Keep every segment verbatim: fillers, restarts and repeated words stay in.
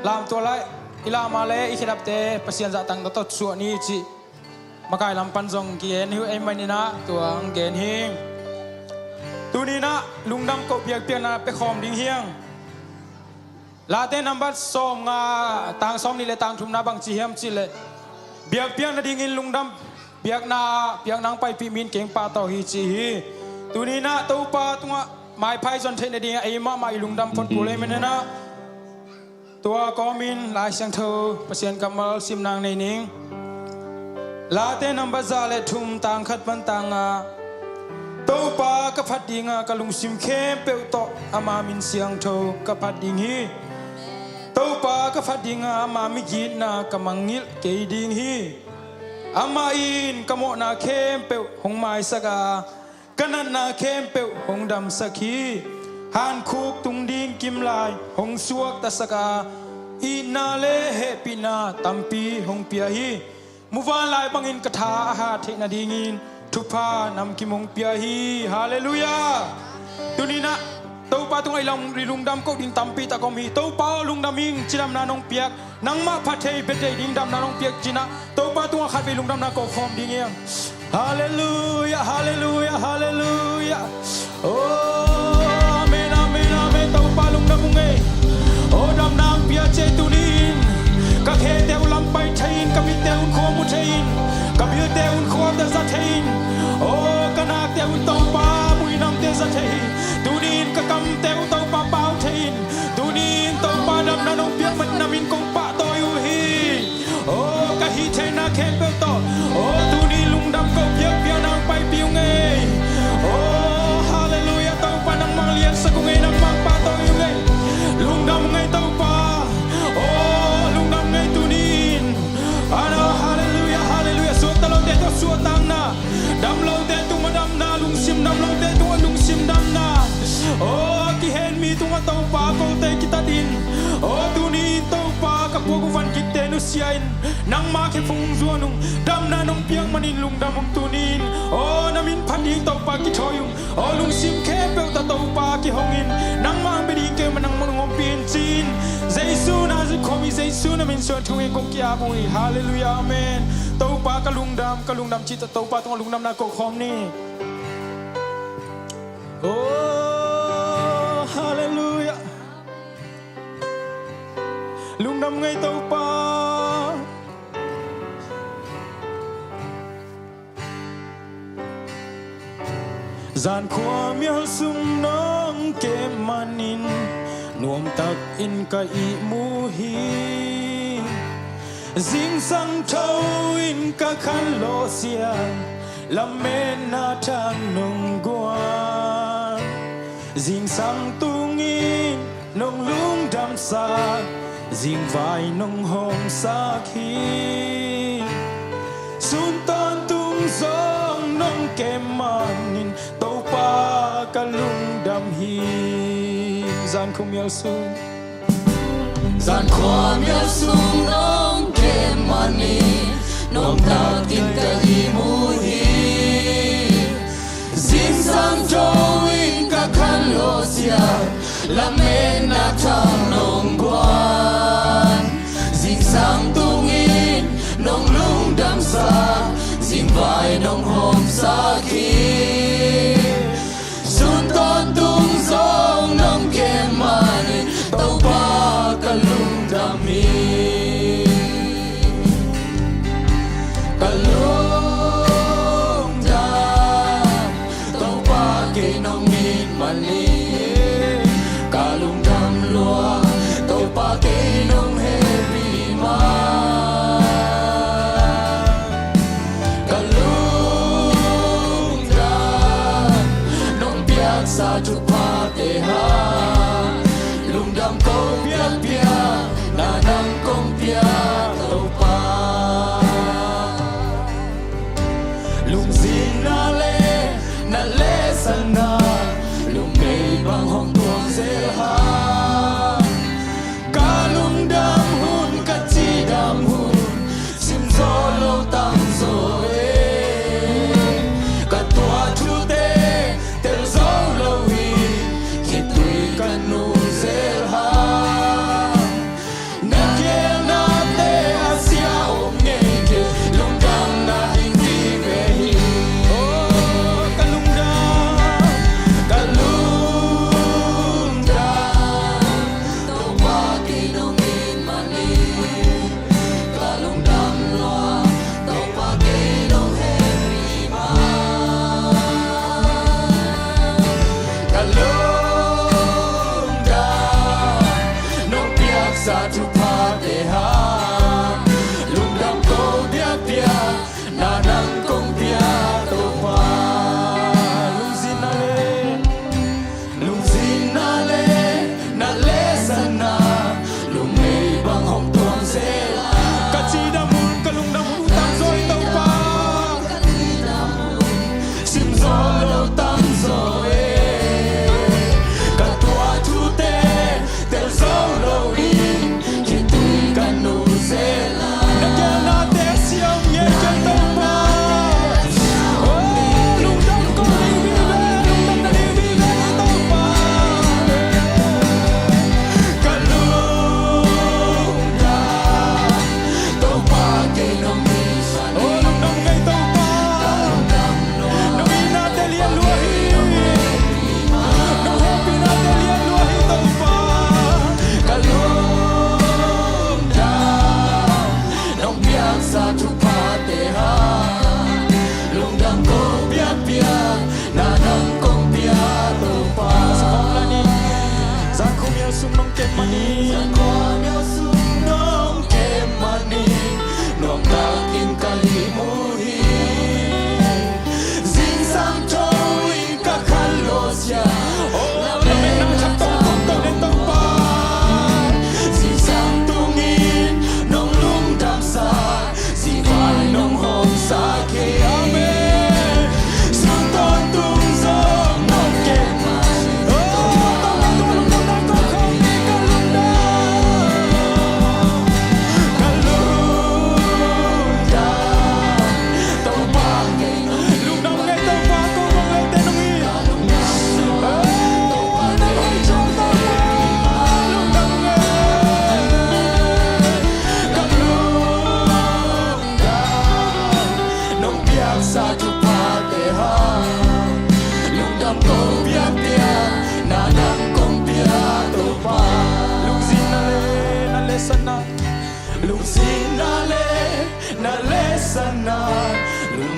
Lamtual ah i lam a le i khedapte Pasian zahtakna tawh suah ni cih makai lam pan zong kigen hi uh ei manin ah tua ang gen hi. Tuni-in ah lungdam koh biakpiakna pia khawm ding hi hang. Late nambat sawmnga, tang sawmnih le tang thumna bang ci hiam cih leh, biakpiak nadingin lungdam biakna, biakna hong paipih mi in kei hong pahtawi hi ci hi. Tuni-in ah Topa tungah maiphai zon theih nadingin ei mahmah i lungdam phot kul ei manin ah tua kawmin Lai Siangtho Pasian kammal sim nang nei ning. Late nambat za le thum, tang khat pan tang nga. Topa ka phat ding a, ka lungsim khempeuh tawh ama min siangtho ka phat ding hi. Topa ka phat ding a, ama migitna ka mangngilh kei ding hi. Amah in ka mawhna khempeuh hong maisak a, ka natna khempeuh hong damsak hi. Hankhuk tung ding kim lai hong suaktasak a, itna le hehpihna tampi hong pia hi. Muvanlai bangin ka tha a hat theih nadingin thupha namkim hong pia hi. Halleluiah. Tuni-in ah Topa tungah i lung, i lungdam koh ding tampi tak om hi. Topa aw, lungdam ing, ci damna nong piak, nangmah phat thei, bia thei ding damna nong piak ci-in ah Topa tungah khatvei lungdamna koh khawm ding hi hang. Halleluiah, halleluiah, halleluiah. Oh, amen, amen, amen. Topa lungdam ung ei. Oh, damna hong pia ci ei tuni-in. Ka khete uh lam pai thei-in, ka mitte un khua mu thei-in, ka bilte un khua te za thei-in. Oh, ka nakte un Topa muinamte za thei hi. Tuni-in ka kamte uh Topa pau thei-in, tuni-in Topa damna nong piak man na min kong pahtawi uh hi. Oh, ka hih theihna khempeuh tawh, oh, tuni lungdam koh biakpiakna hong paipih ung ei. Oh, halleluiah, Topa nangmah liansak ung ei, nangmah pahtawi ung ei. Lungdam ung ei Topa. Oh, lungdam ung ei tuni-in. Ano, halleluiah, halleluiah. Suakta lote tawh suahtakna, dam lote tungah damna, lungsim dam lote tungah lungsim damna. Oh, a kihen mi tungah Topa kolte kitatin, oh, tuni-in Topa ka puak uh van kitte nusia-in, nangma khe phung zuan ung. Damna nong piak manin lungdam ung tuni-in. Oh, na min phat ding Topa kithawi ung. Oh, lungsim khempeuh tawh Topa kihong in, nangmah hong bia ding kei mah nangmah hong ompih in ci-in, Jesu na zuk khawm hi, Jesu na min suang thu-in kong ki-ap uh hi. Halleluiah, amen. Topa ka lungdam, ka lungdam cih tawh Topa tungah lungdamna koh khawm ni. Oh, halleluiah. Lungdam ung ei Topa. Zan khuamial sung nong kem manin nuamtakin ka ihmu hi. Zingsang tho-in ka khanlawh siang, lametna thak nong guan. Zingsang tungin nong lungdamsak, zingvai nong hawmsak hi. Sun tawntung zong nong kem manin Topa ka lungdam hi. Zan khuamial sung, zan khuamial sung nong kem manin nuamtakin ka ihmu hi. Zingsang tho-in ka khanlawh siang, lametna thak nong guan. Zingsang tungin nong lungdamsak, zingvai nong hawmsak hi. Sun tawntung zong nong kem manin Topa ka lungdam hi. Ka lungdam, Topa kei nong it manin. Ka lungdam lua, Topa kei nong hehpih manin. Ka lungdam, nong piaksa thuphate hang. Lungdam ko biakpiakna nang kong piak Topa. Lungzinna le na lehsanna, lungmei bang hong tuang zel hang. Ka lungdam hun, ka cidam hun, sim zo lo, tam zo e. Ka tuah thute tel zo lo hi, khitui ka nung zel hang.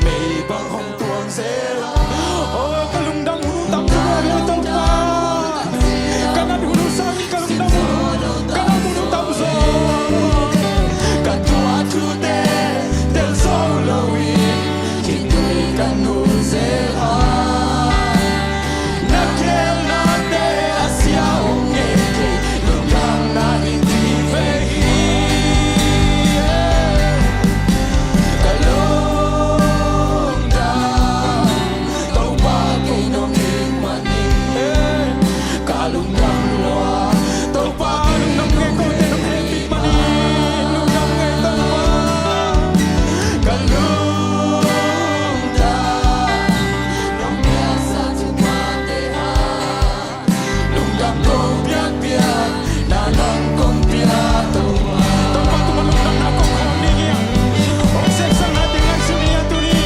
Mei bang hong tuang zel. Oh, ka lungdam hun uh tam zaw lo Topa. Ka nat hun uh sangin ka lungdam hun uh, ka nat hun uh tam zaw. Ka tuah thute tel zo lo in, khitui ka nul zel a. Na geelnate a sia om ngei kei, lungdamna ding vive hi. Ka lungdam, Topa kei nong it manin, ka lungdam lua. Topa kei nong it manin, nong hehpih manin, lungdam ngei Topa. Ka lungdam, nong piaksa thuphate ah. Lungdam kong piakpiak, na nang kong pia Topa. Topa tungah lungdamna kong khawm ding hi a. Hong sepsakna teng ngaihsun ding hi a tuni.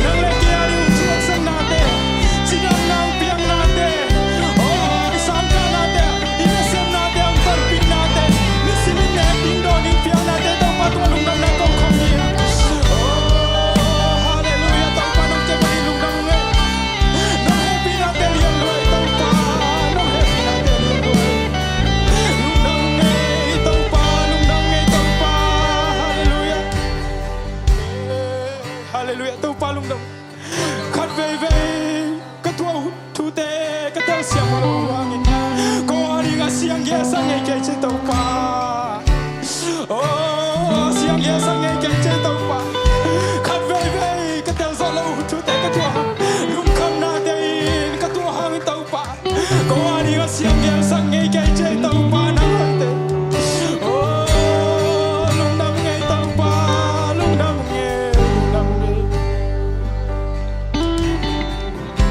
Nang le kei a ding hong thuaksaknate, cidamna hong piaknate, oh, i sangkahnate, i nasepnate, hong panpiknate, nisim in ne ding dawn ding piaknate, Topa tungah lungdamna kong khawm ding hi a. Oh, halleluiah, Topa nong kep a ding lungdam ngei. Nong hehpihnate lian lua hi Topa, nong hehpihnate lian lua hi. Lungdam ngei Topa, lungdam ngei Topa. Halleluiah. Halleluiah, Topa lungdam. Khat veivei ka tuah thute ka telsiam lo hangin, ko a ding a siang gelsak ngei kei ci Topa. Oh, siang gelsak ngei kei ci Topa. Khat veivei ka tel zawh lo thute ka tuah hang, lungkhamnate in ka tuah hang Topa. Ko a ding a siang gelsak ngei kei ci Topa nang hoihte. Oh, lungdam ngei Topa, lungdam ngei, lungdam ngei.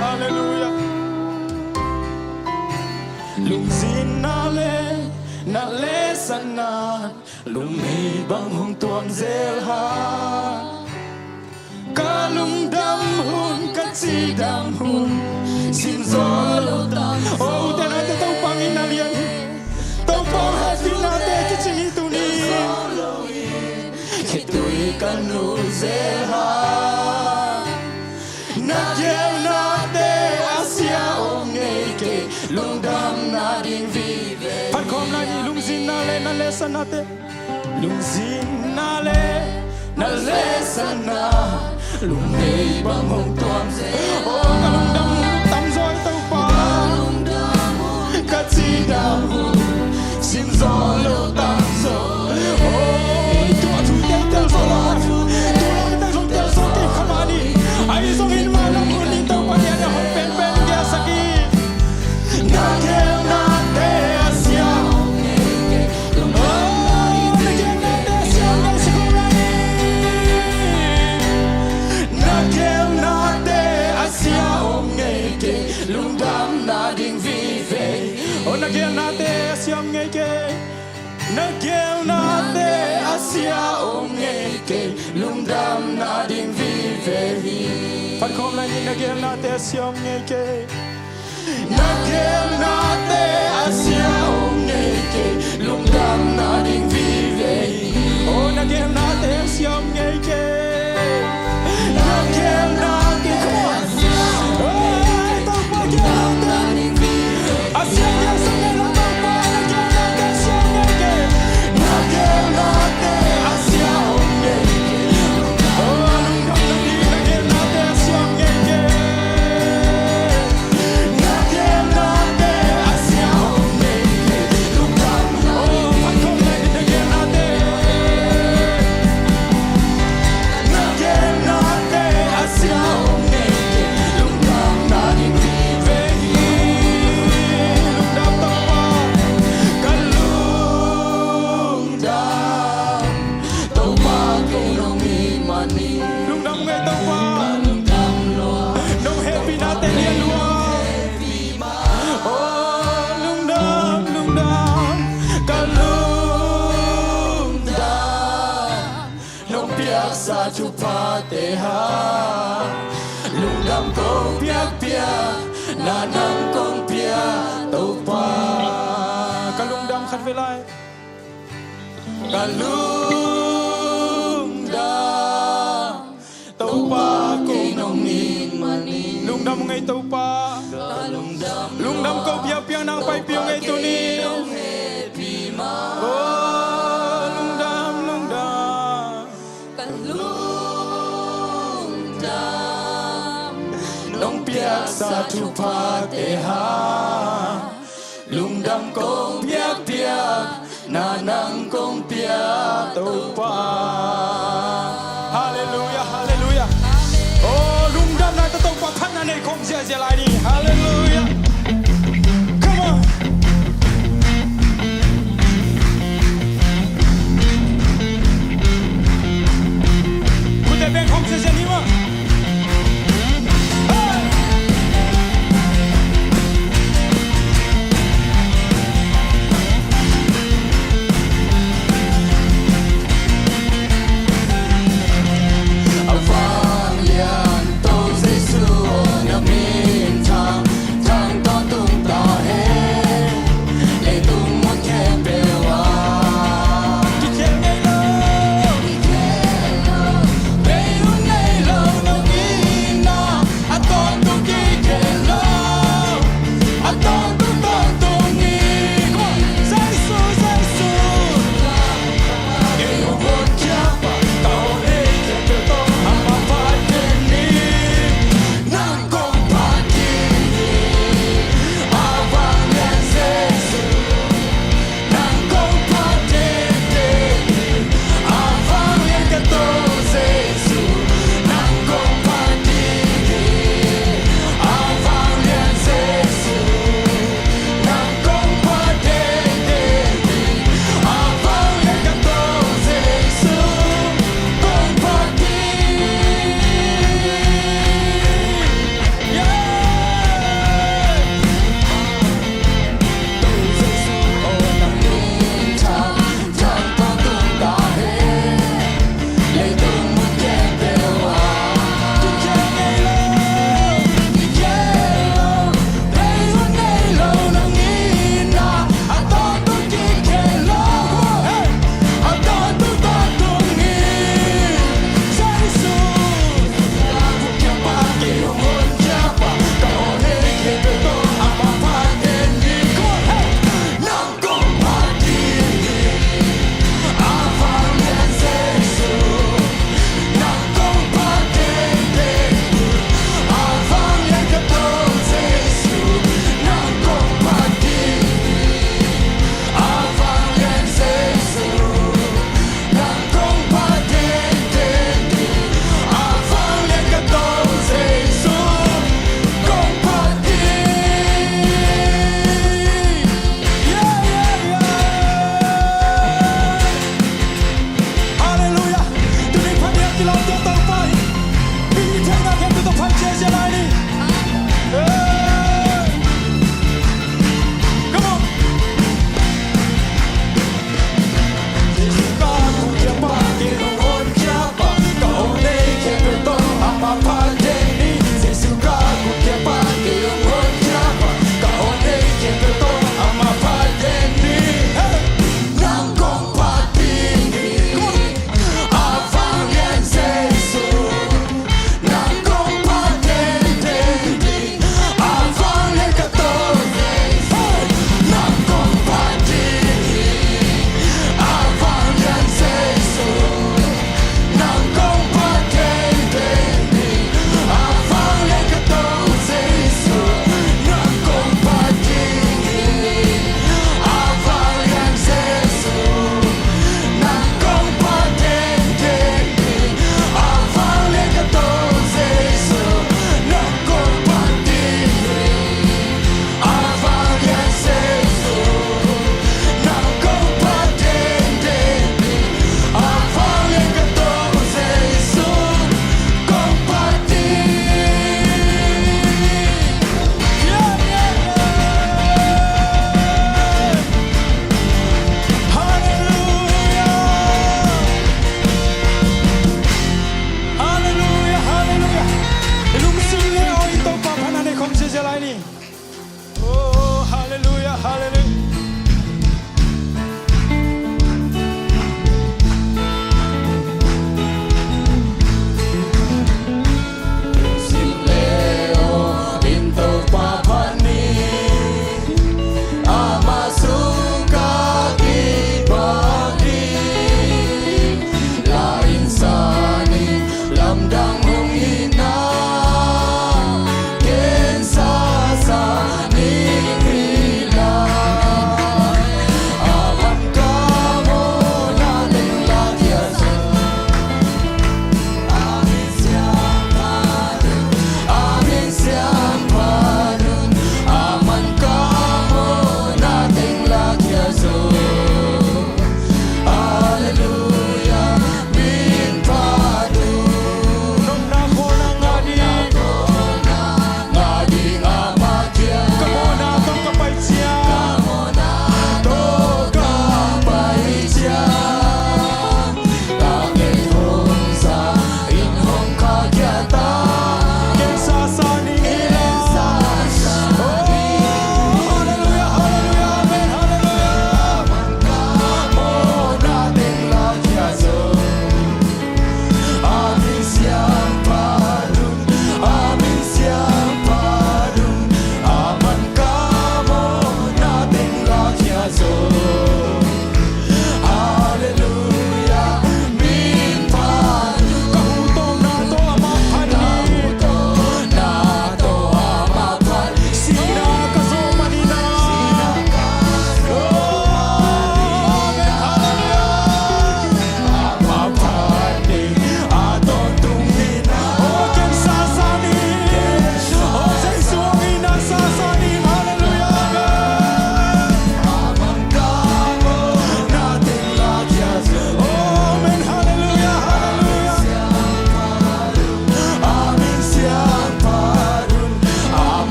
Halleluiah. Lungzinna le na lehsatna, lungmei bang hong tuang zel ha. Ka lungdam hun, ka cidam hun, sim zaw lo tam. Oh, ute naute Topa min a lian hi. Topa hehpihnate kicing hi tuni. Khitui ka nul zel ha. Na geelnate a sia om ngei kei, lungdamna ding vive. Phatkhawm lai ni, lungzinna le na lehsatnate. Lungzinna le na lehsatna, lungmei bang hong tuang zel. Oh, ka lungdam hun tam zaw hi Topa. Ka cidam hun, sim zaw lo tam zaw. Oh, tua thute tel zaw lo. Tua thute tel zaw kei kha mah ni. Ahi zongin mah lam hun in Topa nia nia hong penpen gelsak hi. Na geelnate a sia om ngei kei. Oh, na geelnate a sia om ngei kei. Na geelnate a sia om ngei kei. Lungdamna ding vive. Oh, na geelnate a sia om ngei kei. Na geelnate a sia om ngei kei. Lungdamna ding vive hi. Phatkhawm lai ni, na geelnate a sia om ngei kei. Na geelnate a sia om ngei kei. Lungdamna ding vive hi. Oh, na geelnate a sia om ngei kei. Na geelnate, come on. Oh, Topa geelnate. A sia ngei sa ngei lo Topa, na geelnate a sia ngei kei. Na geelnate a sia om ngei kei. Oh, lungdamna ding, na geelnate a sia om ngei kei. Na geelnate a sia om ngei kei. Lungdam, oh, phatkhawm lai ni, na geelnate. Na geelnate a sia om ngei kei. Lungdamna ding vive hi. Lungdam Topa. Ka lungdam Topa kei nong it manin. Lungdam ngei Topa. Ka lungdam lua. Nong hehpihnate lian lua. Oh, lungdam, lungdam. Ka lungdam. Nong piaksa thuphate hang lungdam kong piakpiak, na nang kong pia Topa. Ka lungdam khat vei lai. Ka lungdam. Topa kei nong it manin. Lungdam ung ei Topa. Lungdam ko biakpiak nang paipih ung ei tuni. Oh, lungdam, lungdam. Ka lungdam nong piaksa thuphate hang. Lungdam kong piakpiak na nang kong pia Topa. Halleluiah, halleluiah. Oh, lungdamna tawh Topa phatna nei khawm ziahziah lai ni. Halleluiah. Come on. Khutte beng khawm ziahziah ni maw. A vanglian To Jesu aw, na min thang, thang tawntung ta hen. Leitung mun khempeuh ah kikhel ngei lo, kikhel lo, bei hun ngei lo, na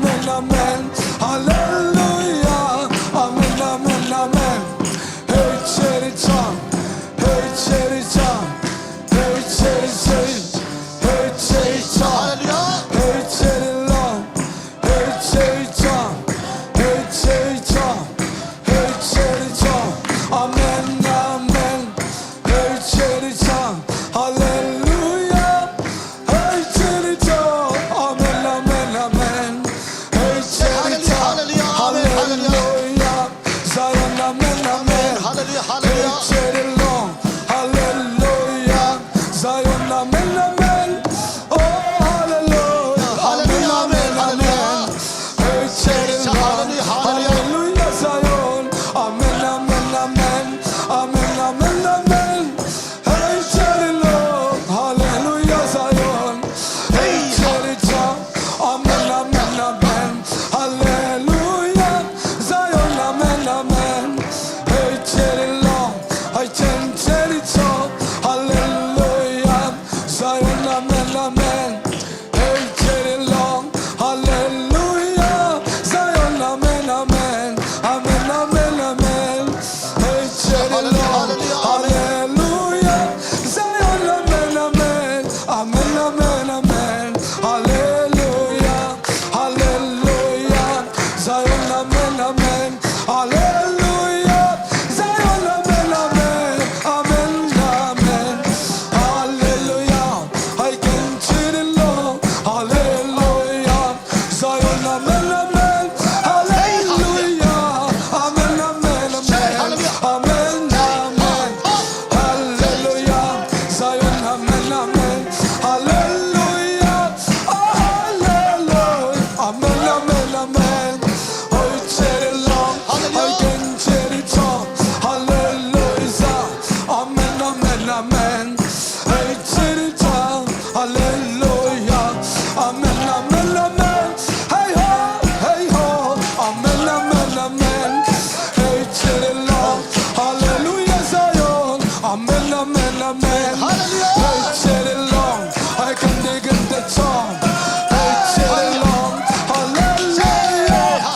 Amen, amen. Hallelujah. Amen, amen, amen. Hey, Cheriton. Hey, Cheriton. Hey, Cheriton. Hey, Cheriton. Hallelujah. Hey, Cheriton. Hey, Cheriton. Hey, Cheriton. Hey, Cheriton. Amen, amen. Hey, Cheriton. Hallelujah. Hey, Cheriton. Amen, amen, amen. Hey, Cheriton. Hallelujah, hallelujah, amen, hallelujah. Hallelujah. Zion, amen, amen. Amen, hallelujah, hallelujah. Hey, Cheriton. Hallelujah. Zion, amen, amen. Oh, hallelujah. Hallelujah, amen, amen, amen, hallelujah. Hey, Cheriton. Hallelujah, hallelujah. Hallelujah, Zion. Amen, amen, amen. Amen, amen, amen. Hey, Cheriton. Hallelujah, Zion. Hey, Cheriton. Amen, amen, amen. Hallelujah, Zion. Amen, amen. Hey, Cheriton. Hey, Chen, Cheriton. Hallelujah, Zion. Amen, amen. Hey, Cheriton. Hallelujah, Zion. Amen, amen. Amen, amen, amen. Hey, Cheriton. Hallelujah, hallelujah, hallelujah. Zion, amen, amen. Amen, amen, amen. Hallelujah, hallelujah. Zion, amen, amen. Hallelujah. Zion, amen, amen. Amen, amen. Hallelujah. I can see the Lord. Hallelujah. Zion, amen, amen. Hallelujah. Amen, amen, amen. Amen, amen. Hallelujah. Zion, amen, amen. Hallelujah. Oh, hallelujah. Amen, amen, amen. Oh, Cheriton. Hallelujah. I can see the top. Hallelujah. Amen, amen, amen. Hey, Cheriton. Hallelujah. Amen, amen, amen. Hey ho, hey ho. Amen, amen, amen. Hey, Cheriton. Hallelujah, Zion. Amen, amen, amen. Hallelujah. Hey, Cheriton. I can dig in the song. Hey, Cheriton. Hallelujah.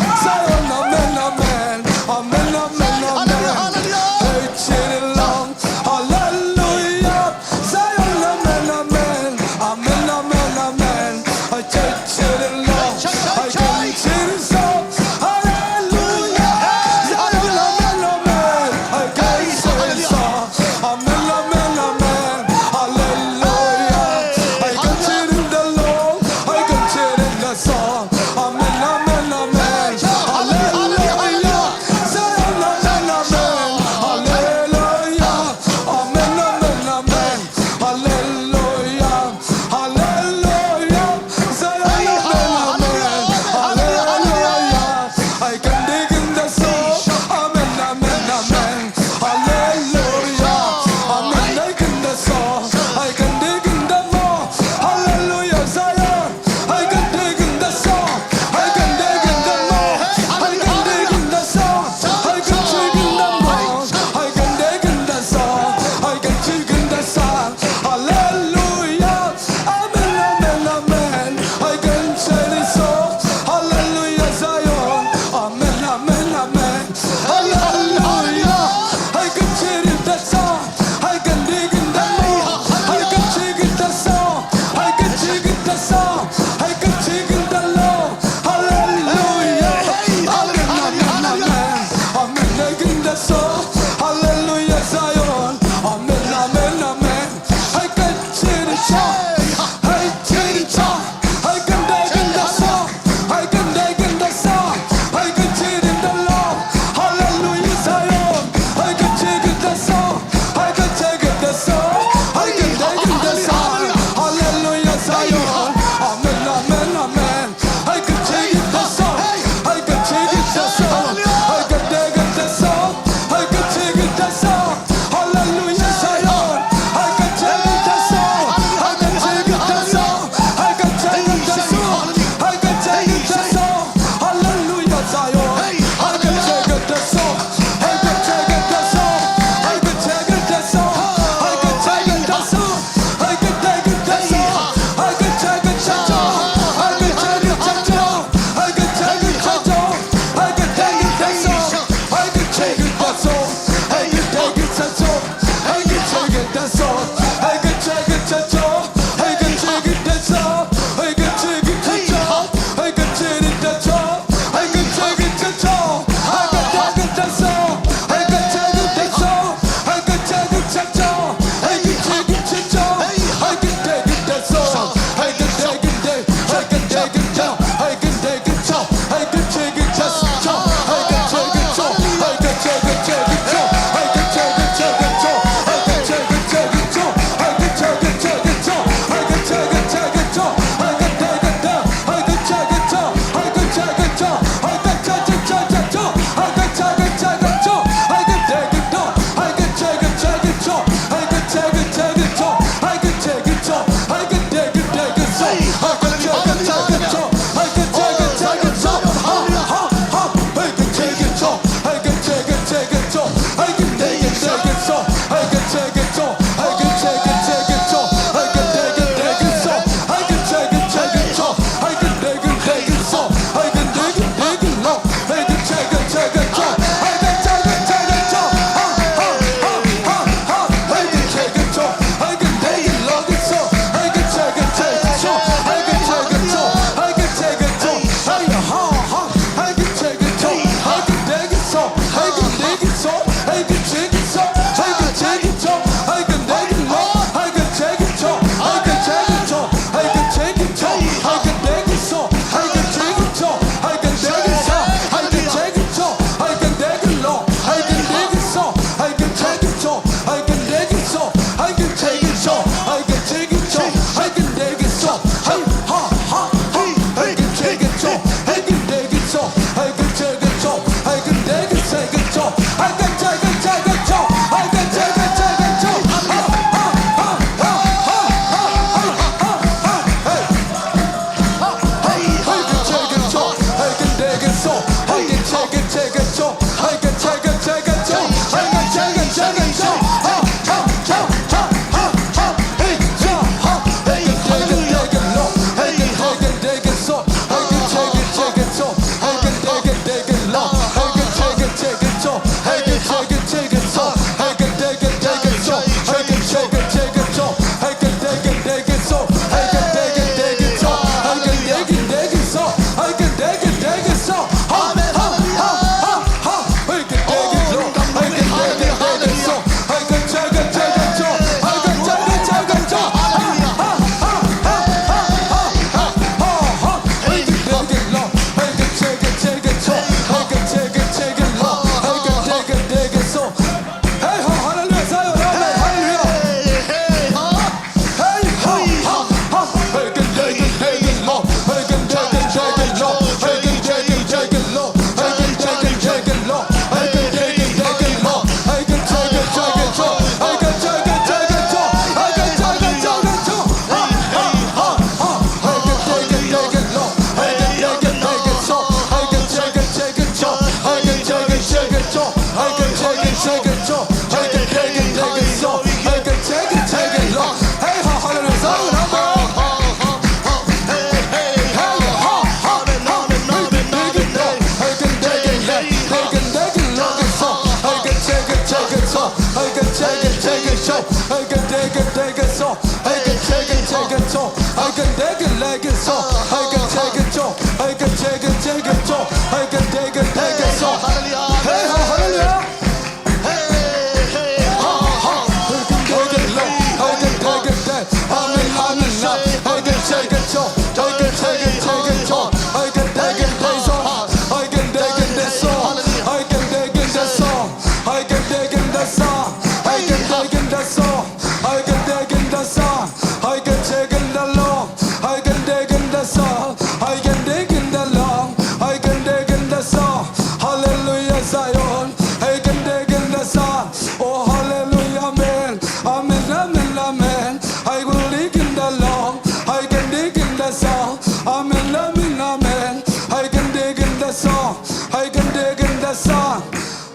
Hallelujah, Zion. Hey, can they get the sound? Oh, hallelujah, amen. Amen, amen, amen. I will dig in the long. I can dig in the song. Amen, amen, amen. I can dig in the song. I can dig in the song.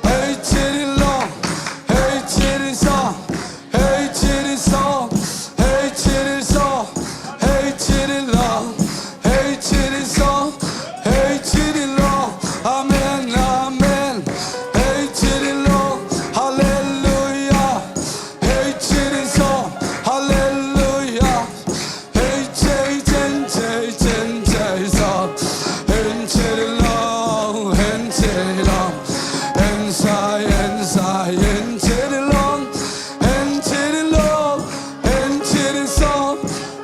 Hey, chitty long. Hey, chitty song. Hey, chitty song. Hey, chitty song. Hey, chitty long. Hey, chitty song. Hey, chitty long. Amen, amen. Hey, chitty long. Hallelujah. Hey, chitty song. Hallelujah. Hey, chitty, chitty, chitty, chitty song. Hey, chitty long. Hey, chitty long. Hey, chitty, hey, chitty, hey, chitty long. Hey, chitty long. Hey, chitty song.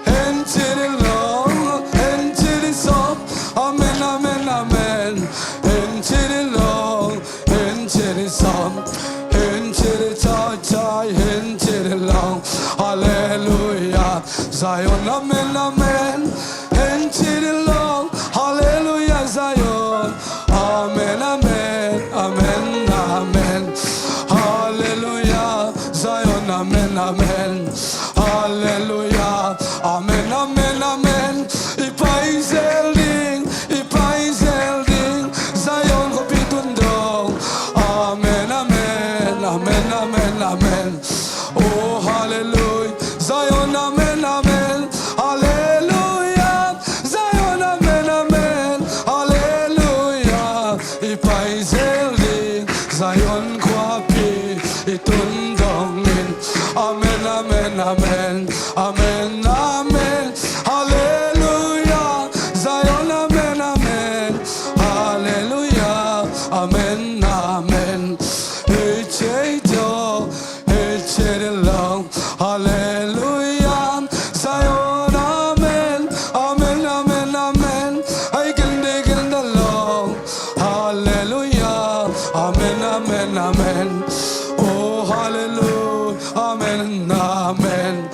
Hey, chitty long, hey, chitty song. Amen, amen, amen. Hey, chitty long, hey, chitty song. Hey, chitty cha cha, hey, chitty long. Hallelujah, Zion, amen, amen. Hey, chitty long, hallelujah, Zion. Amen, amen, amen, amen. Hallelujah, Zion, amen, amen. Hallelujah, amen, amen, amen. I paizel ding, i paizel ding, Zion khuapi tun dong. Amen, amen, amen, amen, amen. Oh, hallelujah, Zion, amen, amen. Hallelujah, Zion, amen, amen. Hallelujah. I paizel ding, Zion khuapi i tun dongin. Amen, amen, amen. Amen, amen. Hallelujah. Zion, amen, amen. Hallelujah. Amen, amen. Hey, hey, yo. Hey, chitty long. Hallelujah. Zion, amen. Amen, amen, amen. I can dig in the long. Hallelujah. Amen, amen, amen. Oh, hallelujah. Amen, amen.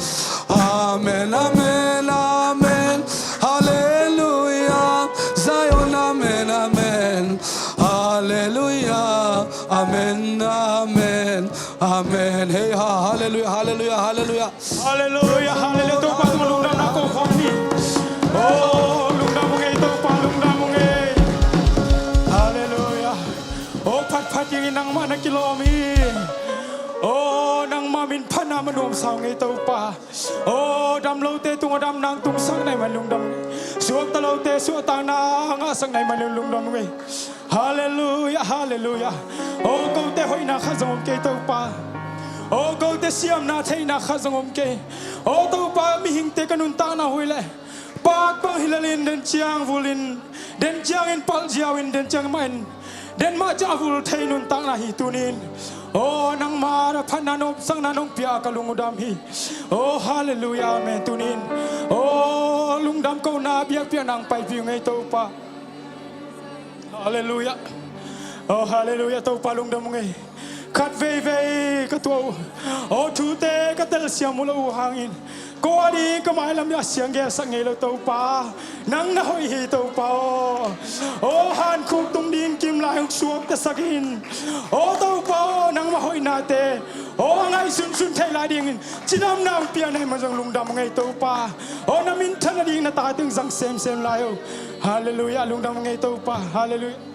Amen, amen, amen. Hallelujah. Zion, amen, amen. Hallelujah. Amen, amen. Amen. Hey, ha, hallelujah, hallelujah, hallelujah. Hallelujah, hallelujah. Topa tung lungdam na ko khawm ni. Oh, lungdam ung ei, Topa lungdam ung ei. Hallelujah. Kingin nangmah na kilawm hi. Aw, nangmah min phatna ma nuamsa ung ei Topa. Aw, dam lote tungah damna hong tungsak na hih man lungdam ung ei. Suakta lote suahtakna ngahsak na hih man lungdam ung ei. Halleluiah, halleluiah. Aw, kote hoihna khat zong om kei Topa. Aw, kote siamna theihna khat zong om kei. Aw Topa, mihingte ka nuntakna uh hi leh pakpak hi lel in, den ciang vul in, den ciangin palh ziau in, den ciang mah in, den mah ciang a vul thei nuntakna hi tuni-in. Aw, nangma phatna nopsakna nong pia a ka lung uh dam hi. Aw, halleluiah, amen. Tuni-in aw, lungdam kohna biakpiakna hong paipih ung ei Topa. Halleluiah. Aw, halleluiah, Topa lungdam ung ei. Khat veivei ka tuah uh, aw, thute ka telsiam uh loh uh hangin ko a ding ka mailam ah siang gelsak ngei lo Topa. Nang na hoih hi Topa aw. Aw, hankhuk tung ding kim lai hong suaktasak in. Aw Topa aw, nangma hoihnate aw, a ngaihsunsun theih lai dingin cidamna hong pia na hih man zong lungdam ung ei Topa. Aw, na minthan nading na tate hong zang semsem lai o. Halleluiah, lungdam ung ei Topa. Halleluiah.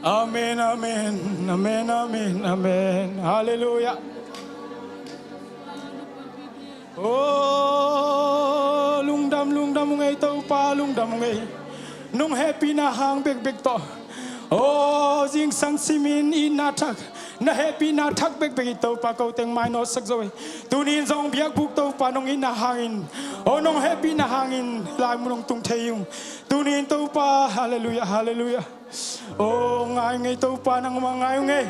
Amen, amen, amen, amen, amen. Halleluiah. Aw, lungdam, lungdam ung ei Topa, lungdam ung ei. Nong hehpihna hang bekbek tawh aw, zingsang simin itna thak, na hehpihna thak bekbek in Topa, ko teng mainawtsak zo ei. Tuni-in zong biakbuk Topa, nong itna hangin, aw, nong hehpihna hangin lai mun hong tung thei ung. Tuni-in Topa, halleluiah, halleluiah. Aw, ngai ung ei Topa, nangmah ngai ung ei.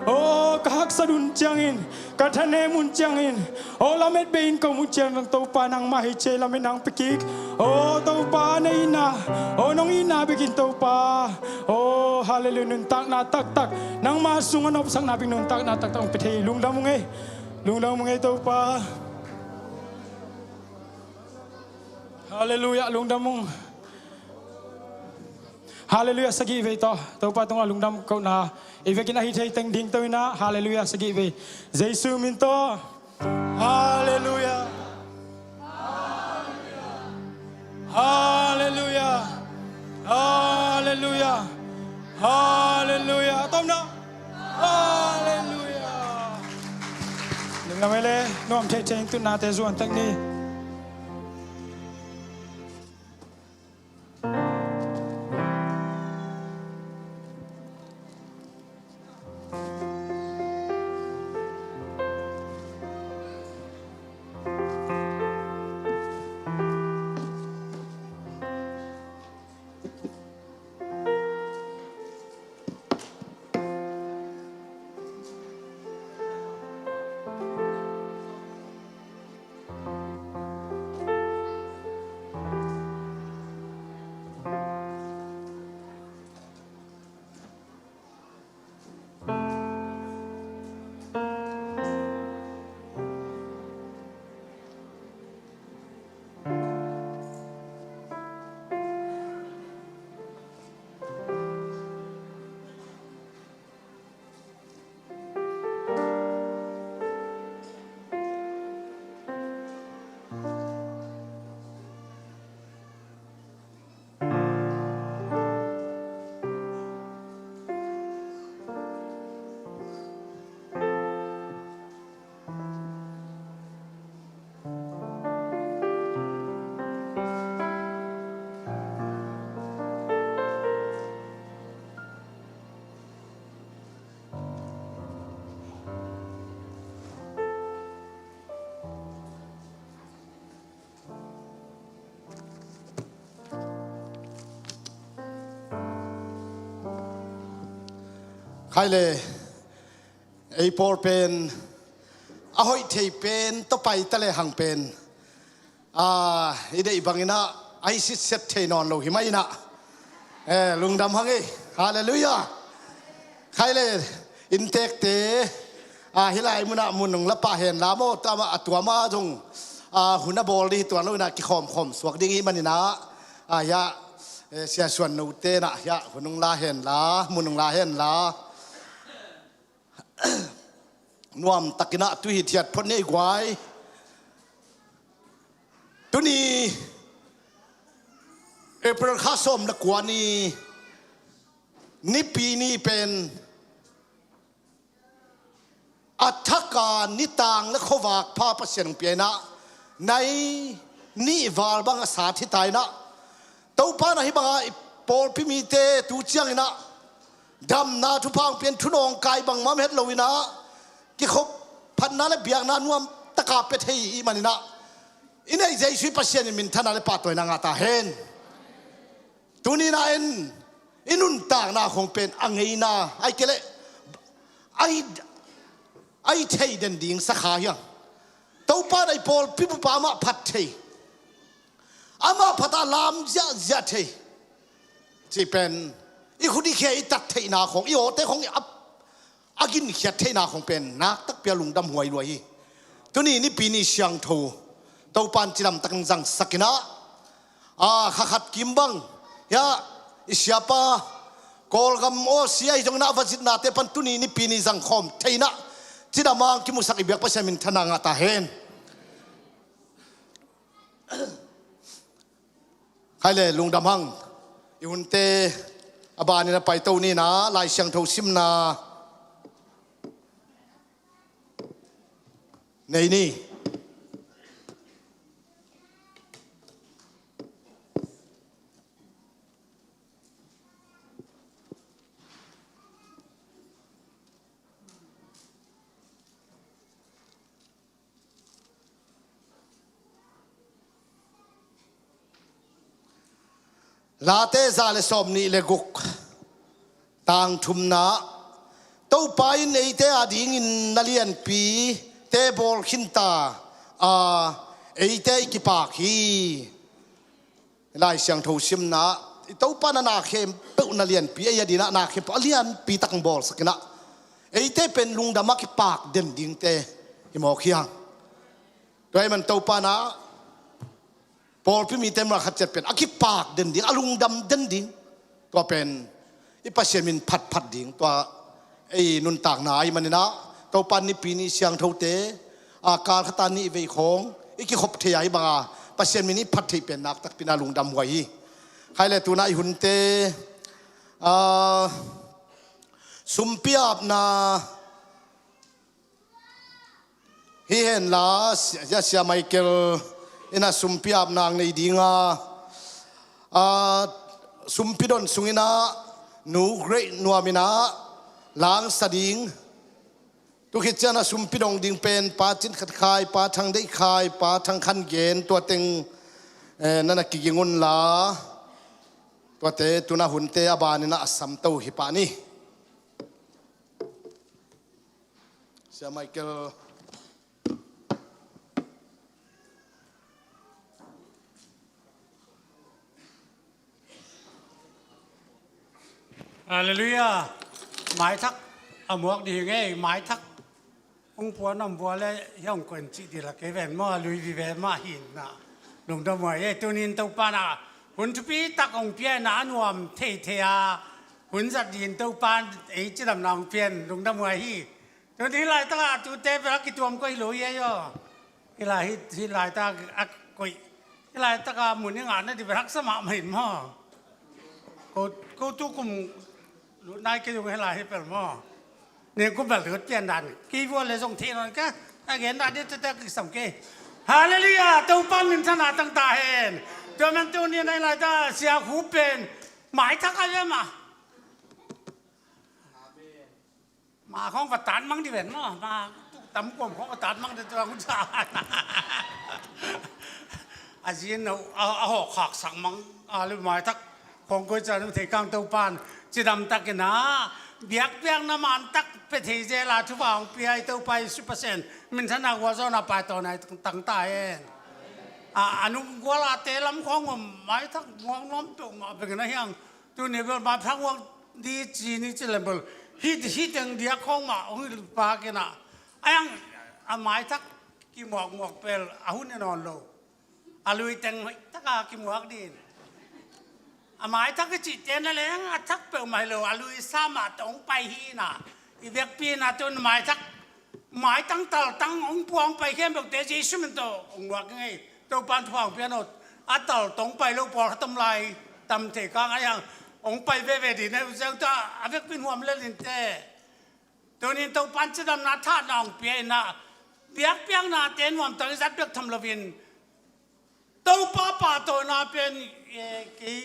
Aw, ka haksat hun ciangin, ka thanem hun ciangin, aw, lamet bei-in ka om hun ciangin Topa, nangmah hi ci-a lametna hong pia kik. Aw Topa, na itna, aw, nong itna bekin Topa, aw, halleluiah, nuntakna taktak, nangma sungah nopsakna bek nuntakna taktak hong pia thei hi. Lungdam ung ei. Lungdam ung ei Topa. Halleluiah, lungdam ung. Halleluiah, sagih vei tawh Topa tungah lungdam kohna i vekin a hi thei teng dingto in ah, halleluiah, sagih vei. Jesu min tawh. Halleluiah. Halleluiah. Halleluiah. Halleluiah. A tomna. Halleluiah. Lungdam ei le, nuam theithei in tutnate zuan tek ni. Khai le, ei pawl pen a hoih thei pen tawh pai ta le hang pen, a, i deih bangin ah a hi sitset thei nawn lo hi mah in ah. Eh, lungdam hang ei. Halleluiah. Khai le, inntekte, a, hih lai munah mun hong la pah hen la maw, tua mah, a tua mah zong, a, hun a bawl ding hi tuan lo in ah kikhawmkhawm suak ding hi manin ah, a, hiah, eh, Sia Suan Note in ah hiah hun hong la hen la, mun hong la hen la. Nuam takin ah tu hi thiat phot ni ei guai. Tuni April kha sawm le kua ni, Nipi ni pen a thaka nitang le khuavak pha Pasian hong pia in ah, nai nih val bang a sat hi ta in ah, Topa in ah hih banga i pawlpi mite tu ciangin ah damna thupha hong pia in, thunawng kai bangmah om het lo in ah, kikhop phatna le biakna nuam taka pia thei i hih manin ah, i neih Jesuh Pasian in minthanna le pahtawina ngah ta hen. Tuni in ah en, i nuntakna khong pen a ngeina, ahih kei leh a i, a i theih den ding sakha hi hang. Topa in ah i pawlpi bupa amah phat thei, amah phat a lam ziahziah thei cih pen i khut i khe i tat theihna khong, i awte khong i ap a ginkhiat theihna khong pen naktakpi a lungdam huai luai hi. Tuni Nipi ni siangtho Topa in cidam takin zangsak in ah, a, kha khat kim bang hiah i siapa Kawlgam awsia hi zongin ah a va zitnate pan tuni Nipi ni zangkhawm thei in ah, cidam a hong kimusak i biak Pasian minthanna ngah ta hen. Khai le lungdam hang. I hunte a banin a paito ni in ah, Lai Siangtho simna nei ni. Late za le sawmnih le guk, tang thumna. Topa in eite adingin na lianpite bawl khinta a, eite i kipak hi. Lai Siangtho simna, i Topa in ah na khempeuh na lianpi, ei adingin ah na khempeuh a lianpi tak hong bawlsak in ah, eite pen lungdam a kipak den dingte i mawk hi hang. Tua ahih man Topa in ah pawlpi mite mah khat ciat pen a kipak den ding, a lungdam den ding, tua pen i Pasian min phatphat ding, tua ei nuntakna ahih manin ah, Topa in Nipi ni siangthote a kal khat a nih vei khong i kikhop thei a, hih banga Pasian min i phat theih pen naktakpi in ah lungdam huai hi. Khai le tu in ah i hunte, a, sumpi apna hi hen la, Sia, Sia Michael in ah sumpi apna hong nei ding a, a, sumpi don sungin ah Nu Great Nuam in ah langsa ding. Tu khit ciang ah sumpi dong ding pen Pa Cin Khat Khai, Pa Thang Deih Khai, Pa Thang Khan Gen, tua teng, eh, na na kiging un la, tuate tu in ah hunte a banin ah a samto hi pah ni. Sia Michael. Halleluiah. Maithak a muak ding hi ngei, maithak. Hong pua nuam pua le, hih hong koih cih ding la kei ven maw, a lui vive mah hi in ah. Lungdam huai ei, tuni in Topa in ah hun thupi tak hong pia in ah, a nuam theithei a hun zat ding Topa in ei cidamna hong pia in, lungdam huai hi. Tun hih laitak ah tute bel a kituam koih lo hi ei aw. Hih lai, hih, hih laitak a koih. Hih laitak a mun i ngah nading bel haksa mahmah in maw. Ko, ko tu kum lut nai kei zong hih lai hi bel maw. Ning kum bel lut pian dan. Kei vua le zong thei nawn ka. A gen dan ding tete kisam kei. Halleluiah. Topa in minthanna tang ta hen. Tua man tuni in ah hih laitak Sia Khup pen maithak a hiam a. Ma khawng va tat mang dih ven maw, ma tuk tam kuam khawng va tat mang dih tuang hun sa. A zin a, a hawk khak sak mang a, lu mai tak khawng koi chan thei kang Topan cidam takin a biakpiakna man tak pe thei zel a thupha hong pia i Topa Jesu Pasian minthanna gualzawhna paitawhna tang ta hen. A, a nung gual a te lam khawng om mai tak muang nuam peuhmah bek na hiang. Tuni bel maiphak muak di ci ni ci lem bel hih, hih teng diak khawng mah hong hilh pak in a, a yang a maithak kimuakmuak bel a hun hi nawn lo. A lui teng hoih taka kimuak ding. A maithak i cihte na leng a thak peuhmah hi lo, a lui sa mah tawh hong pai hi in a, i vekpi in a tun maithak maitang taltang hong pua hong pai khempeuhte Jesu min tawh hong muak ngei. Topan thupha hong pia nawn. A taltawng pai lo pawlkhat om lai tam thei kang a yang. hong pai veve ding na uh ciang tua a vekpi in huam lel inteh. Tunin Topan cidamna thahatna hong pia in ah, biakpiaknate nuamtak i zat bek tham loin Topa pahtawina pen, eh, kei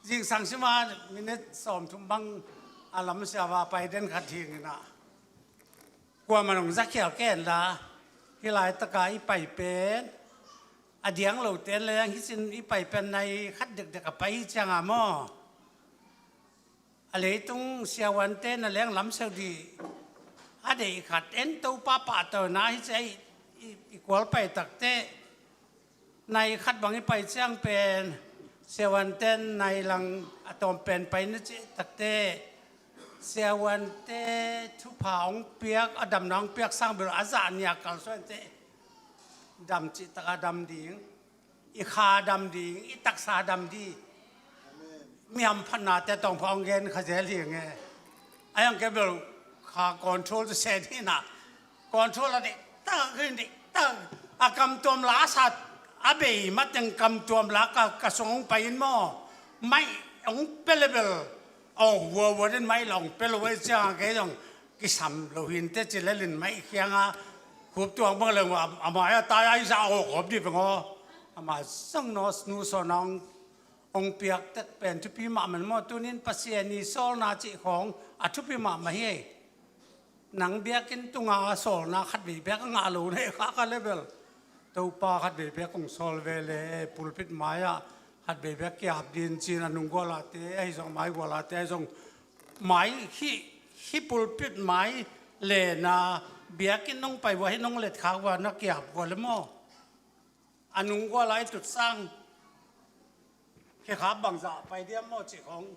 zingsang sima minit sawmthum bang a lamsia va pai den khat hi ing in ah, kuamah in hong zakhial kei inla, hih laitaka i pai pen a diang lote leng hi cin i pai pen nai khat dekdek a pai hi cianga maw, a leitung siavuante na leng lamseu dih a deih khat en Topa pahtawina hi ci a i, i, i kual pai takteh, nai khat bang i pai ciang pen siavuante nai lang a tawm pen pai na cih takteh, siavuante thupha hong piak, a damna hong piak sang bel a zah nih a kalsuan teh dam cih tak a dam ding, i kha dam ding, i taksa dam ding, mi hamphatnate tawngpha hong gen kha zel hi nge. A hiang kei bel kha control tu se ding na, control a diktak, hi diktak. A kamtuam la a sat a bei mateng kamtuam la ka, ka sung hong pai in maw, maih hong pia le bel, aw, vuavua den maih la hong pia lo ei ciang a kei zong kisam lo hi inteh ci lel in maih khiang a khup tuang bang leng a, a mai a tai a i za aw kawp dih peng aw. Ama zong no nu sawn a hong, hong piak tek pen thupi mahmah maw. Tunin Pasian i sawlna cih khawng a thupi mahmah hi ei. Nang biakinn tunga sawlna khatvei bek a ngah lo na hi kha kha le bel, Topa khatvei bek hong sawl ve le, pulpit mai-ah khatvei bek kiap din cin a nunggualate ahi zong, maigualate ahi zong, mai hih, hih pulpit mai lena biakinn hong pai vua, hih nong letkhak vua na kiap vua le maw, a nungguala i tutsang khekhap bangzah pai diam maw cih khawng,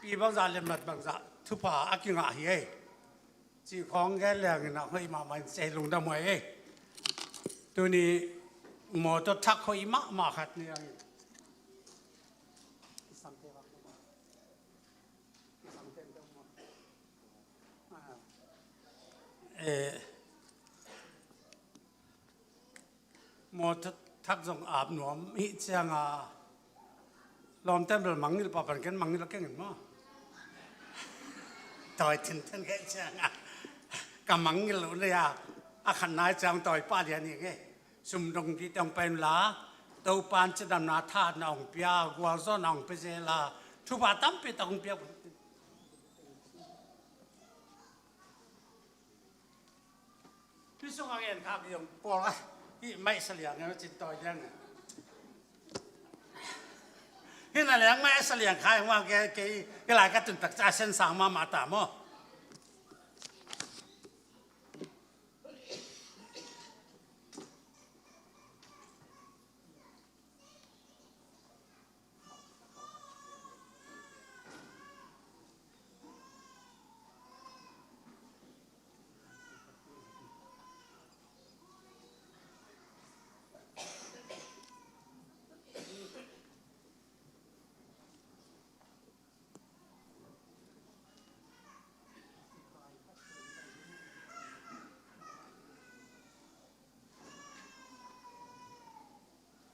pi bangzah, lemmat bangzah thupha a kingah hi ei. Cih khawng gen liangin a hoih mahmah in cei lungdam huai ei. Tuni mawtaw thak hoih mahmah khat ni angin. Eh, mawtaw thak zong ap nuam hih cianga lawmte bel mangngilh pah pan ken mangngilh a keng in maw? Tawi thinten kei cianga ka mangngilh lo le a, a khatna i ciang tawi pah lian hi nge. Sum dong dih teng pen la, Topan cidamna thahatna hong pia, gualzawhna hong pia zel a, thupha tampi tak hong pia. Hih sungah ngen khak zong pawl a, hih maih sa liang ngen a cin tawi liang ngen. Hih na liang maih sa liang khai hong vang kei, kei, kei lai ka tun tak ca sen sang mahmah ta maw.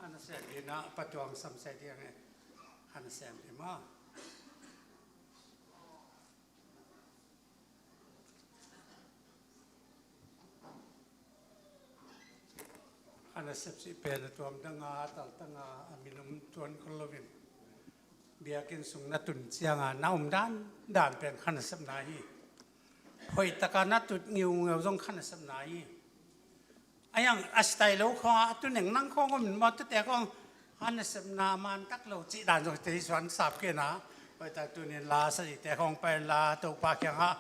Kha nasem ding na, patuang samsai ding e. Kha nasem ding maw? Kha nasep cih pen a tuam danga, tal danga a minam tuan khol loin, biakinn sung na tun cianga na om dan dan pen kha nasepna hi. Hoih taka na tut ngiungeu zong kha nasepna hi. A hiang a sitai lo khawngah a tuneng nang khawng om in maw, tute khawng kha nasepna man tak lo cih dan zong tei suan sap kei na. Hoih tak tunin la sa dihte khawng pai la Topa kiangah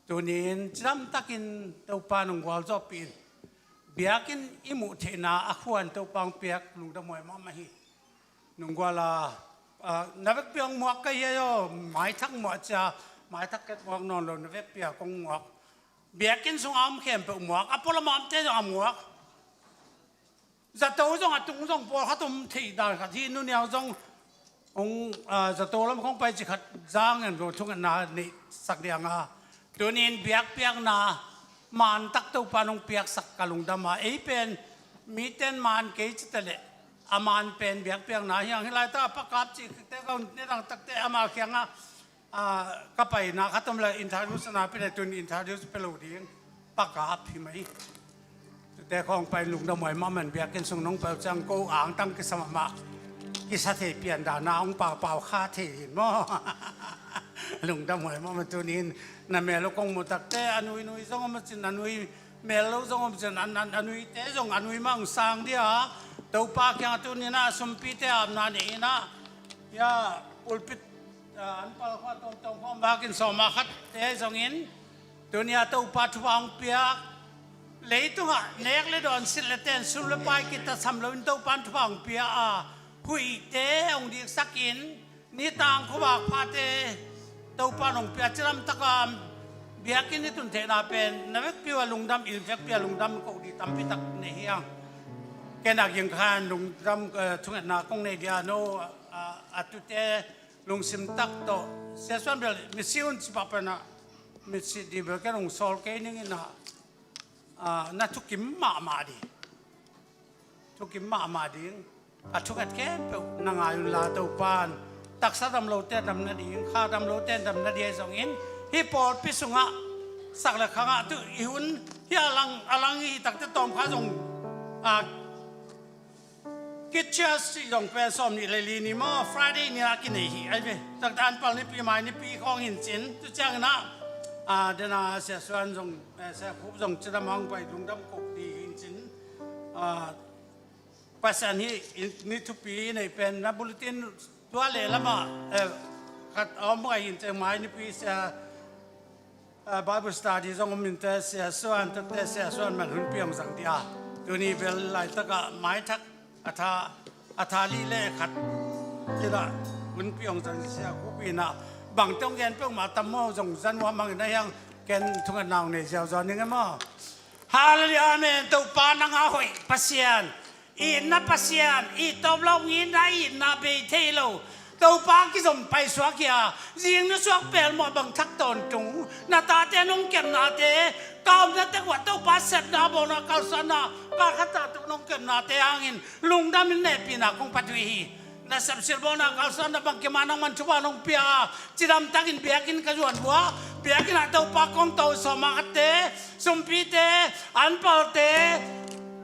tunin cidam takin Topa nong gualzawhpih in. Biakinn i muh theihna a khuan Topa hong piak lungdam huai mahmah hi. Nungguala, ah, na vekpi hong muak ka hi aw, maithak muak cia, maithak ket muak nawn lo, na vekpi a kong muak. Biakinn sungah om khempeuh muak, a pualamah omte zong a muak. Zato zong a tung zong pawlkhat om thei dan khat hi, nuniang zong hong, ah, zato lam khong pai ci khat zang en lo thungetna neihsak dianga. Tunin biakpiakna man tak Topa nong piaksak ka lungdam a, ei pen miten man kei ci ta leh a man pen biakpiakna hi hang. Hih laitak a Pa Kap cih khit teh ka hun nidang tak teh ama kiangah, ah, ka paina khat om leh introduce na pia leh tun introduce pia lo ding. Pa Kap hi mai. Tute khawng pai lungdam huai mahmah in, biakinn sung nong pai uh ciang ko angtang kisa mahmah. Kisa thei pian dan a hong paupau kha thei hi maw. Lungdam huai mahmah. Tuni in na mel uh kong muh tak teh a nuinui zong om a cin, a nui mel lo zong om cin, a, a, a nuite zong a nui mah hong sang dia. Topa kiangah tuni in a sumpite apna nei in a, ya, pulpit, ah, an pal khua tawmtawm khawng bakin sawma khatte zongin tuni a Topa thupha hong piak. Leitungah nek le dawn, silh le ten, sum le pai kitasam loin Topa in thupha hong pia a, huihte hong diksakin, nitang khuavak phate Topa in hong pia, cidamtaka biakinn i tun theihna pen na vekpi uh a lungdam, i vekpi a lungdam ko ding tampi tak nei hi hang. Ken a ging khan lungdam, eh, thungetna kong nei dia, no, ah, a tute lungsim tak tawh, Sia Suan bel mitsi un ci pah pen a, mitsi ding bel ken hong sawl kei ning in a, ah, na thukim mahmah ding. Thukim mahmah ding. A thunget khempeuh na ngai unla, Topa in taksa dam lote dam nading, kha dam lote dam nading ahi zongin, hih pawlpi sungah sak le khangah tu i hun hi a lang, a lang i hi tak teh tawmkha zong, ah, Kids Church cih zong pen sawmnih le li ni maw, Friday ni a kinei hi ai ve. Tak teh an pal nipi, mai nipi khawng hi in cin, tu ciangin a, ah, den a Sia Suan zong, eh, Sia Khup zong cidam hong pai lungdam ko ding hi in cin. Ah, Pasian hih ni thupi nei pen na bulletin tua lehlamah, eh, khat a om ngai hi in cin, mai nipi Sia, eh, Bible study zong om in teh, Sia Suan, tak teh Sia Suan man hunpi hong zang dia. Tuni bel laitakah maithak a tha, a tha li le khat ci-in a hunpi hong zang Sia Khup in a, bangte hong gen peuhmah tam maw, zong zan uh a mang in a, hi hang ken thungetna hong nei ziauzaw ning e maw. Hallelujah, amen. Topa nang a hoih Pasian, itna Pasian, it tawp lo nginna, itna bei thei lo. Topa kizom paisuak hi a, zing nusuak pelmawh bang thak tawntung, na tate nong kepnate, ka omna tek uah Topa sepna, bawlna, kalsuanna, kalkhat a tuk nong kepnate hangin lungdam in hehpihna kong phat uh hi. Na sepsilh bawlna kalsuanna bangkim ah nangman thupha nong pia a, cidamtakin biakinn ka zuan uh a, biakinn ah Topa kong to sawma khatte, sumpite, an palte,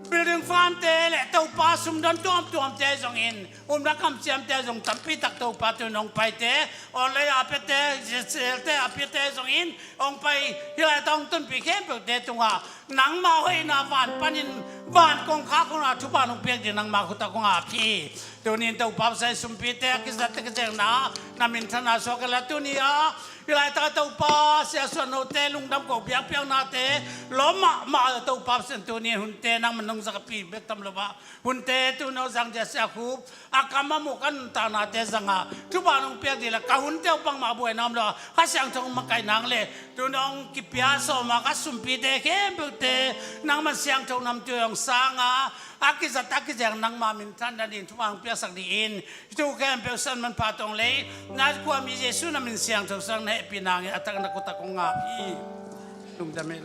building fund-te le Topa sumdon tuamtuamte zongin, umna kamciamte zong tampi tak Topa tu-in hong paite, online a piate, Zelle-te a piate zongin hong pai, hih laitak hong tonpih khempeuhte tungah nangma hoihna van panin van kongkhak hong a, thupha nong piak ding nangma khut ah kong ap hi. Tuni-in Topa Pasian, sumpite a kizat a kizengna na minthanna suak hen la, tuni-a hih laitak Topa Sia Suan note lungdam ko biakpiaknate lawm mahmah a, Topa Pasian, tuni-in hunte nangman nong zangpih bek tam lo a, hunte tu-in nong zang dia Sia Khup a kam a muk a nuntaknate zanga thupha nong piak ding le ka hunte uh bangmah buaina om lo a, Kha Siangtho makaihna hang le tu-in hong kipia sawma khat sumpite khempeuhte nangman siangtho namtui hong sang a, a kizat a kizeng nangma minthanna ding thupha hong piaksak dingin, hih thu khempeuh san manpha tawng lei na khuami Jesuh na min siangtho sang na hehpihna hang a, a tak na kut ah kong ap hi. Lungdam hen.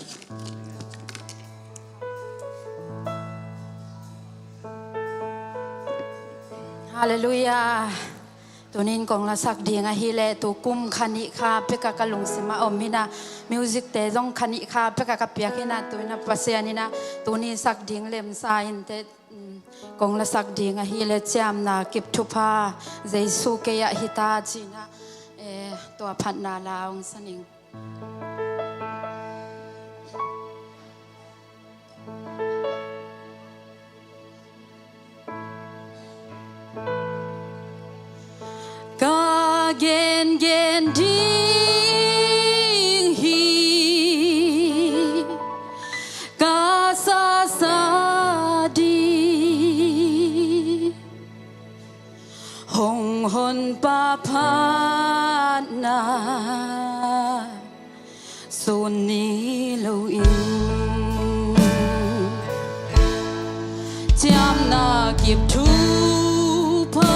Halleluiah. Tuni-in kong lasak ding ahih leh tu kum kha nih kha pek a ka lungsim ah om hi-in ah, music-te zong kha nih kha pek a ka piak hi-in ah, tu-in ah Pasian in ah tuni sak ding lemsa inteh. Kong lasak ding ahih leh Ciamna Kip Thupha, Jesuh Kei Ah Hi Ta ci-in ah, eh, tua phatna la hong sa ning. Ka gengen ding hi, ka sasa ding, hong Honpa phatna sun ni loin, Ciamna Kip Thupha,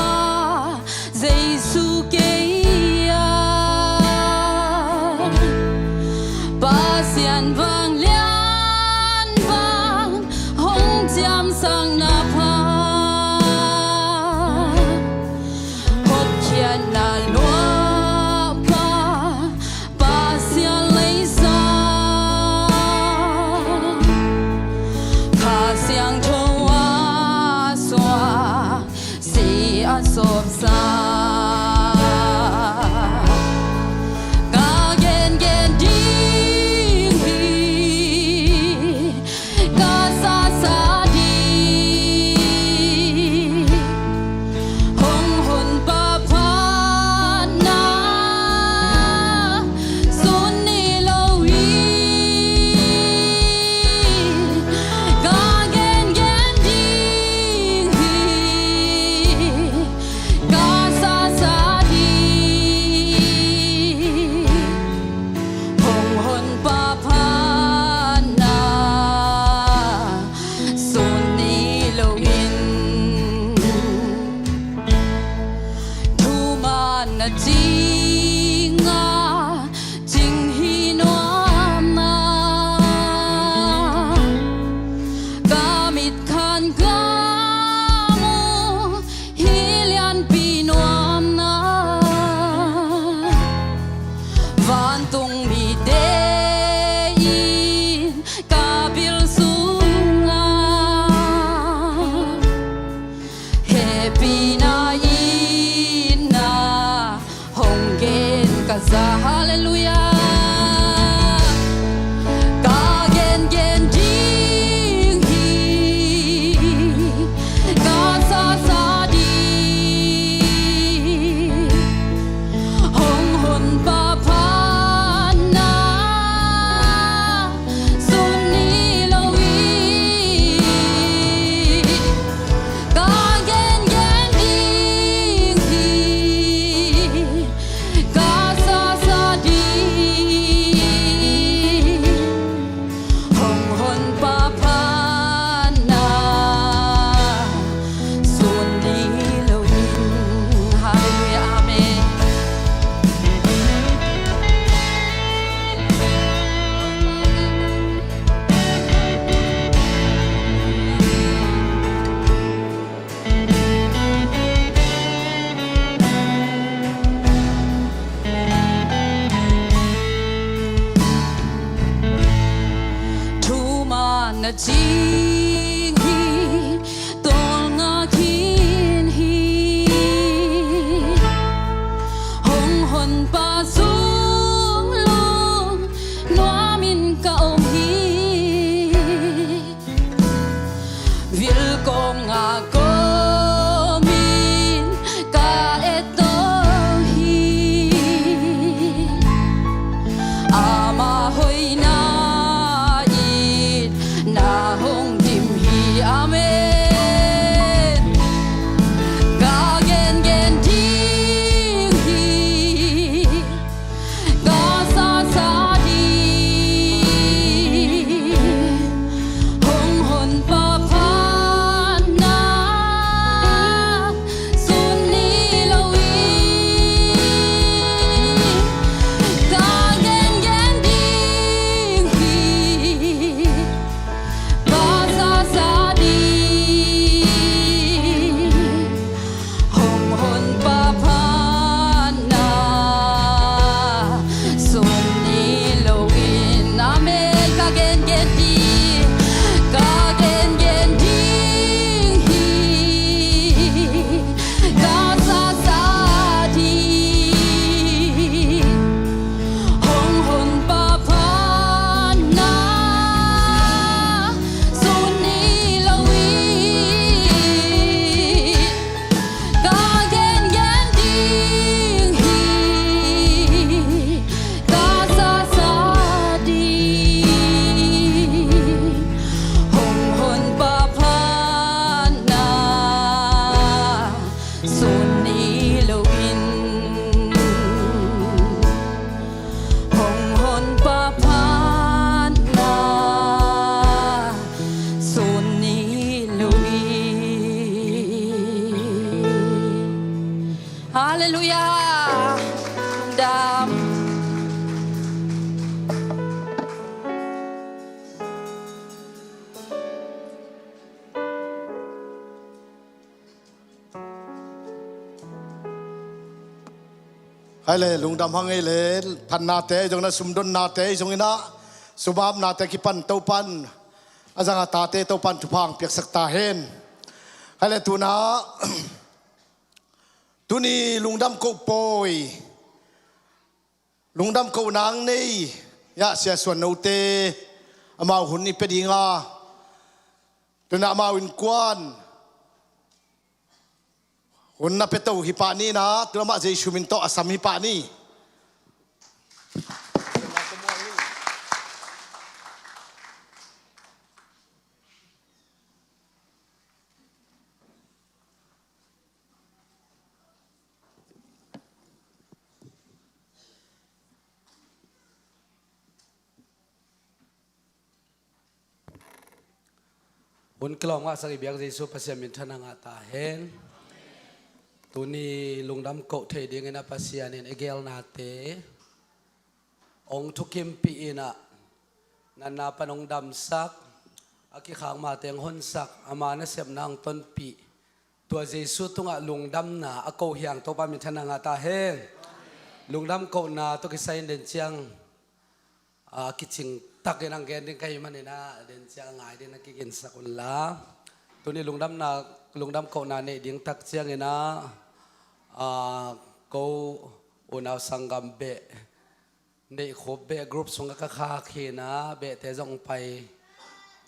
Jesuh Kei Ah, Pasian vanglian bang hong ciamsakna pha. Za, halleluiah. Ka gengen ding hi, ka sasa ding. Hong Honpa phatna sun ni lo in, ka gengen ding hi, ka sasa ding. Hong Honpa phatna sun ni lo in. Halleluiah, amen. Thuman na cing hi, tawlnga khin hi. Hong Honpa sung lungnuam in ka om hi. Vil kawm nga kawmin ka etto hi. Ama hoihna in na hong dim hi. Amen. Ka gengen ding hi, ka sasa ding. Hong Honpa phatna sun ni lo in, ka gengen ding hi, ka sasa ding. Hong Honpa phatna sun ni lo in. Amen. Ka gengen ding, ka gengen ding hi, ka sasa ding. Hong Honpa phatna sun ni lo in, ka gengen ding hi, ka sasa ding. Hong Honpa phatna sun ni lo in, Hong Honpa phatna sun ni lo in. Halleluiah. Lungdam. Hai le, lungdam hang ei le, thannate zong na, sumdonnate zong ina, sumapnate kipan Topan a zang a tate Topan thupha hong piaksak ta hen. Hai le, tuna tuni lungdam koh pawi, lungdam kohna nei, ya, Sia Suan Note, amau hun i pia dinga, tuna amau innkuan hun na pia to hi pah ni na, tuna amah Jesu min tawh a sam hi pah ni. Hun kilawm ngahsak i biak Jesu Pasian min than a ngah ta hen. Tuni lungdam koh thei dingin a Pasian in i gelnate hong thukimpih in a, natna pan hong damsak, a kikhak mate hong honsak, ama nasepna hong tonpih, tua Jesu tungah lungdamna a koh hiang Topa min than a ngah ta hen. Lungdam kohna tawh kisai in den ciang, a, kicing takin hong gen ding ka hih manin a, den ciang a ngai ding na kiginsak un la. Tuni lungdamna, lungdam kohna neih ding tak ciangin a, a, ko Unau sanggam beh, neihkhup beh group sungah ka khak hi-in ah, behte zong pai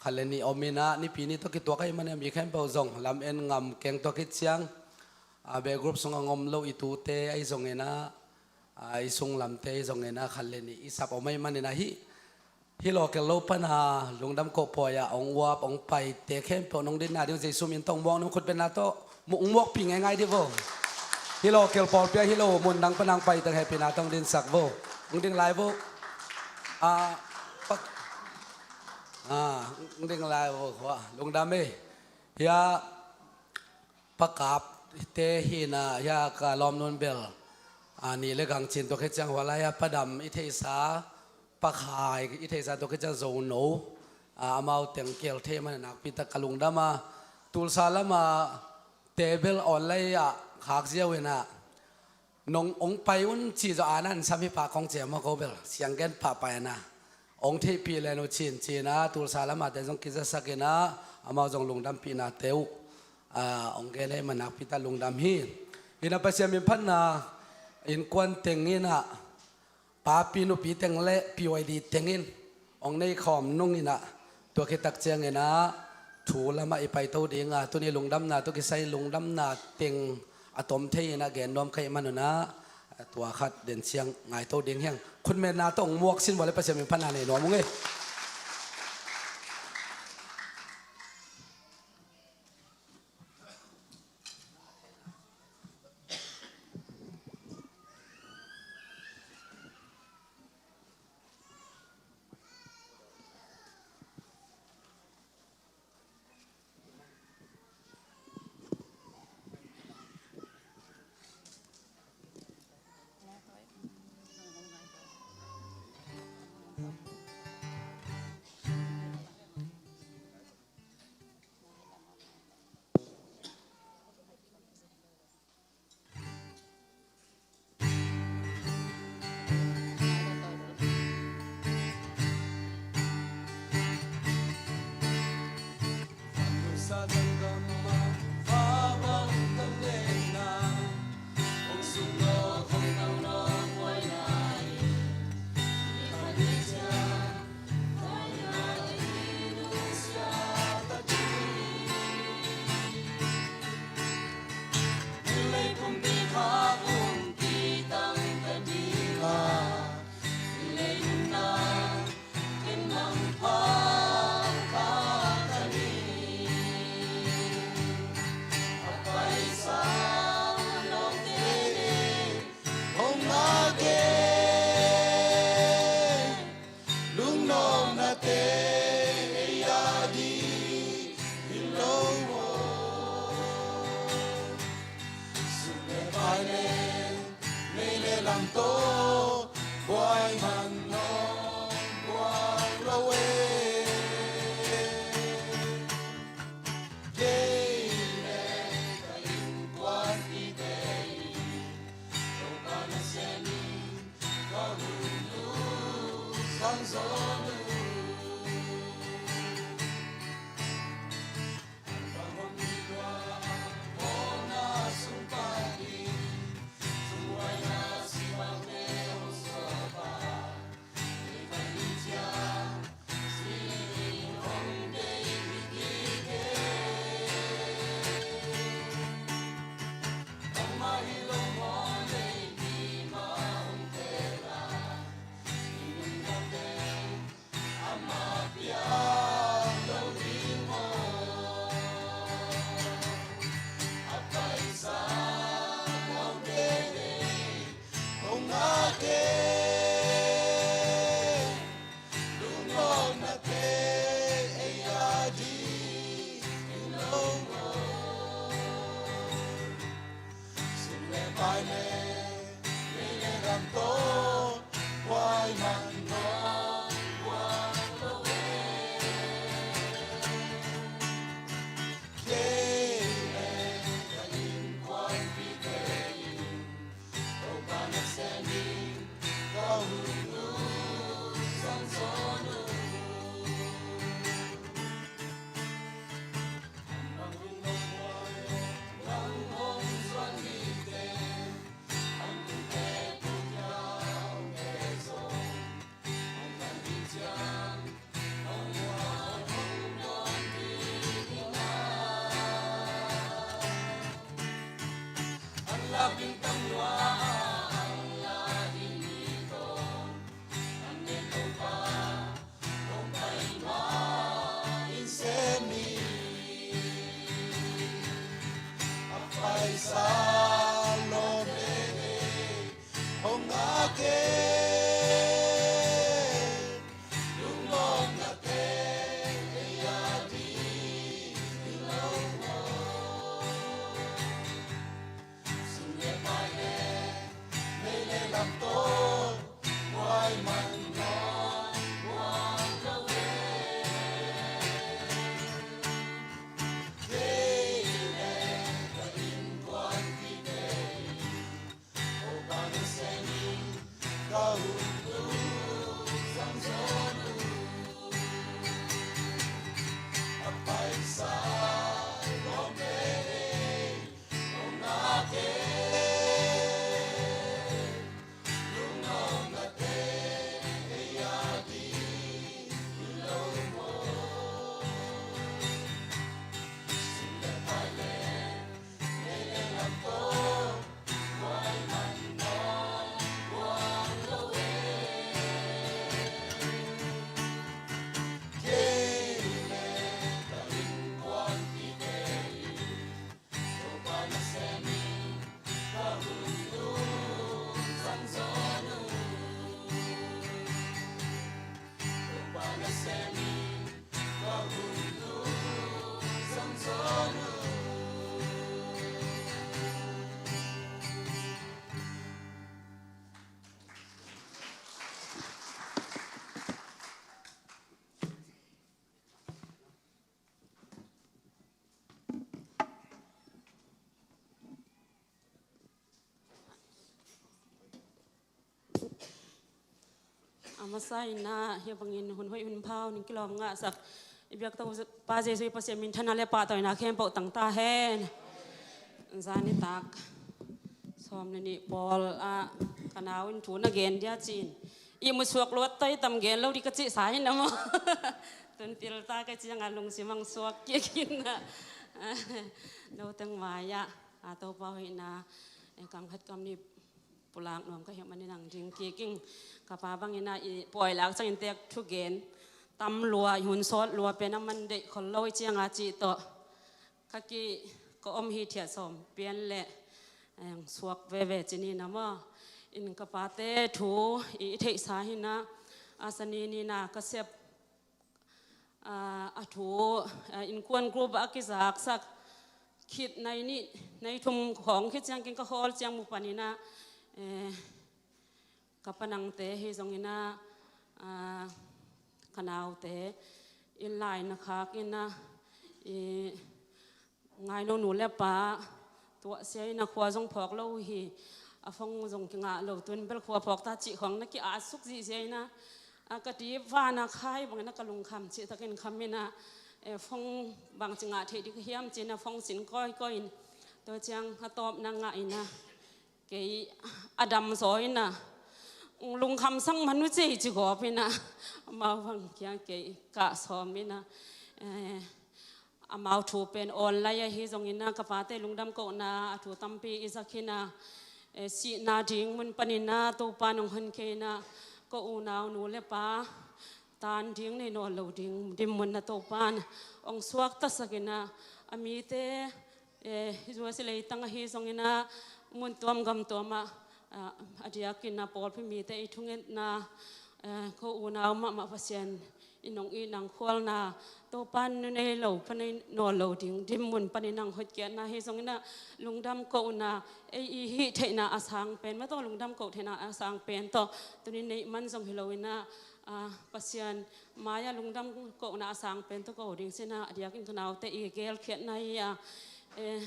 khat le nih om in ah, Nipi ni tawh kituak ahih manin ah mi khempeuh zong lam en ngam keng. Tua khit ciang, ah, beh group sungah hong om lo i tute ahi zongin ah, ah, i sunglamte ahi zongin ah khat le nih i sap om ahih manin ah, hih hih lawkel lo pana lungdam kohpawi-ah hong uap hong paite khempeuh nong dinna ding uh Jesu min tawh hong muak ni, khutbetna tawh mu-, hong muakpih ngeingai dih vo. Hih lawkel pawlpi ah hih lo mun dang pana hong paite hehpihna tawh hong dinsak vo. Hong ding lai vo. Ah, pak. Ah, hong ding lai vo. Lungdam ei. Hih ah Pa Kap te hi-in ah, hih ah ka lawmnu'n bel, a, nih le gang cin, tua khit ciang hua lai-ah Pa Dam i theihsa, Pa Khai i theihsa, tua khit ciang Zono, a, amau teng kihel thei manin ah nakpi tak ka lungdam a, Tulsa lamah te bel online ah khak ziau in ah, nong hong pai un ci zaw, a nan sam hi pah kong ci a maw, ko bel siang gen pahpah in ah, hong theihpih len uh cin ci-in ah, Tulsa lamah te zong kizasak in ah, amau zong lungdampihnate uh, a, hong gen ahih manin nakpi tak lungdam hi. Hi-in ah Pasian min phatna, innkuan teng in ah, papi nupi teng le P Y D teng in hong nei khawm nung in ah, tua khit tak ciangin ah thu lamah i paito ding a, tuni lungdamna tawh kisai lungdamna teng a tom thei in ah gen nuam ka hih manun ah, tua khat den ciang ngaito ding hi hang. Khutbetna tawh hong muak sin vua le Pasian min phatna nei nuam ung ei. Lungnuamnate ei a ding hi lo maw? Sum le pai le, mei le lam tawh, buai man nuam buai lo e. Kei le ka innkuanpihte in Topa nasem in ka hun uh zang zaw uh. A masa in ah hih bangin hun hoih hun phau ning kilawm ngahsak i biak Topa Jesuh i Pasian minthanna le pahtawina khempeuh tang ta hen. Zan nitak sawm le nih pawl ah ka nau in thu na gen dia ci-in ihmu suak luat tai tam gen lo di ka cih sa hi na maw? Tun pil ta ka ciangah lungsim ang suak kik in ah, noteng mai-ah a Topa hoihna, eh, kam khat kam nih pulak nuam ka hih manin ang ding kik ing. Ka pa bangin ah i pawi lak ciangin tek thugen tam lua, i hun sawt lua pen a man deih khol lo i ciangah cih tawh ka ki, ka om hi thiat sawm pian leh, eh, suak veve ci ni na maw? In ka pate thu i theihsa hi na, a sani ni na ka sep, ah, a thu, ah, innkuan group a kizaksak khit nai nih nai thum khawng khit ciangin ka hawl ciang mu panin ah, eh, ka panangte hi zongin ah, ah, ka naute in lai na khak in ah, i ngaino nu le pa tuahsia in ah khua zong phawk lo uh hi. A phone zong kingah lo, tun bel khua phawk ta cih khawng na ki-at suk zihziah in ah, a ka ti vana khai bangin ah ka lungkham cih takin kham in ah, eh, phone bangci ngah theih ding ka hiam ci-in ah phone sin kawikawi in, tua ciang a tawpna ngah in ah kei a dam zaw in ah, lungkham sang man uh ci, ci gawp in ah, amau bang kiang kei kah sawm in ah, eh, amau thu pen online ahi zongin ah ka pate lungdam kohna a thu tampi i zak hi na, eh, sihna ding mun panin ah Topa nong hon kei in ah ka unau nu le pa tan ding nei nawn lo ding dinmun ah Topa in ong suaktasak in ah, a mite, eh, i zuasi leitang ahi zongin ah mun tuam gam tuam ah, ah, a diakin ah pawlpi mite i thungetna, eh, ka unau mahmah Pasian in ong it nang khualna, Topa in nu nei lo, pa nei nawn lo ding dinmun panin nang hotkhiatna hi zongin ah lungdam kohna, ei i hih theihna a sang pen, ma tawh lungdam koh theihna a sang pen tawh tuni neih man zong hi lo in ah, ah, Pasian mai-ah lungdam kohna a sang pen tawh ko ding ci-in ah a diakin ka naute i gelkhiatna hi a, eh,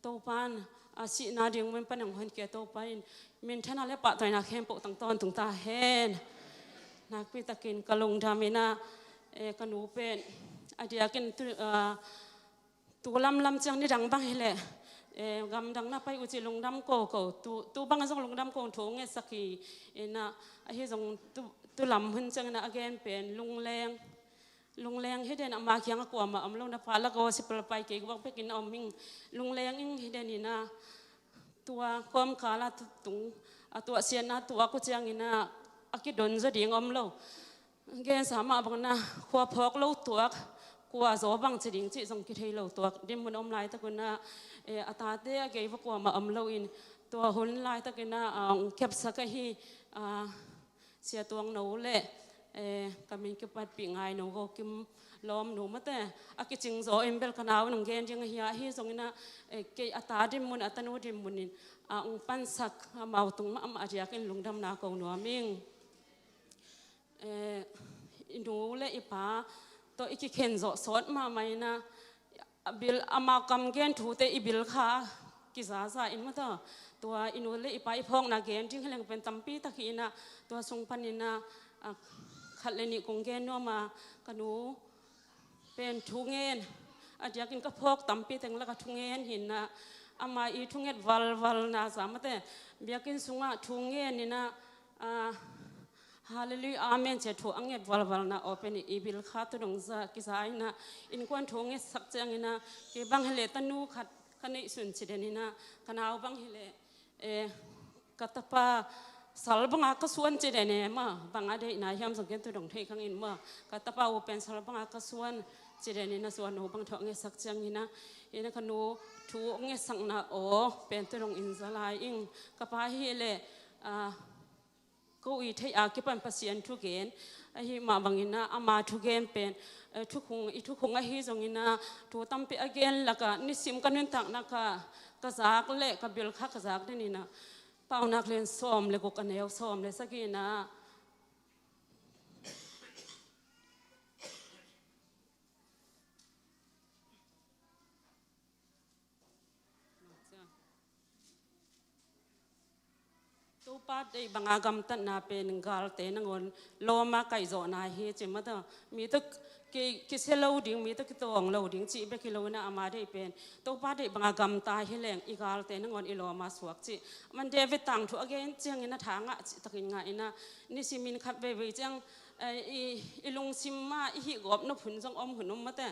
Topa in a sihna ding mun pan ong honkhia Topa in minthanna le pahtawina khempeuh tang tawntung ta hen. Nakpi takin ka lungdam in ah, eh, ka nu pen a diakin tu, ah, tu lamlam ciang nidang bang hi leh, eh, gamdang na pai uh ci lungdam koko, tu, tu bang zong lungdam ko thu ngetsak hi in ah, ahi zong tu, tu lam hun ciangin ah a gen pen lungleng, lungleng hi den, amah kiangah kuamah om lo, na pa lak gospel pai kei guak bekin a om ing. Lungleng ing hi den in ah tua kawmkal ah tung, a tuahsiatna tuak uh ciangin ah a kidon zaw ding om lo. Gensa mah bangin ah khua phawk lo tuak, kua zaw bang ci ding cih zong kithei lo tuak dinmun om laitak un ah, eh, a tate a gei va kuamah om lo in tua hun laitakin ah, ah, ong kepsak ahi, ah, Sia Tuang No le, eh, ka min kipatpih Ngai No, Go Kim Lawm No mate, a kicing zaw in bel ka nau nong gen ding ahi a, ahi zongin ah, eh, kei a ta dinmun, a tanu dinmun in, ah, ong pansak amau tung mahmah a diakin lungdamna ko nuam ing. Eh, i nu le i pa tawh i kikhen zawh sawt mahmah in ah, a bil, amau kam gen thute i bil kha kizaza in mataw, Tua i nu le i pa i phawkna gen ding hi leng pen tampi tak hi in ah, tua sung panin ah, a, khat le nih kong gen nuam a, ka nu pen thungen, a diakin ka phawk tampi teng lak a thungen hi in ah, ama i thunget valvalna zah mate, biakinn sungah thungen in ah, a, Hallelujah, Amen ci a thu a nget valvalna aw pen i bil kha tu dong za kiza in ah, innkuan thu ngetsak ciangin ah, kei bang hi leh tanu khat ka neih sun ci den in ah, ka nau bang hi leh, eh, ka tapa sal banga ka suan ci den e maw, banga deihna hiam zong ken tu dong thei khang in maw, ka tapa u pen sal banga ka suan ci den in ah, suan u bang thu a ngetsak ciangin ah, in ah ka nu thu a ngetsakna aw pen tu dong in za lai ing, ka pa hi leh, ah, ko i theih a kipan Pasian thugen ahi mah bangin ah, ama thugen pen, eh, thukhung, i thukhung ahi zongin ah, thu tampi a gen lak ah nisim ka nuntakna ka, ka zak le ka bil kha ka zak den in ah, Paunak lian sawm le guk a neu sawm le sagih in ah, Topa deih banga gamtatna pen galte nangawn lawma kaihzawhna hi ci mata. Mi tawh ki, kisia lo ding, mi tawh kitawng lo ding cih bek hi lo in ah, ama deih pen Topa deih banga gamta hi leng i galte nangawn i lawma suak cih. Aman David tangthu a gen ciangin ah tha ngah cih takin ngah in ah, nisimin khat veivei ciang, eh, i, i lungsim ah i hih gawp nop hun zong om hun om mate.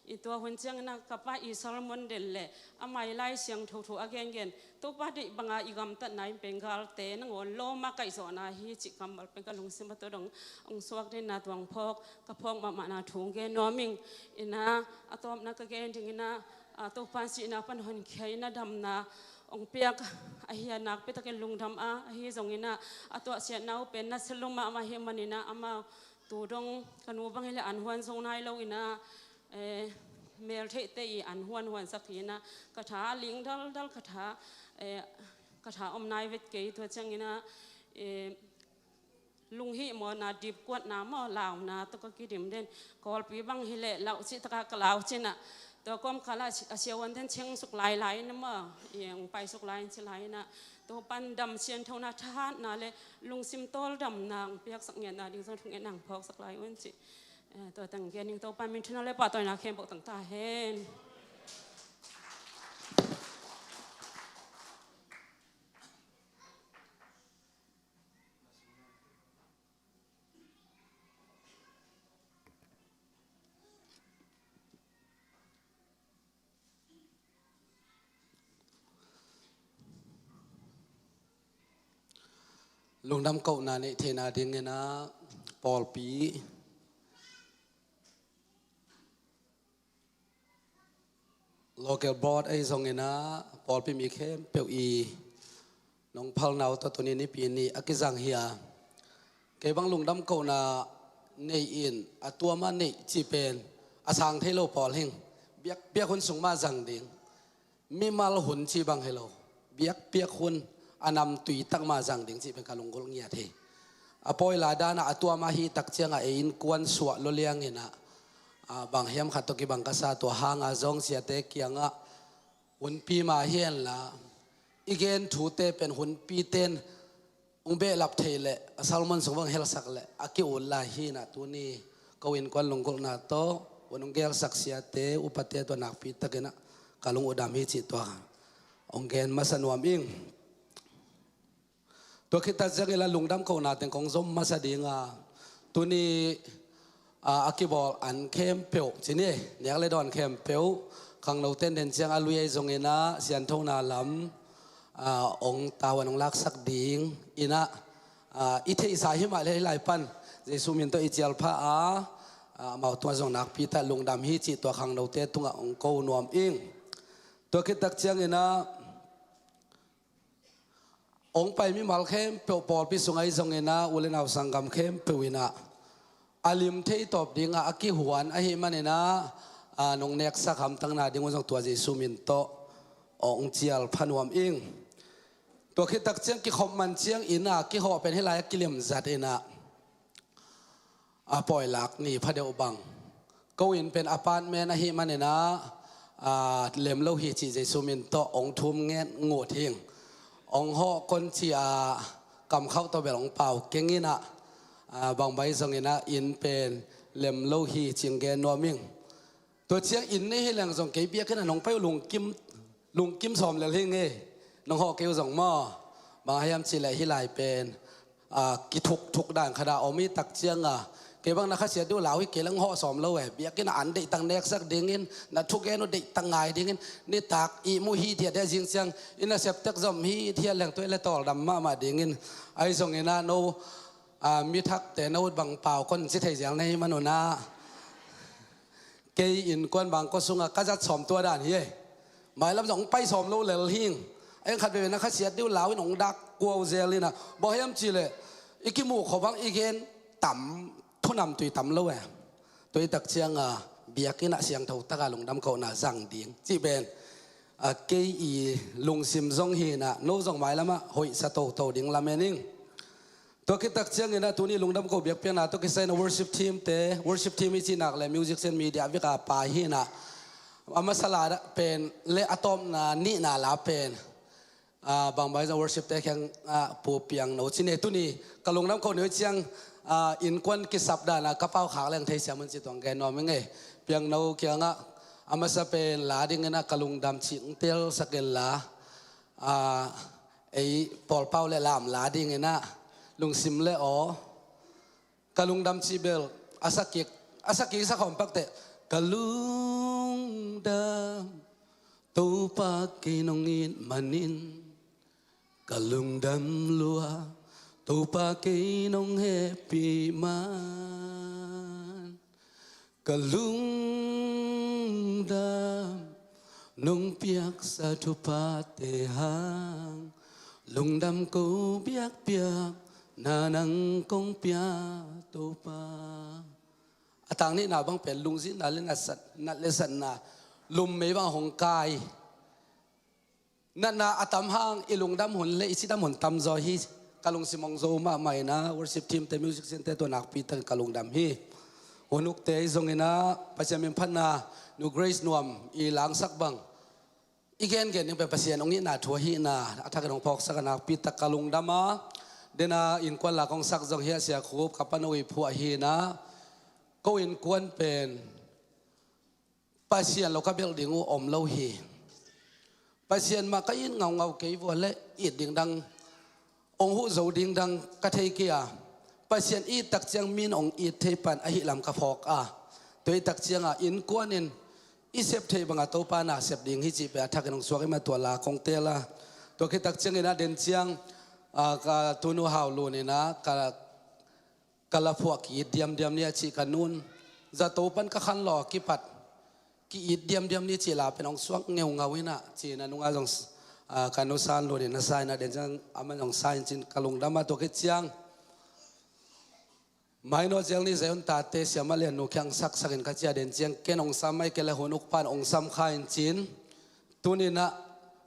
I tua hun ciangin ah ka pa i sermon del le ama i Lai Siangtho thu a gengen, Topa deih banga i gamtatna in pen galte nangawn lawma kaihzawhna hi cih kammal pen ka lungsim ah tua dong hong suak den in ah, tua hong phawk, ka phawk mahmahna thu hong gen nuam ing. In ah, a tawpna ka gen ding in ah, a, Topa in sihna pan honkhia in ah damna hong piak ahi a, nakpi takin lungdam a, ahi zongin ah, a tuahsiatna uh pen nasia lua mahmah hi manin ah, amau tu dong ka nu bang hi leh an huan zo nai lo in ah, eh, meltheihte i an huanhuansak hi in ah, ka tha a ling daldal, ka tha, eh, ka tha om nai vet kei, tua ciangin ah, eh, lunghih mawhna, dipkuatna maw, launa tawh ka kidim den. Kawlpi bang hi leh lauh cih taka ka lau cin ah, tua kawmkal ah a siavuan ten cheng suk lailai in ah maw, i hong pai suk lai in ci lai in ah, Topan dam sianthona, thahatna le lungsim tawldamna hong piaksak ngiatna ding zong thungetna hong phawksak lai un ci. Eh, tua teng gen ing. Topa min thupha le pahtawina khempeuh tang ta hen. Lungdam kohna neih theihna dingin ah pawlpi, local board ahi zongin ah pawlpi mi khempeuh i nong phalna uh tawh tuni Nipi ni a kizang hi a, kei bang lungdam kohna neih in, a tuam a neih cih pen a sang thei lo pawl hing. Biakpiak hun sung mah zang ding. Mimal hun cih bang hi lo, biakpiak hun, a namtui tak mah zang ding cih pen ka lunggulh ngiat hi. A pawila dan ah a tuam a hih tak ciangah ei innkuan suah lua liangin ah, a, bang hiam khat tawh kibang ka sa, tua hanga zong siate kiangah hunpi mah hi henla, i gen thute pen hunpite in hong behlap thei leh, a sermon sung bang helsak leh a ki-ut lai hi in ah, tuni ko innkuan lunggulhna tawh hun hong gelsak siate, upate tawh nakpi takin ah ka lung uh dam hi cih tua hong gen masa nuam ing. Tua khit tak ciangin ah lungdam kohna teng kong zom masa ding a, tuni, a, a kibawl an khempeuh ci ni, nek le dawn khempeuh, khangnote in den ciang a lui ahi zongin ah sianthona lam, a, hong tavuan hong laksak ding in ah, a, i theihsa hi mah leh hih lai pan Jesu min tawh i cialpha a, a, amau tungah zong nakpi tak lungdam hi cih tua khangnote tungah hong ko nuam ing. Tua khit tak ciangin ah hong pai mimal khempeuh, pawlpi sung ahi zongin ah u le nau sanggam khempeuh in ah a lim thei tawp dingah a kihuan ahih manin ah, a, nong neksak hamtangna ding uh zong tua Jesu min tawh hong cialpha nuam ing. Tua khit tak ciang kikhop man ciangin ah kihawh pen hih lai a kilemzat in ah, a, pawilak ni phadeuh bang, ko inn pen apartment ahih manin ah, a, lem lo hi cih Jesu min tawh hong thum nget ngut hing. Ong hawh kon ci-a kamkhauh tawh bel ong pau keng in ah, a, bangbang zong in ah inn pen lem lo hi cih ong gen nuam ing. Tua ciang inn nei hi leng zong kei biakinn ah nong pai uh lungkim, lungkim sawm lel hi ing e. Nong hawh kei uh zong maw. Bang hang hiam cih leh hih lai pen, a, kithukthuk dan khat ah om hi tak ciang a, kei bang na khasiat ding uh lau hi kei leng hawh sawm lo e. Biakinn ah an deihtak neksak dingin, na thugen uh deihtak ngai dingin, nitak ihmu hithiat hi a, zing ciang i nasep tek zom hithiat leng tua hi leh tawldam mahmah dingin. Ahi zongin ah no, a, mi thakte no bang pau kon ci thei zel na hih man un ah, kei innkuan bang kua sungah ka zat sawm tua dan hi e. Mailam zong ong pai sawm lo lel hi ing. A eng khat veve na khasiat ding uh lau in ong dak kuau zel in ah. Bang hiam cih leh i kimuh khawng bang i gen tam, thunam tui tam lo e. Tua hi tak ciang a, biakinn ah siangtho tak a lungdam kohna zang ding cih pen, a, kei i lungsim zong hi in ah, no zong mailam ah hoihsa toto ding lamen ing. Tua khit tak ciangin ah tuni lungdam ko biakpiakna tawh kisai in ah worship team te, worship team i cih nak leh musician media vek a pai hi in ah, a masa la pen leh a tawpna nihna la pen, a, bangbang zong worship te kiang, a, Pu Piangno ci ni e. Tuni ka lungdam ko ni uh ciang, a, innkuan kisap dan ah ka pau khak leng thei siam un ci tuang gen nuam ing e. Piangno kiangah a masa pen la dingin ah ka lungdam cih ong telsak in la, a, ei pawlpau leh lam la dingin ah, lungsim leh aw, ka lungdam cih bel a sa kik, a sa kik sa khawm pak teh. Ka lungdam Topa kei nong it manin, ka lungdam lua Topa kei nong hehpih man. Ka lungdam nong piaksa thuphate hang, lungdam ko biakpiakna nang kong pia Topa. A tang nihna bang pen lungzinna leh natsat, nat leh satna lummei bang hong kai. Natna a tam hang i lungdam hun leh i cidam hun tamzaw hi. Ka lungsim ong zo mahmah in ah, worship team te, musician te tawh nakpi takin ka lungdam hi. Hun ukte i zongin ah Pasian min phatna, Nu Grace Nuam i langsak bang i gengen ding pen Pasian ong itna thu ahi in ah, a thakin ong phawksak a nakpi tak ka lungdam a. Dena innkuan la kong sak zong hi a, Sia Khup ka pano i phuah hi in ah, ko innkuan pen Pasian lo ka belh ding uh om lo hi. Pasian mah ka it ngaungau kei vua leh it ding dang, ong huh zo ding dang ka thei kei a. Pasian it tak ciang min ong it thei pan ahi lam ka phawk a. Tua hi tak ciang a innkuan in i sep thei bang a Topa na sep ding hi cih pen a thakin ong suak i ma tua la kong teel a. Tua khit tak ciangin a den ciang, a, ka tunu Hau Lun in a ka ka la phuah ki-it diamdiam ni a cih ka nun. Zato pan ka khanlawh a kipat ki-it diamdiam ni cih la pen ong suak ngeungau in a ci-in a nunga zong, a, ka nu San Lun in a sa in a den ciang aman ong sa in cin ka lungdam a. Tua khit ciang mai nawt zel ni Zion tate siamah lian nu kiang saksak in ka ci a den ciang ken ong sam mai kei leh hun uk pan ong sam kha in cin. Tuni-in ah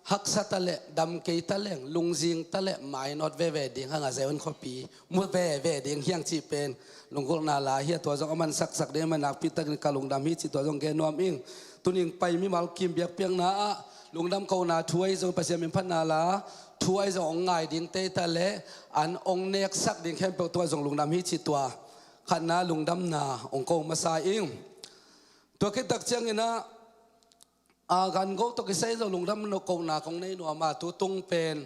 haksa ta leh, dam kei ta leng, lungzing ta leh, mainawt veve ding hang a, Zion khuapi mu veve ding hi hang cih pen lunggulhna la hi a, tua zong aman saksak ding, aman nakpi takin ka lungdam hi cih tua zong gen nuam ing. Tuni-in pai mimal kim biakpiakna ah lungdam kohna thu ahi zong, Pasian min phatna la thu ahi zong ong ngai ding te ta leh, an ong neksak ding khempeuh tua zong lungdam hi cih tua khatna lungdamna ong ko masa ing. Tua khit tak ciangin ah, a, gan go tawh kisai zo lungdam kohna kong nei nuam a, tu tung pen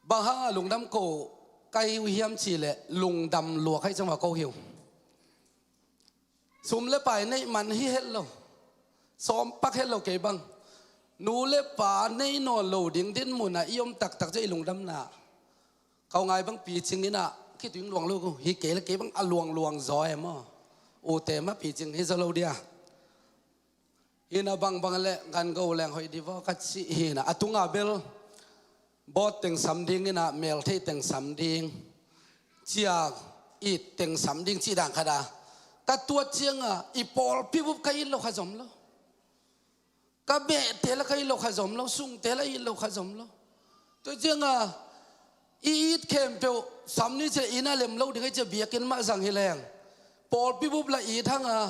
bang hang a lungdam ko ka hi uh hiam cih leh lungdam lua ka hih ciang va ko hi uh. Sum le pai neih man hi het lo, sawm pak het lo kei bang. Nu le pa nei nawn lo ding dinmun ah i om taktak ciang i lungdamna, ka u ngai bang picing in ah, khitui ing luang lo ko, hi kei leh kei bang a luangluang zaw e maw. Ute mah picing hi zaw lo dia. Hi in ah bangbang leh gan go leng hoih di vaw ka cih hi in ah, a tunga bel bawt teng sam ding in ah, meltheih teng sam ding, cia it teng sam ding cih dan khat a ka tuat ciang a, i pawlpi bup ka it lo kha zom lo. Ka behte la ka it lo kha zom lo, sungte la it lo kha zom lo. Tua ciang a i it khempeuh sam ni ciang inn ah lem lo ding hi ciang biakinn mah zang hi leng, pawlpi bup la it hang a,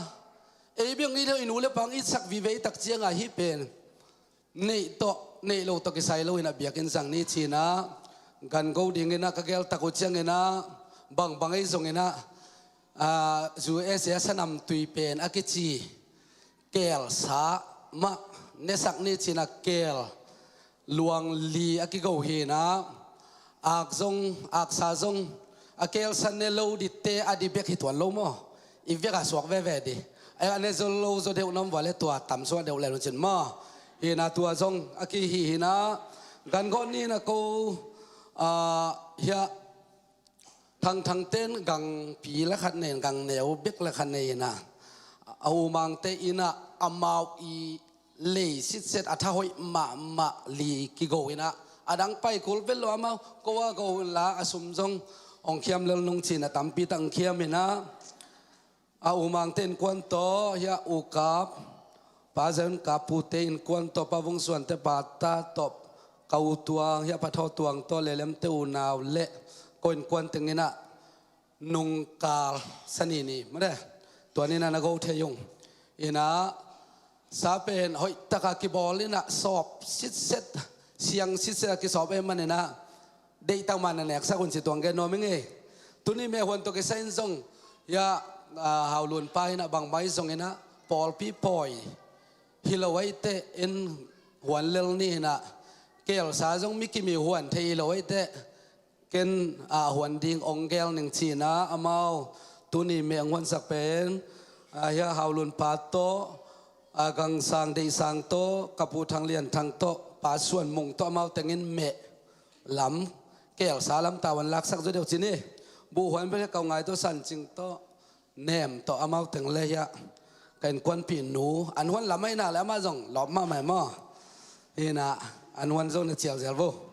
ei beng it lo, i nu le pa hong itsak vive tak ciang a hih pen neih tawh neih lo tawh kisai lo in a biakinn zang ni ci-in ah, gan go ding in ah ka geltak uh ciangin ah, bangbang ahi zongin ah, ah, U S A sanam tui pen a kici kelsa mah nesak ni ci-in ah kel luang li a kigo hi-in ah, ak zong, aksa zong, a kelsa ne lo dite a di bek hi tuan lo maw? I vek a suak veve di. A ne zo lo zaw deuh na om vua leh tua tam sung a deuh lel un cin maw? Hi-in ah tua zong a kihi hi-in ah, gan gawh ni-in ah ko, ah, hiah Thangthangte'n gangpi le khat nei in, gangneu bek le khat nei in ah, a U Mangte in ah amau i lei sitset a tha hoih mahmah li kigo in ah, a dang pai kul vet lo amau, ko a go inla a sum zong hong khiam lel nung ci-in ah tampi tak hong khiam in ah, a U Mangte innkuan tawh, hiah U Kap, Pa Zan Kap pute innkuan tawh, Pa Vung Suante pata tawh, ka U Tuang, hiah Pa Thaw Tuang tawh, Lelemte unau le ko innkuan teng in ah nungkal sani ni mah de, tua ni-in ah na go thei ung. In ah sa pen hoih tak a kibawl in ah sawp sitset, siang sitset a kisawp ahih manin ah, deih tak mah na neksak un ci tuang gen nuam ing ei. Tuni meh huan tawh kisai in zong, hiah, ah, Hau Lun pa in ah bangbang ahi zongin ah pawlpi pawi hi lo ahih teh en huan lel ni in ah, kelsa zong mi kim in huan thei hi lo ahih teh ken, ah, huan ding hong gel ning ci-in ah, amau tuni meh hong huansak pen, ah, hiah Hau Lun pa tawh, ah, Gang Sang, Deih Sang tawh, ka Pu Thang Lian Thang tawh, Pa Suan Mung tawh, amau teng in meh lam, kelsa lam tawh hong laksak zaw deuh ci ni. Buh huan bek, ka U Ngai tawh, San Cing tawh, Nem tawh, amau teng le hiah ka innkuanpih nu, an huan lam ahih nak leh amah zong lawp mahmah maw? Hi in ah, an huan zong na cial zel vo.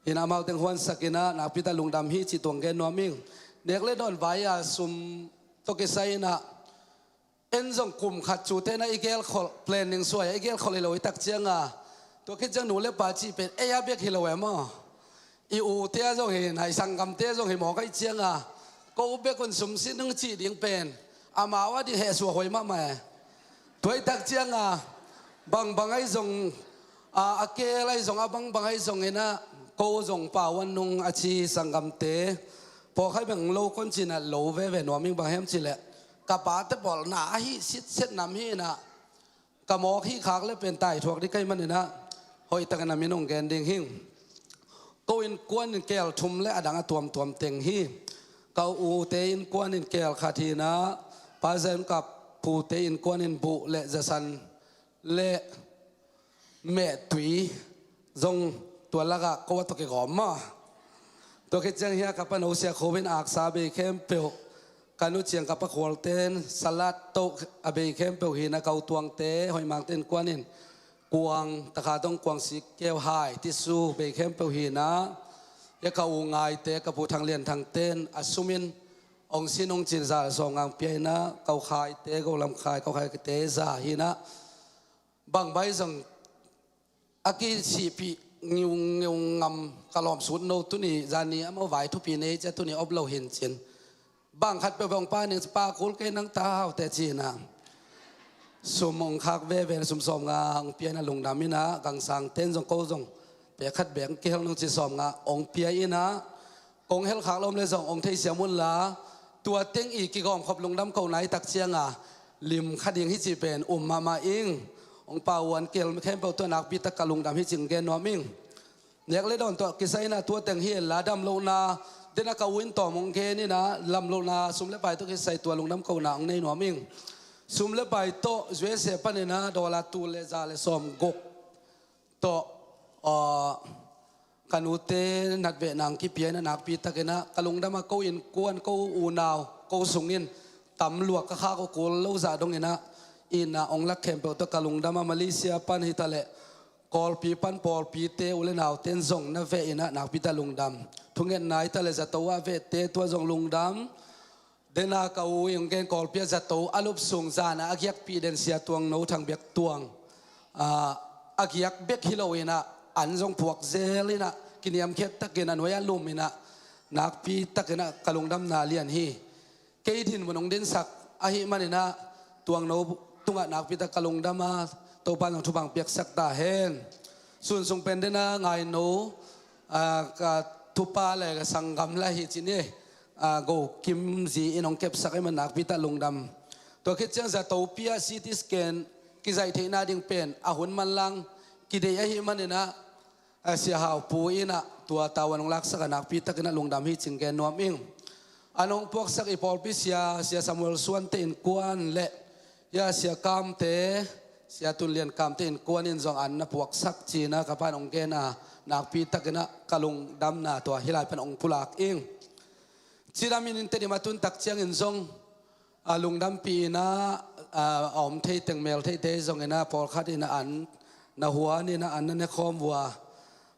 Hi in ah amau teng huansak in ah, nakpi tak lungdam hi cih tuang gen nuam ing. Nek le dawn vai-a sum tawh kisai in ah, en zong kum khat cute in ah i gelkholh, planning suai-a i gelkholh hi lo hi tak ciang a, tua khit ciang nu le pa cih pen ei a bek hi lo e maw? I ute a zong hi in ah, i sanggamte a zong hi mawk ahih ciang a, ko bek un sum sin ung cih ding pen amau a ding hehsuah huai mahmah e. Tua hi tak ciang a, bangbang ahi zong, a, a kel ahi zong, a bangbang ahi zongin ah, ko zong pau an nung a ci sanggamte pawlkhat beng lo kon ci-in ah lo veve nuam ing. Bang hiam cih leh, ka pate pawl na ahi sitset nam hi in ah, ka mawk hih khak le pen taithuak ding ka hih manin ah, hoih takin a min hong gen ding hing. Ko innkuan in kel thum le a dang a tuamtuam teng hi. Ka ute innkuan in kel khat hi in ah, Pa Zan Kap pute innkuan in buh le zasan le mehtui zong tua lakah ko a tawh kigawm maw? Tua khit ciang hiah ka pano Sia Kho in aksa a bei khempeuh, ka nu ciang ka pa Khualte'n salad tawh a bei khempeuh hi in ah, ka U Tuangte, Hoih Mangte innkuan in kuang, takha dong kuang, sikkeu, hai, tissue bei khempeuh hi in ah, hiah ka U Ngaite, ka Pu Thang Lian Thangte'n a sum in hong sin ung ci-in za le sawmnga hong pia in ah, ka U Khaite, ka U Lam Khai, ka U Khaite za hi in ah, bangbang ahi zong a kisihpih ngiungeu ngam, ka lawm sut no, tuni zani amau vai thupi nei ci-a, tuni op lo hi in cin. Bang khat peuhpeuh hong pia ning ci, pia kul kei nang ta hau teh ci-in ah, sum hong khak veve, sum sawmnga hong pia in ah lungdam in ah, Gang Sangte'n zong ko zong pek khat bek kihel nung ci, sawmnga hong pia in ah, kong hel khak lo om le zong hong theisiam un la, tua teng i kigawmkhop lungdam kohna hi tak ciang a, lim kha ding hi cih pen um mahmah ing. Hong pau an kel khempeuh tawh nakpi tak ka lungdam hi cih gen nuam ing. Nek le dawn tawh kisai in ah tua teng hi in la, damlohna, den a ka u in tawm hong gen in ah, damlohna sum le pai tawh kisai tua lungdam kohna hong nei nuam ing. Sum le pai tawh U S A panin ah dollar tul le za le sawmguk tawh, ah, ka nute natveh nang kipia in ah, nakpi takin ah ka lungdam a, ko innkuan, ko unau, ko sung in tam luak ka khak uh kul lo zah dongin ah, in ah hong lak khempeuh tawh ka lungdam a, Malaysia pan hi ta leh, Kawlpi pan pawlpite, u le naute in zong na veh in ah nakpi tak lungdam. Thungetna hi ta leh zato ah vehte, tua zong lungdam. Den a ka u in hong gen, Kawlpi ah zato a lup sung zan a a giakpih den Sia Tuang No Thang Biak Tuang, ah, a giak bek hi lo in ah, an zong phuak zel in ah, kiniamkhiat takin a nuai ah lum in ah, nakpi takin ah ka lungdamna lian hi. Kei dinmun hong dinsak ahih manin ah, Tuang No tungah nakpi tak ka lungdam a, Topa'n zong thupha hong piaksak ta hen. Sun sung pen dena ngaino, ah, ka tupa le ka sanggam la hi ci ni, ah, Go Kim zi in hong kepsak ahih man nakpi tak lungdam. Tua khit ciang zato pi ah C T scan kizaih theihna ding pen a hun manlang kideih ahih manin ah, ah, Sia Hau Pu in ah tua tavuan hong laksak a nakpi takin ah lungdam hi cih gen nuam ing. An hong puaksak i pawlpi sia, Sia Samuel Suante innkuan le, ya, Sia Kamte, Sia Tun Lian Kamte innkuan in zong an na puaksak ci-in ah ka pa'n hong gen a, nakpi takin ah ka lungdamna tua hih lai pan hong pulak ing. Cidam in Tedim a tun tak ciangin zong, a, lungdampih in ah, a, a om thei teng mel theite zong in ah pawlkhat in ah an na huan in ah an na ne khawm uh a,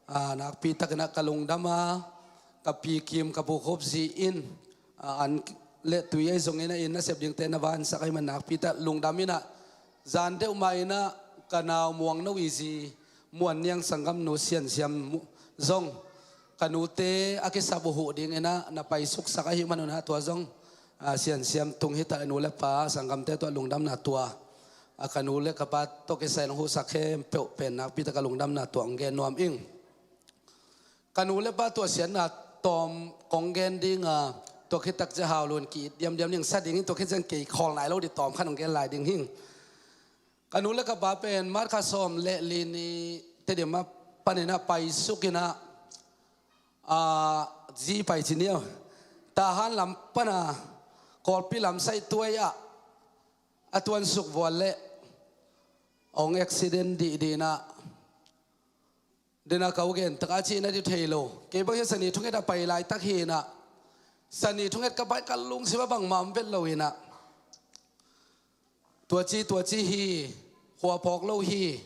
a, nakpi takin ah ka lungdam a, ka pi Kim, ka pu Khup zi in, a, an le tui ahi zongin ah inn nasep dingte na vansak ahih man nakpi tak lungdam in ah, zan deuh mah in ah ka nau Muang No i zi Muan Niang sanggamnu Sian Siam mu-, zong ka nute a kisap uh huh dingin ah na paisuksak ahih man un ah tua zong, a, Sian Siam tung hi ta, nu le pa sanggamte tua lungdamna tua, a, ka nu le ka pa tawh kisai in hong huhsak khempeuh pen nakpi tak ka lungdamna tua hong gen nuam ing. Ka nu le pa tua siatna tawm kong gen ding a, tua khit tak ciang Hau Lun ki-it diamdiam ding, sa ding hi, tua khit ciang kei khawl nai lo ding tawm khat hong gen lai ding hing. Ka nu le ka pa pen March kha sawm le li ni Tedim a panin ah paisuk in ah, a, zi pai ci ni aw, Tahan lam pan a Kawlpi lam saihtuai ah a tuansuk vual leh hong accident dihdih in ah, dena ka u gen tak a ci na di thei lo. Kei bang hi a sa ni thunget a pai laitak hi in ah, sa ni thunget ka pai ka lungsim ah bangmah om vet lo in ah, tua ci, tua ci hi, khua phawk lo hi,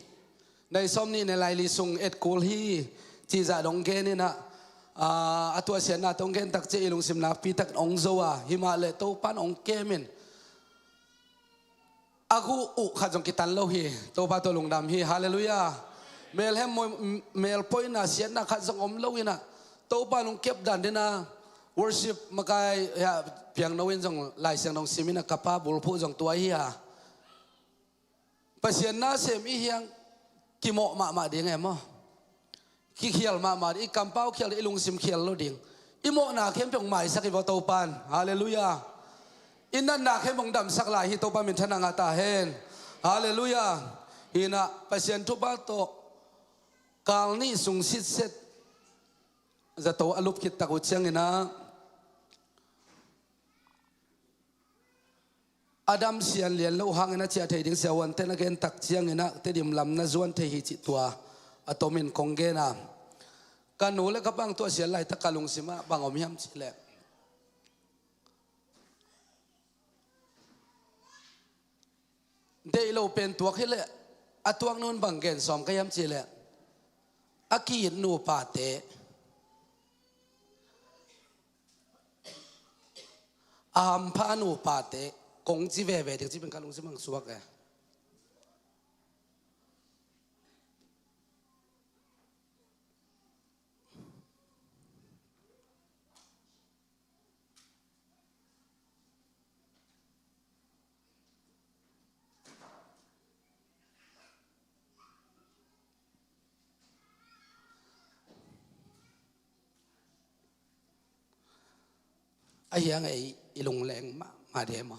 nai sawm nih nai lai li sung et kul hi, cih zah dong gen in ah, a, a tua siatna tawh hong gen tak ciang i lungsim nakpi tak hong zo a, hi mah leh Topa'n hong kem in a guh uh khat zong kitan lo hi. Topa tawh lungdam hi. Halleluiah. Melhem mawi, m-, melpoina siatna khat zong om lo in ah, Topa nong kep dan dena worship makai, ya, piangno in zong Lai Siangtho sim in ah ka pa bulphuh zong tua hi a. Pasian nasem i hi hang kimawh mahmah ding e maw? Kikhial mahmah ding, i kampau khial ding, i lungsim khial lo ding. I mawhna khempeuh hong maisak hi vaw Topa'n. Halleluiah. I natna khempeuh hong damsak lai hi, Topa minthanna ngah ta hen. Halleluiah. Hi in ah Pasian thupha tawh kal nih sung sitset zato a lup khit tak uh ciangin ah, a dam sian lian loh hangin a ciah thei ding siavuante na gen tak ciangin ah Tedim lam na zuan thei hi cih tua a tomin kong gen a. Ka nu le ka pa hong tuah sian laitak ka lungsim ah bang om hiam cih leh, deih lo pen tuak hi leh, a tuak nun bang gen sawm ka hiam cih leh, a ki-it nupate, a hampha nupate kong ci veve ding cih pen ka lungsim ah hong suak e. A hiang ei i lungleng mahmah dih e maw?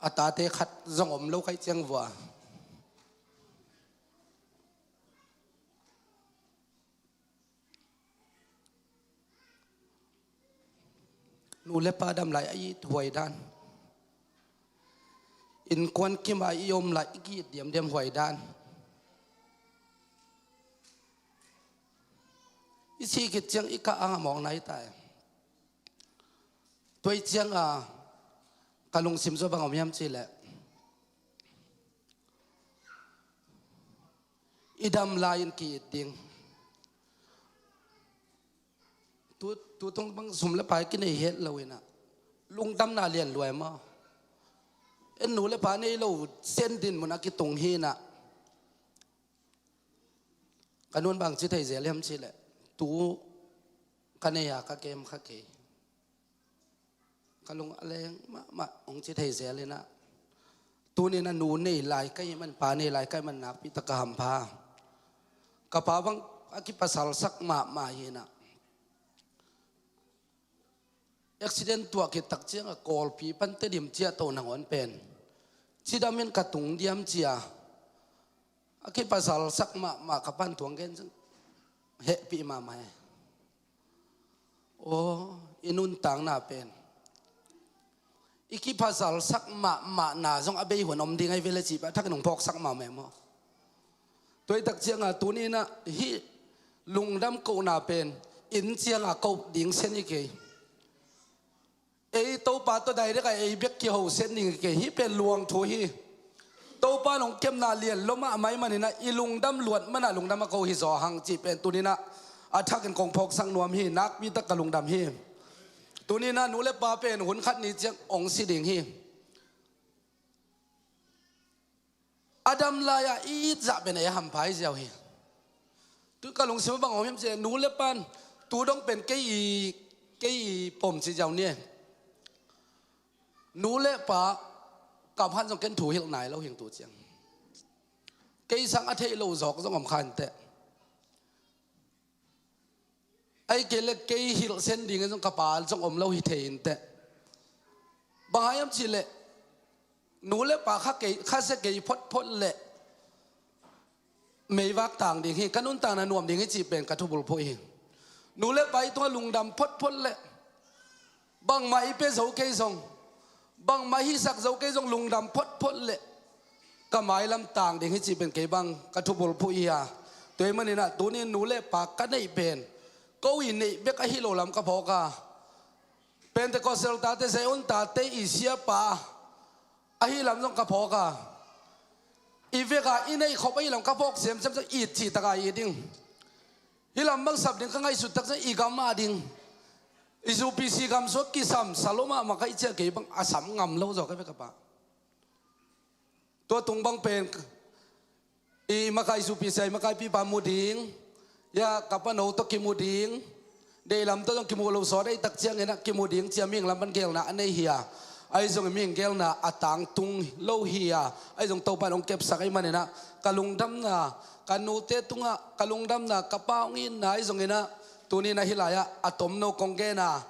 A tate khat zong om lo ka hih ciang vua, Nu le pa dam lai a i it huai dan, innkuan kim a i om lai i ki it diamdiam huai dan, i sih khit ciang i kah ang a mawk nai ta e. Tua i ciang a ka lungsim zaw bang om hiam cih leh, i dam lai-in ki it ding. Tu, tu tung bang sum le pai kinei het lo in ah, lungdamna lian lua e maw? En nu le pa nei lo sen din mun a kitung hi in ah, ka nu'n bang ci thei zel hiam cih leh, tu ka nei a ka kem kha kei. Ka lung a leng mahmah hong ci thei zel in ah, tuni in ah nu nei lai ka hih man, pa nei lai ka hih man nakpi tak ka hampha. Ka pa bang a kipasalsak mahmah hi in ah, accident tuah khit tak ciang a Kawlpi pan Tedim ciahto nangawn pen cidam in ka tung diam ci a, a kipasalsak mahmah ka pa'n thu hong gen ciang hehpih mahmah e. Aw, i nuntakna pen i kipasalsak mahmahna zong a bei hun om ding ahi ve le cih pen a thakin hong phawksak mahmah e maw? Tua i tak ciang a tuni in ah hih lungdam kohna pen inn ciang a koh ding sen hi kei. Ei Topa tawh direct a ei bek kiho sen ding hi kei. Hih pen luang thu hi. Topa in hong kepna lian lua mahmah ahih manin ah i lungdam luat man ah lungdam a ko hi zaw hang cih pen tuni in ah a thakin kong phawksak nuam hi. Nakpi tak ka lungdam hi. Tuni in ah nu le pa pen hun khat ni ciang hong si ding hi. A dam lai-a i it zah pen ei a hampha i ziau hi. Tu ka lungsim ah bang om hiam cih leh, nu le pa'n tu dong pen kei i, kei i pom ci ziau ni e. Nu le pa kam khan zong ken thu hilh nai lo hing tu ciang. Kei sang a theih lo zawk zong om kha inteh. Ahih kei leh kei hilh sen ding zong ka pa zong om lo hi thei inteh. Bang hang hiam cih leh, nu le pa kha kei, kha sia kei photphot leh meivak tang ding hi, ka nuntakna nuam ding hi cih pen ka thubulphuh hi. Nu le pa i tungah lungdam photphot leh, bangmah i pia zo kei zong, bangmah hisak zo kei zong lungdam photphot leh ka mailam tang ding hi cih pen kei bang ka thubulphuh hi a. Tua ahih manin ah tuni in nu le pa ka neih pen ko i neih bek ahi lo lam ka phawk a, Pentecostal tate, Zion tate i siapa ahi lam zong ka phawk a. I vek a i neih khop ahi lam ka phawk semsem zong, it cih tak a it ding. Hih lam bang sap ding ka ngaihsut tak ciang i gam ah ding, i zupisi gam sua kisam sa lo mahmah ka hih ciang kei bang a sam ngam lo zaw ka ve ka pa. Tua tung bang pen i makai zupisi a i makaipipa mu ding, ya ka pano tawh kimu ding, deihlam tawh zong kimu lo sawt ahih tak ciangin ah kimu ding ci a mihing lam pan geelna a nei hi a, ahi zongin mihing geelna a tangtung lo hi a, ahi zong Topa in hong kepsak ahih manin ah ka lungdamna, ka nute tungah ka lungdamna, ka pa hong itna ahi zongin ah tuni in ah hih lai-ah a tomno kong gen a,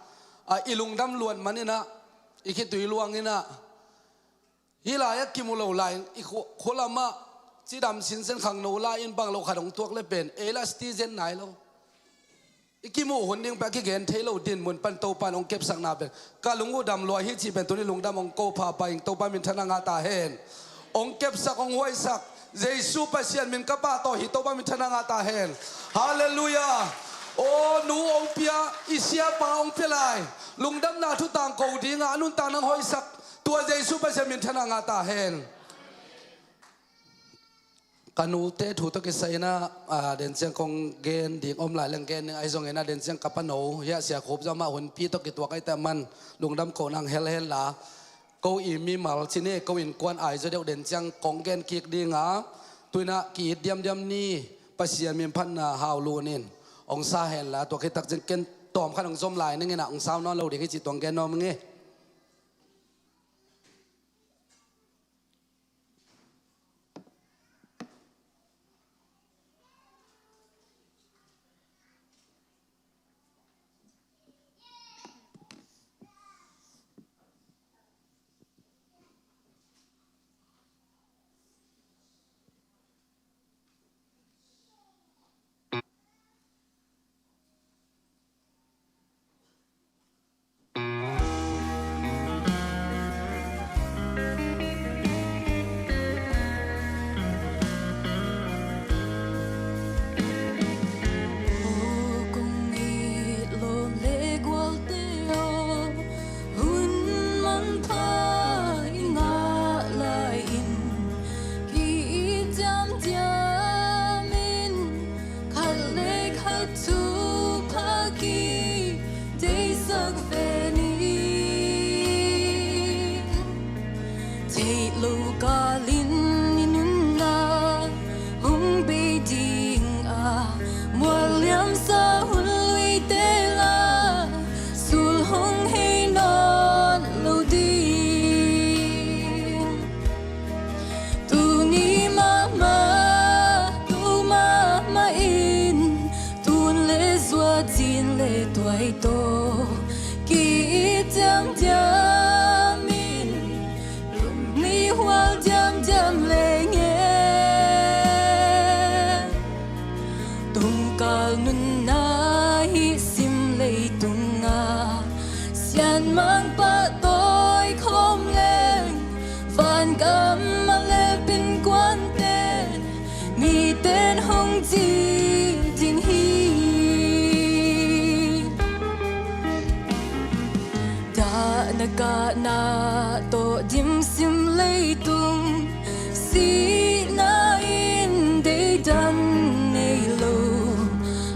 a i lungdam luat man in ah i khitui luang in ah, hih lai-ah kimu lo lai-in i khu-, khua lamah cidam sinsen khangno lai-in bang lo khat hong tuak le pen ei lah citizen nai lo. I kimuh hun ding pen a kigen thei lo dinmun pan Topa in hong kepsakna pen ka lung uh dam lua hi cih pen tuni lungdam hong ko phapha ing. Topa minthanna ngah ta hen. Hong kepsak, hong huaisak Jesu Pasian min ka pahtawi hi. Topa minthanna ngah ta hen. Halleluiah. Aw, nu hong pia, i siapa hong pia lai, lungdamna thu tangko ding a, a nuntakna hong hoihsak tua Jesu Pasian minthanna ngah ta hen. Ka nute thu tawh kisai in ah, a, den ciang kong gen ding om lai leng gen ding ahi zongin ah, den ciang ka pano hiah Sia Khup zong amah hunpi tawh kituak ahih teh man lungdam ko nang hel hen la, ko i mimal ci ni, ko innkuan ai zaw deuh den ciang kong gen kik ding a, tu in ah ki-it diamdiam ni, Pasian min phatna hau lun in hong sa hen la, tua khit tak ciang ken tawm khat hong zom lai ning in ah hong sau nawn lo ding hi cih tuang gen nuam ing e. tawh ki-it diamdiam in, lungni hual diamdiam leng e. Tongkal nunna hih sim leitung ah sianmang pahtawi khawm leng, vangam a lelpin kuante, miten hong ci ding hi. Dahna kahna tawh dimsim leitung, sihna in deidan nei lo,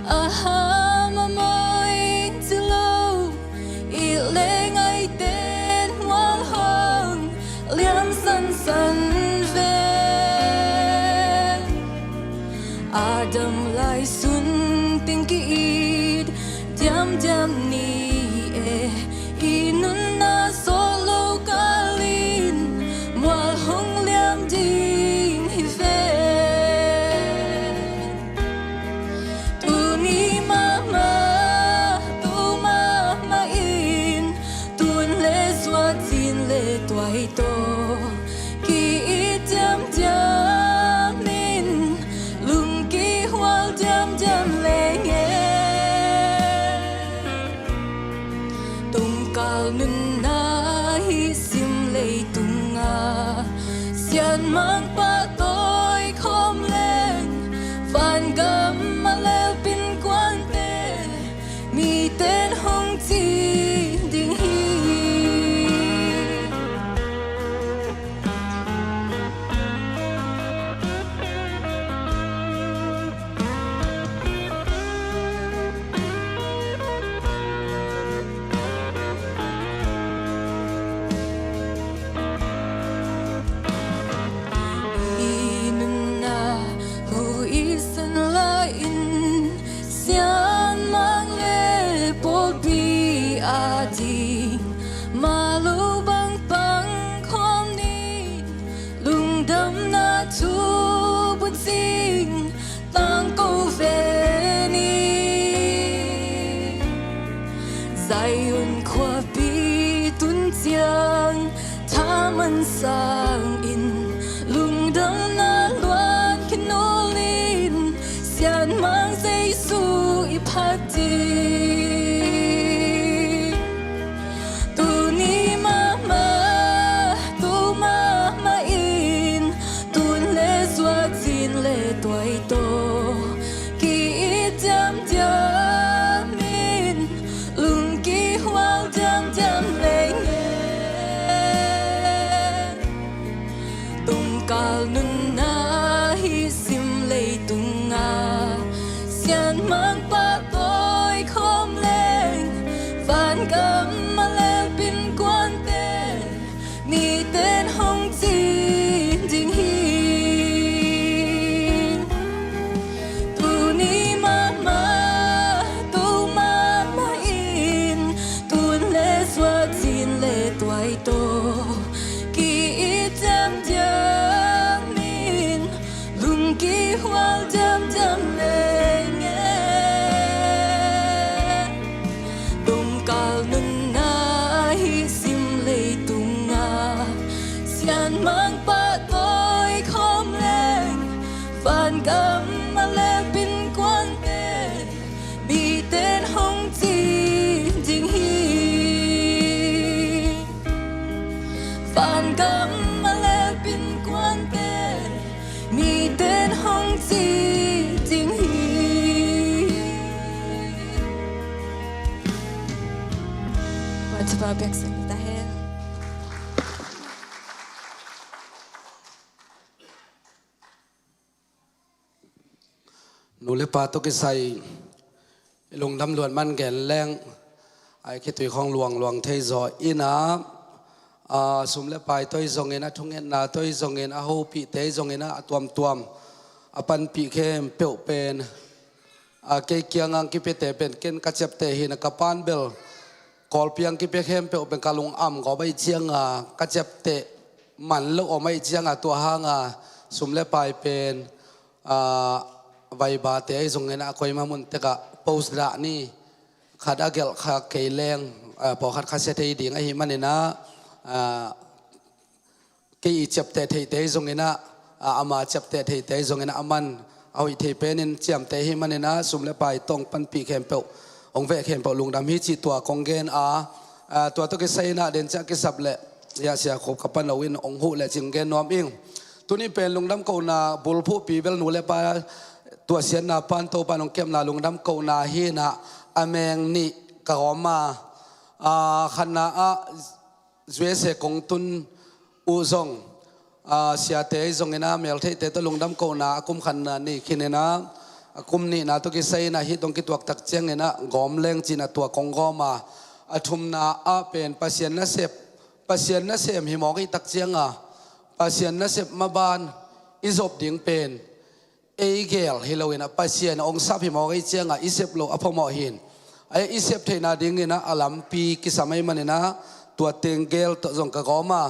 a ham a mawi ci lo, i leng aiten mual hong liam sansan ve. Adam lai sun teng ki-it diamdiam ni e, hih nunna sawt lo kalin mual hong liam ding hi ve. Tuni mahmah, tu mahmah in, tun le zuat, cin le tuai tawh ki-it diamdiam in, lungkihual diamdiam leng e. Tongkal nunna hih sim leitung ah sianmang pahtawi khawm leng, vangam a lelpin kuante, miten hong ci ding hi. I nunna hu i san lai-in, sianmang le pawlpi ading, mah lo bang pang khawm ni, lungdamna thu bun sing tangko ve ni. Zion khuapi tun ciang thaman sangin, lungdamna luan khin nuam in, sianmang Jesu i phat ding. Tuni mahmah, tu mahmah in, tun le zuat, cin le tuai tawh ki-it diamdiam in, lungkihual diamdiam leng e. Tongkal nunna hih sim leitung ah sianmang pahtawi khawm leng, vangam a lelpin kuante, miten hong ci ding hi. Tuni mahmah, tu mahmah in, tun le zuat, cin le tuai tawh ki-it diamdiam in, lungkihual diamdiam leng e. Tongkal nunna hih sim leitung ah sianmang pahtawi khawm leng, vangam a lelpin kuante, miten hong ci ding hi. Vangam a lelpin kuante, miten hong ci ding hi. Tupa piaksak ta hen. Nu le pa tawh kisai i lungdam luat man gen leng, ai khitui khawng luangluang thei zaw in a, a sum le pai tawh hi zongin, a thungetna tawh hi zongin, a hopihte hi zongin, a tuamtuam a panpih khempeuh pen, a kei kiangah kipiate pen ken ka ciapteh hi a, ka pan bel Kawlpi ah kipia khempeuh pen ka lungam gawp ahih ciangin, ka ciapteh man lo om ahih ciangin, tua hangin sum le pai pen, a, Viber te ahi zongin, a koima mun tekah post dah ni. khat a gelh kha kei leng, ah, pawlkhat khasia thei ding ahih manin ah, ah, kei i ciapteh theite zongin ah, ah, ama ciapteh theite zongin ah, aman a hoih thei penin ciamteh ahih manin ah, sum le pai tawh hong panpih khempeuh, hong veh khempeuh lungdam hi cih tua kong gen a, ah, tua tawh kisai in ah den ciang kisap leh Sia Khup ka pano in hong huh leh cih gen nuam ing. Tuni pen lungdam kohna bulphuhpi bel nu le pa, tua siatna pan Topa'n hong kepna lungdam kohna hi in ah, a meng nih ka gawm a, ah, khatna ah U S A kong tun uh zong, ah, siate zongin ah, meltheihte tawh lungdam kohna a kum khatna ni khin in ah, a kum nihna tawh kisai in ah hih tawh hong kituak tak ciangin ah gawm leng ci in ah tua kong gawm a, a thumna ah pen Pasian nasep, Pasian nasem hi mawk i tak ciang a, Pasian nasep maban i zop ding pen ei gel hi lo in ah, Pasian hong sap hi mawk i ciang a, i sep loh a phamawh hi in. Ai, i sep theihna dingin ah a lampi kisam ahih manin ah, tua teng gel tawh zong ka gawm a.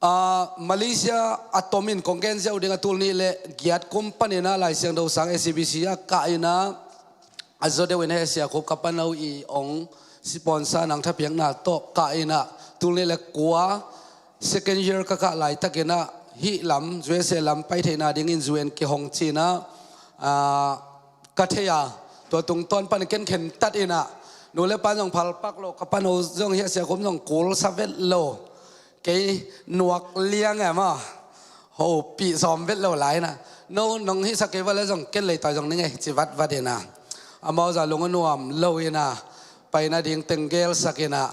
Ah, Malaysia a tomin kong gen ziau ding a, tul nih le giat kum panin ah Lai Siangtho sang S C B C ah kah in ah, a zaw deuh in ah Sia Khup ka pano i hong sponsor nang thapiakna tawh kah in ah, tul nih le kua second year ka kah laitakin ah, hih lam U S A lam pai theihna dingin U N kihong ci in ah, ah, ka thei a, tua tungtawn pan ken khentat in ah, nu le pa zong phalpak lo, ka pano zong hi a, Sia Khup zong kul sa vet lo, kei nuak liang e maw, hopih sawm vet lo lai in ah, no nong hihsak kei va le zong ken leitawi zong ning e ci vatvat in ah, amau zah lung a nuam lo in ah, paina ding teng gelsak in ah,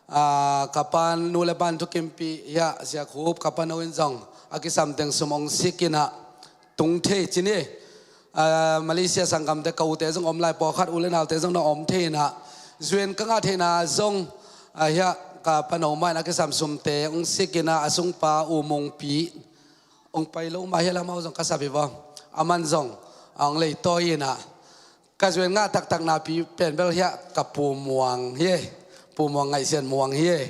ah, ka pan, nu le pan thukimpih hi a, Sia Khup ka pano in zong a kisam teng sum hong sik in ah, tung thei ci ni. Ah, Malaysia sanggamte, ka ute zong om lai, pawlkhat u le naute zong na om thei in ah, U N ka ngah theihna zong, ah, hi a, ka pano mah in a kisam sumte hong sik in ah, a sungpa U Mungpi hong pai lo mah hi a, lamau zong ka sap hi vaw. Aman zong a hong leitawi in ah, ka U N ngah taktak napi pen bel hi a, ka Pu Muang hi e. Pu Muang Ngaih Sian Muang hi e.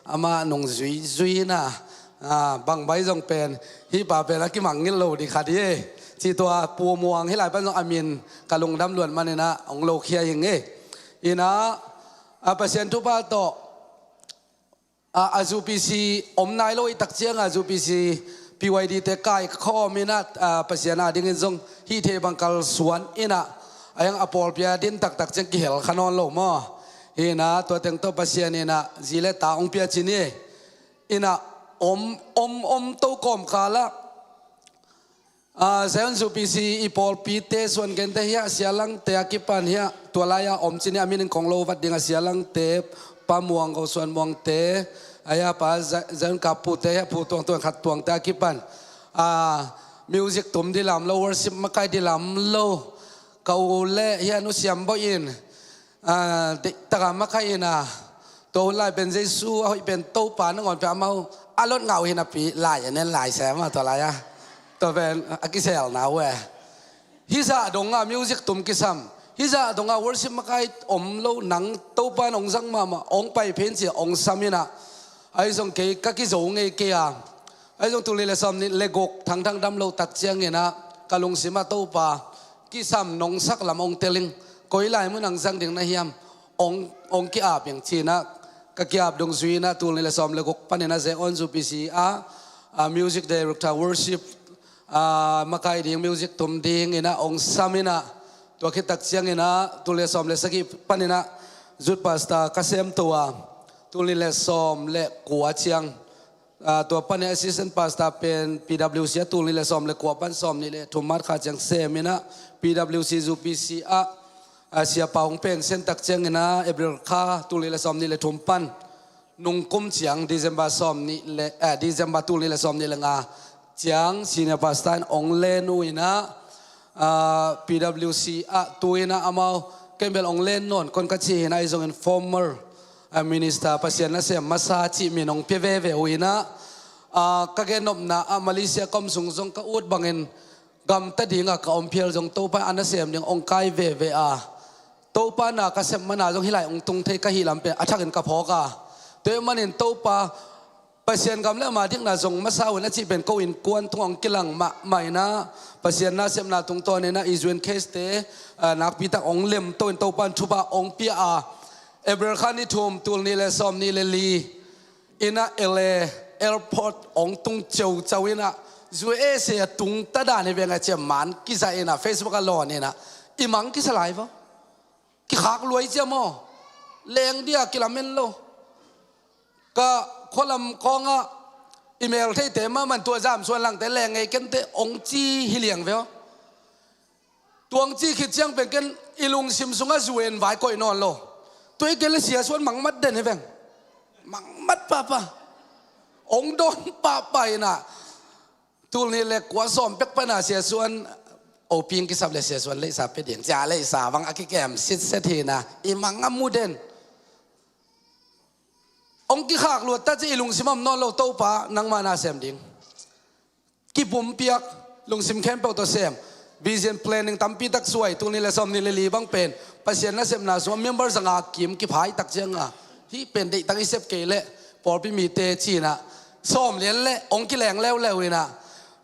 Amah nung zuizui in ah, ah, bangbai zong pen, hih pa pen a kimangngilh lo ding khat hi e. Cih tua Pu Muang hih lai pan zong a min ka lungdam luat manin ah hong lokhia ing e. In ah, ah, Pasian thupha tawh, ah, a U P C om nai lo i tak ciang a, U P C P Y D te kaikhawm in ah, ah, Pasian a dingin zong hih thei bang kalsuan in ah, a hiang a pawlpi a din taktak ciang kihel kha nawn lo maw. Hi in ah, tua teng tawh Pasian in ah zi le ta hong pia ci ni. In ah, om, om, om to kawmkal ah, ah, Zion U P C i pawlpite, suan gente hi a, Sia Langte a kipan hi a, tua lai-a om ci ni, a min in kong lo vat ding a, Sia Langte, Pa Muang, Ko Suan Muangte, a hi a, Pa Za-, Zion Kap Pute hi a, Pu Tuang, Tuang Khat Tuangte a kipan, ah, music tum dilam lo, worship makai dilam lo, ka u le hi a, Nu Siam Bawi in, ah, deihtak a makai in ah, tua hun lai pen Jesu a hoih pen Topa nangawn pen amau a lot ngah uh hi napi, lai a nen lai sem a, tua lai-a, tua pen a kiselna uh e. Hih zah dong a music tum kisam, hih zah dong a worship makai om lo, nang Topa in hong zang mahmah, hong pai pen ci a hong sam in ah, ahi zong kei ka kizo ngei kei a, ahi zong tul nih le sawm nih le guk Thangthang dam lo tak ciangin ah, ka lungsim ah Topa, kisam nong sak lam hong tel ing, koi lai mun ah hong zang ding na hiam, hong, hong ki-ap ing ci in ah, ka ki-ap dungzui in ah, tul nih le sawm le guk panin ah Zion U P C ah, ah, music director, worship, ah, makai ding, music tum ding in ah hong sam in ah, tua khit tak ciangin ah tul nih le sawm le sagih panin ah youth pastor ka sem to a, tul nih le sawm le kua ciang, ah, tua pan assistant pastor pen P W C ah tul nih le sawm le kua pan sawm nih le thum March kha ciang sem in ah, P W C U P C ah, ah, Sia Pa hong pension tak ciangin ah April kha tul nih le sawm nih le thum pan, nung kum ciang December sawm nih le, eh, December tul nih le sawm nih le nga ciang senior pastor in hong len uh in ah, ah, P W C ah tu in ah amau, ken bel hong len nawn kon ka ci hi in ah, ahi zongin former, ah, minister, Pasian nasem masa cih min hong pia veve uh in ah, ah, ka gennopna ah Malaysia ka om sung zong ka ut bangin gamta ding a ka om phial zong Topa in a nasem ding hong kai veve a, Topa na ka sep man a zong hih lai hong tung thei ka hih lam pen a thakin ka phawk a, tua ahih manin Topa Pasian gam le ama dikna zong masa un a cih pen ko innkuan tungah hong kilang mahmah in ah, Pasian nasepna tungtawn in ah i zu in case te, ah, nakpi tak hong lemto in Topa in thupha hong pia a, April kha ni thum, tul nih le sawm nih le li in ah L A airport hong tung ceucau in ah, U S A a tung ta dan hi veng a, ciah man kizah in ah Facebook a lawn in ah, i mang kisa lai vaw. Kikhak luai ciah maw. Leng dia kilamen lo. Ka khualam khawngah i mel theite mahmah in tua zam suan langte leng ngei kente hong ci hi liang ve aw. Tua hong ci khit ciang pen ken i lungsim sungah U N vai koih nawn lo. Tua i ken le Sia Suan mangmat den hi veng. Mangmat pahpah. Hong dawn pahpah in ah, tul nih le kua sawm pek pan a Sia Suan, oping kisap le Sia Suan leisa pia ding, cia leisa bang a kikem sitset hi in ah, i mang a mu den. Hong kikhak luat ta ciah i lungsim a om nawn lo, Topa nangmah na sem ding. Kipumpiak, lungsim khempeuh tawh sem. Vision planning tampi tak suai, tul nih le sawm nih le li bang pen Pasian nasepna sungah member zanga kim kiphai tak ciang a, hih pen deihtak i sep kei leh pawlpi mite ci in ah, sawm lian le hong kileng leuleu in ah,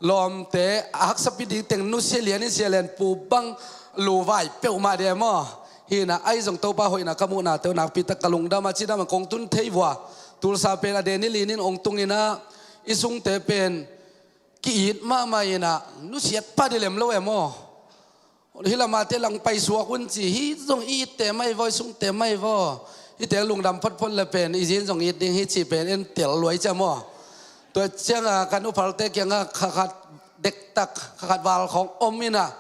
lawmte a haksapi ding teng nusia lian in Sia Lian Pu bang luvai peuhmah dia maw. Hi in ah, ahi zong Topa hoihna ka muhna teuh nakpi tak ka lungdam a, cidam a kong tun thei vua. Tulsa pen a deni linin hong tung in ah, i sungte pen ki-it mahmah in ah, nusiat pah dia lem lo e maw. Hih lamate lang paisuak un ci, hih zong i itte mai vaw, i sungte mai vaw. Hihte lungdam photphot le pen i zin zong it ding hi cih pen en tel luai ciah maw. Tua ciangah kan uphalte kiangah kha khat dektak, kha khat val khawng om in ah,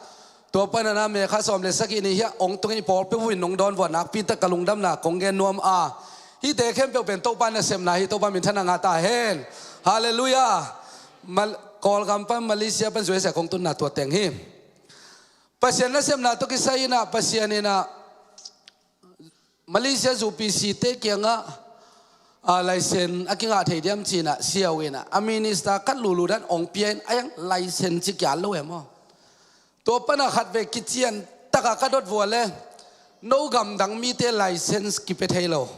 tua pan a na May kha sawm le sagih ni hiah hong tung in i pawlpi vua in nong dawn vua, nakpi tak ka lungdamna kong gen nuam a. Hihte khempeuh pen Topa nasepna hi, Topa minthanna ngah ta hen. Halleluiah. Mal-, Kawlgam pan Malaysia pan U S A kong tunna tua teng hi. Pasian nasepna tawh kisai in ah, Pasian in ah Malaysia U P C te kiangah, ah, license a kingah thei diam ci in ah siau in ah, a minister khat lulu dan hong pia in, a yang license ci kia lo e maw. Tua pan a khatvei kician tak a ka dot vua le, no gamdang mite license kipia thei lo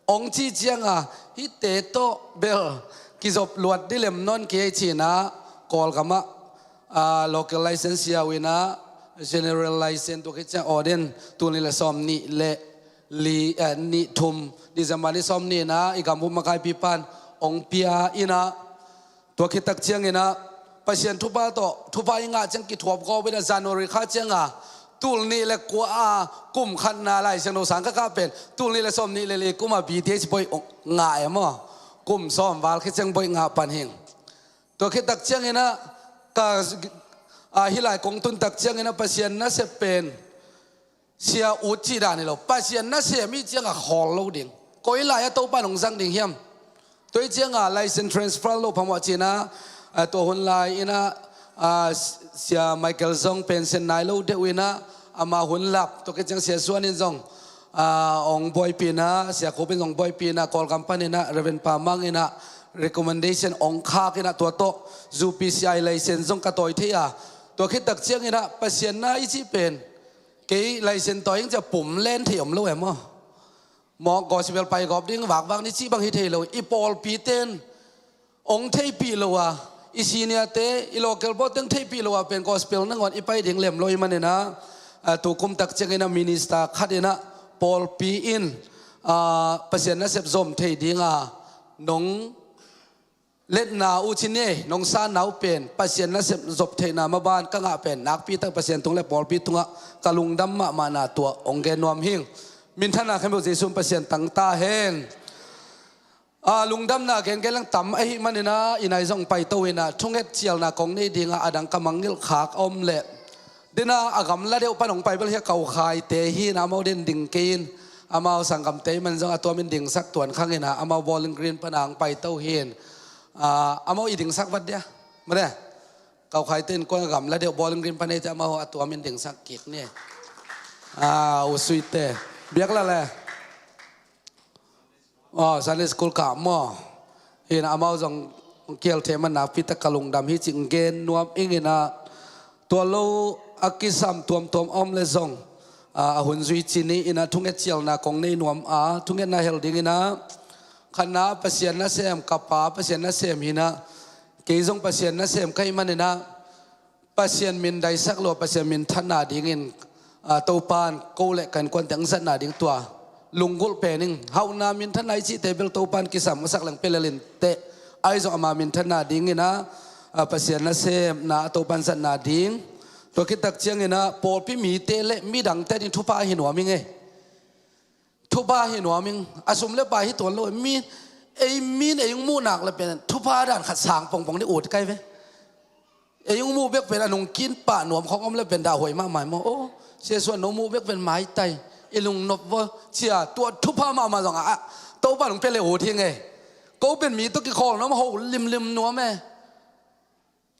hong ci ciang a, hihte tawh bel kizop luat dia lem nawn kei ci in ah, Kawlgam ah, ah, local license siau in ah, general license tua khit ciang audit, tul nih le sawm nih le li, eh, nih thum, December ni sawm nih in ah i gambup makaipi pan hong pia in ah, tua khit tak ciang in ah, Pasian thupha tawh, thupha i ngah ciang kithuap gawp in ah, January kha ciang a, tul nih le kua a kum khatna Lai Siangtho sang ka kah pen tul nih le sawm nih le li kum a B Th boih ngah e maw. Kum sawm val khit ciang boih ngah pan hing. Tua khit tak ciang in ah, ka, ah, hih lai kong tun tak ciang in ah, Pasian nasep pen sia ut cih dan hi lo. Pasian nasem i ciang a khawl lo ding. Koi lai a Topa in hong zang ding hiam. Tua i ciang a license transfer lo phamawh ci in ah, ah, tua hun lai in ah, ah, Sia Michael zong pension nai lo deuh in ah, ama hun lap, tua khit ciang Sia Suan in zong, ah, hong buaipih in ah, Sia Khup in zong buaipih in ah, Kawlgam pan in ah, Reverend Pa Mang in ah, recommendation hong khak in ah, tua tawh U P C I license zong ka tawi thei a. Tua khit tak ciang in ah, Pasian na i cih pen, kei license tawi ing ciah pum len thei om lo e maw. Maw, gospel pai gawp ding vakvak ni cih bang hi thei lo. I pawlpi ten hong theihpih lo a, i senior te, i local board ten theihpih lo a pen gospel nangawn i pai ding lem lo i man in ah, ah, tu kum tak ciang in ah minister khat in ah pawlpi in, ah, Pasian nasep zom thei ding a nong letna uh ci ni, nong sanna uh pen Pasian nasep zop theihna maban ka ngah pen nakpi tak Pasian tung le pawlpi tungah ka lungdam mahmahna tua hong gen nuam hing. Minthanna khempeuh Jesu Pasian tang ta hen. A, lungdamna gengen lang tam ahih man in ah, i nai zong paito in ah, thunget cialna kong nei ding a, a dang ka mangngilh khak a om leh, den a, a gamla deuh pan hong pai bel hi a, Kau Khai te hi in ah, amau den ding kei in, amau sanggamte i man zong a tuam in dingsak tuan khang in ah, amau Bowling Green pan a hong paito hi in, a, amau i dingsak vat dia. Made, Kau Khai te innkuan a gamla deuh Bowling Green pan ei te, amau a tuam in dingsak kik ni. A, U Sui te. Biak la le. Aw, Sunday school kah maw. Hi in ah, amau zong kial thei man nakpi tak ka lungdam hi cih gen nuam ing in ah, tua lo a kisam tuamtuam a om le zong, a, a hun zui ci ni in ah, thunget cialna kong nei nuam a, thungetna hel ding in ah, Khatna, Pasian nasem, ka pa Pasian nasem hi-in ah, kei zong Pasian nasem ka hih manin ah, Pasian min daisak lo, Pasian minthanna dingin, ah, Topa'n ko le ka innkuante hong zatna ding tua lunggulh pen ing. Hauhna minthanna i cihte bel Topa'n kisam ka sak leng pia lel inteh. Ahi zong ama minthanna dingin ah, ah, Pasian nasemna ah Topa'n zatna ding. Tua khit tak ciangin ah pawlpi mite le midangte ding thupha hi nuam ing e. Thupha hi nuam ing, a sum le pai hi tuan lo, mi, ei min ei hong muh nak le pen thupha dan khat sang pongpong ding ut kai ve. Ei hong muh bek pen a nungkin pah nuam khawng om le pen dah huai mahmah maw. Oh, Sia Suan, no muh bek pen maitai, i lungnop vaw, cia tua thupha mahmah zong a, a, Topa nung pia le ut hi ing e. Ko pen mi tawh kikhawl nuam, ho limlim nuam e.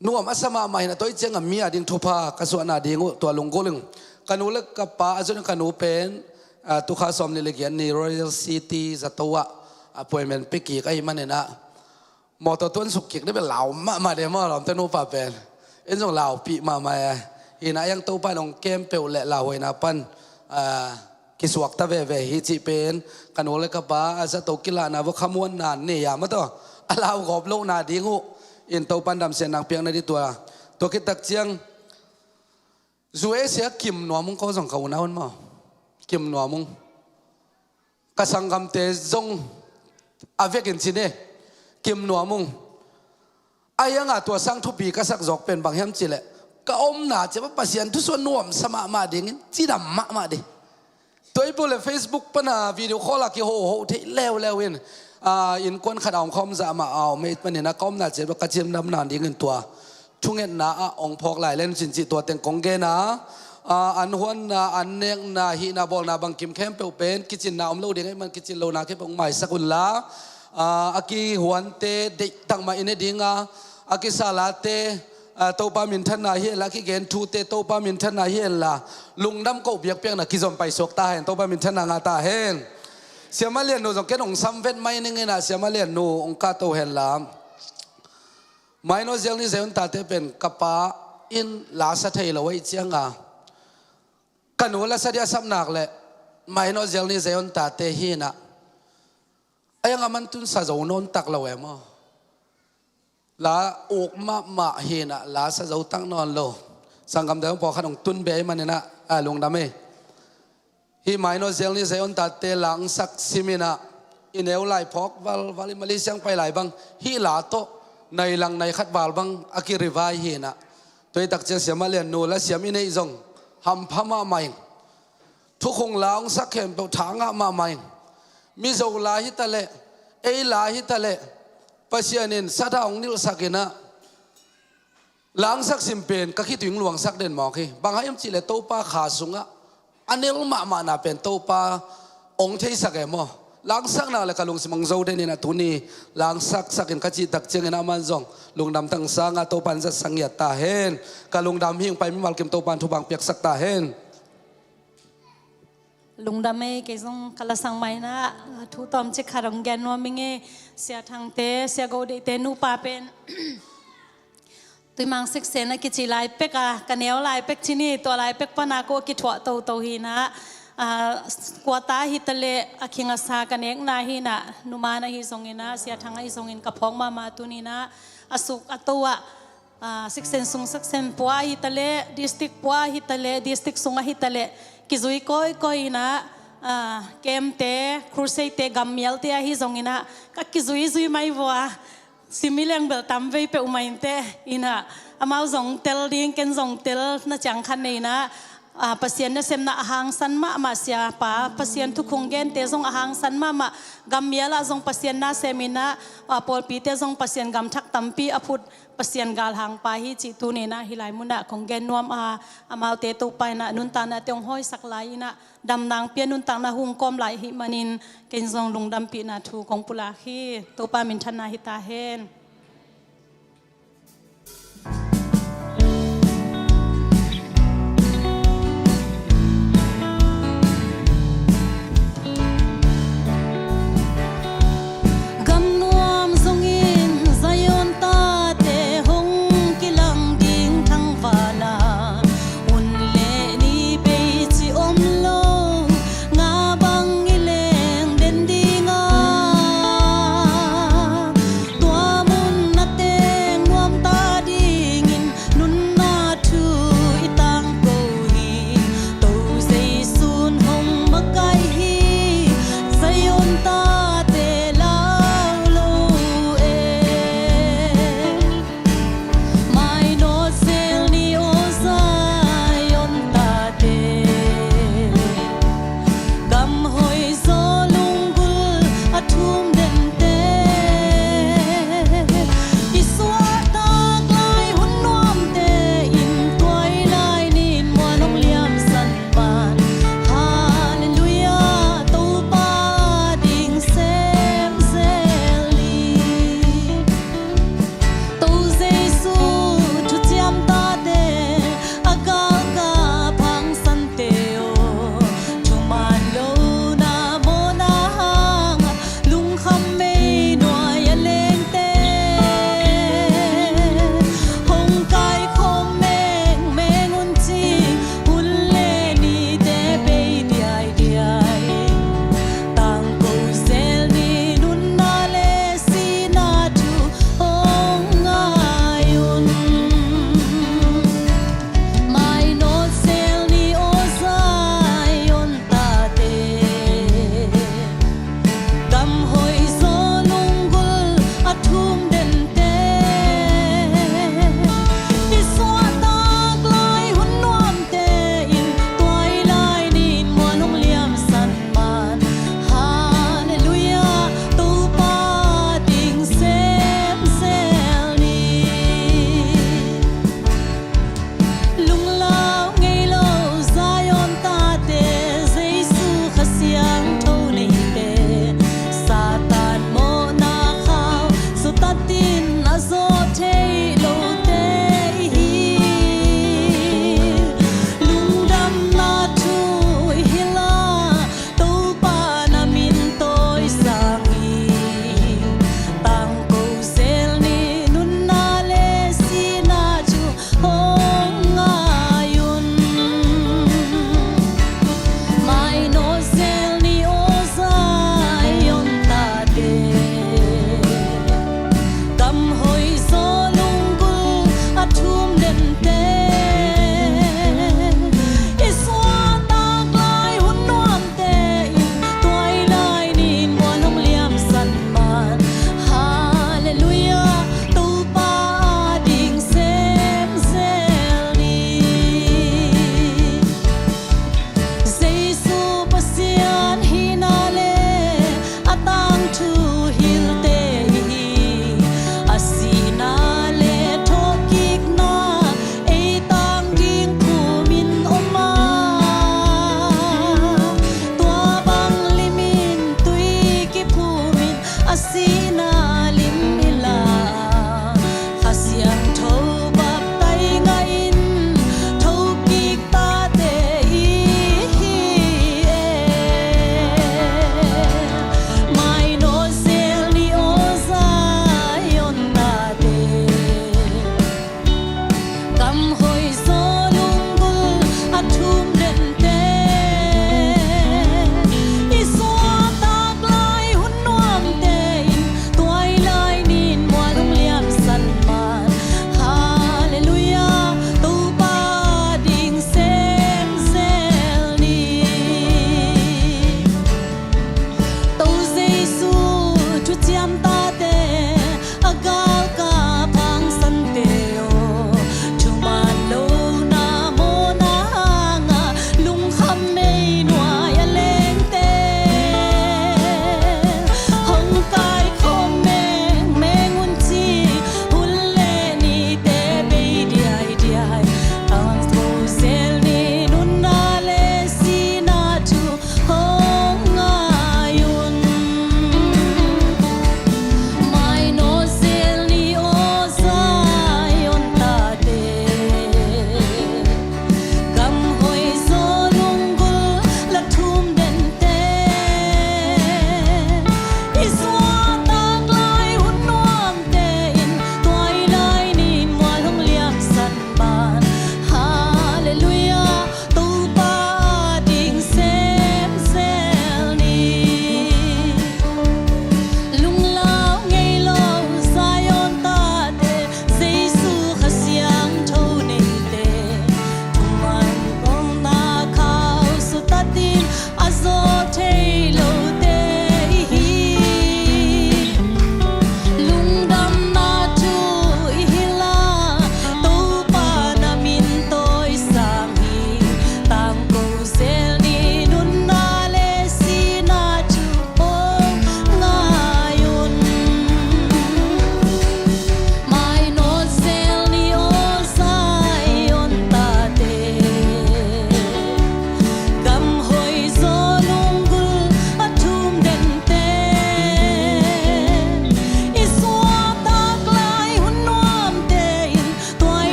Nuam a sa mahmah hi-in ah, tua hi ciangah mi a ding thupha ka suahna ding uh tua lunggulh ing. Ka nu le ka pa, a zun ka nu pen, ah, tukha sawm nih le giat ni Royal City zato ah, appointment pia kik ahih manin ah, mawtaw tuan suk kik ding bel lau mahmah ding maw, lawmte nupa pen. In zong laupih mahmah e. Hi-in ah, a iang Topa in hong kem peuh le lauhuaina pan, ah, kisuakta veve hi cih pen, ka nu le ka pa a zato kilahna vaw khamuanna nei a, mawtaw a lau gawp lohna ding uh in Topa'n damsiatna hong piakna ding tua. Tua khit tak ciang, U S A kim nuam ung, ko zong ka unau un maw. Kim nuam ung. Ka sanggamte zong a vekin ci ni e, kim nuam ung. A iang a tua sang thupi ka sak zawk pen bang hiam cih leh, ka omna ciang ah Pasian thusuah nuamsa mahmah dingin cidam mahmah ding. Tua i peuh le Facebook pan a video call a kihoho thei leuleu in, ah, innkuan khat a om khawm zah mah a om ahih manin ah, ka omna ciang ah ka cidamna dingin tua thungetna ah hong phawk lai len cin cih tua teng kong gen a, ah, an huanna, an nekna, hihna bawlna bangkim khempeuh pen kicinna om lo ding ahih man kicin lohna khempeuh hong maisak un la, ah, a kihuante deihtak mah i ne ding a, a kisalate, ah, Topa minthanna hi hen la, a kigen thute Topa minthanna hi hen la, lungdam koh biakpiakna kizom paisuak ta hen, Topa minthanna ngah ta hen. Siamah Liannu zong ken hong sam vet mai ning in ah, Siamah Liannu hong kahto hen la. Minor Zelni Zion Tate pen ka pa in la sa thei lo ahih ciang a, ka nu la sa ding a sap nak leh Minor Zelni Zion Tate hi-in ah, a iang a man tun sa zo nawn tak lo e maw. La uk mahmah hi-in ah, la sa zo tak nawn lo. Sanggamte pawlkhat hong tun beh ahih manin ah, a lungdam e. Hih Minor Zelni Zion Tate la hong sak sim in ah, i neu lai phawk valval, i Malaysia hong pai lai bang hih la tawh nai lang nai khat val bang a ki-revive hi-in ah. Tua hi tak ciang Siamah Liannu la siam i neih zong hampha mahmah ing. Thukhun la hong sak khempeuh tha ngah mahmah ing. Mizo la hi ta leh, ei la hi ta leh, Pasian in sathau hong nilhsak in ah, la hong sak sim pen ka khitui hong luangsak den mawk hi. Bang hang hiam cih leh Topa kha sungah a nel mahmahna pen Topa hong theisak e maw. La hong sak nak leh ka lungsim hong zo den in ah, tuni la hong saksak in ka cih tak ciangin ah, aman zong lungdam tangsa ngah, Topa'n zatsak ngiat ta hen. Ka lungdam hi ing. Pai mimal kim, Topa'n thupha hong piaksak ta hen. Lungdam e. Kei zong ka la sang mai-in ah thu tawmcik khat hong gen nuam ing e. Sia Thangte, Sia Go Deihte nupa pen Tuimang Siksen a kici lai pek a, ka neu lai pek ci ni, tua lai pek pan a ko a kithuah toto hi-in ah, ah, kuata hi ta leh a khing a sa ka nekna hi-in ah, numan ahi zongin ah, Sia Thang ahi zongin ka phawk mahmah tuni-in ah, a suk a to ah, ah, Siksen sung Siksen pua hi ta leh, district pua hi ta leh, district sung ahi ta leh, kizui kawikawi in ah, ah, camp-te, crusade-te, gammialte ahi zongin ah, ka kizuizui mai vua. Sim i leng bel tam vei peuhmah inteh in ah, amau zong tel ding, ken zong telna ciang khat nei in ah, ah, Pasian nasemna a hangsan mahmah, siapa, Pasian thukhun gente zong a hangsan mahmah, gammial ah zong Pasian nasem in ah, ah, pawlpite zong Pasian gamthak tampi a phut, Pasian galhangpa hi cih tuni-in ah hih lai munah kong gen nuam a, amaute Topa in ah nuntaknate hong hawisak lai in ah, damna hong pia, nuntakna hong kawm lai ahih manin, ken zong lungdampihna thu kong pulak hi. Topa minthanna hi ta hen. Gamnuam zongin Zion tate hong kilang ding thangvahna, hun le ni peici om lo, nga bang i leng den ding a,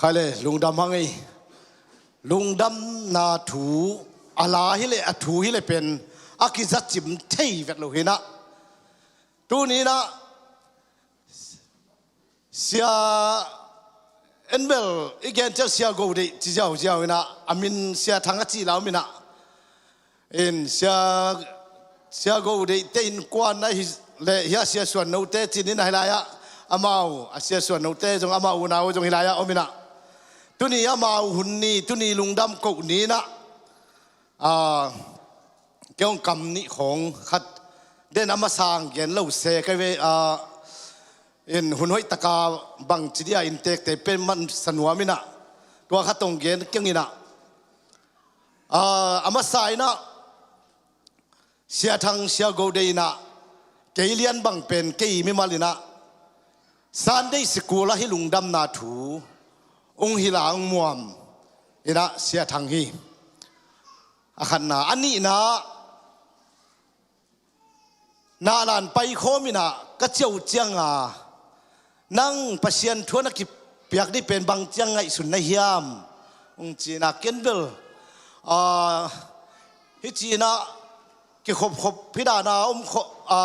Hai le, lungdam hang ei. Lungdamna thu, a la hi le, a thu hi le pen a kizacim thei vet lo hi nah. Tuni nah Sia en bel i gen ciang Sia Go Deih ci ziauziau hi nah, a min Sia Thang a cih la om hi nah. In Sia, Sia Go Deih te innkuan ahi le, hia Sia Suan No te cih ni nah, hi lai-ah amau, a Sia Suan No te zong amau unau zong hi lai-ah om hi nah. Tuni amau hun ni, tuni lungdam koh ni nah. A, kei hong kam nih khawng khat den a masa-in gen lo se ka hi ve, a, in hun hoih taka bangci dia inntekte pen man sa nuam hi nah. Tua khat hong gen keng hi nah. A, a masa-in ah Sia Thang, Sia Go Deih in ah kei lian bang pen kei mimal in ah Sunday school ah hih lungdamna thu hong hilh a hong muam in ah Sia Thang hi. A khatna, a nihna, nalan paikhawm in ah ka ciah uh ciang a, nang Pasian thu a na kipiak ding pen bang ciang ngaihsun na hiam? Hong ci in ah ken bel, a, hih ci in ah kikhopkhop hih dan a om khop, a,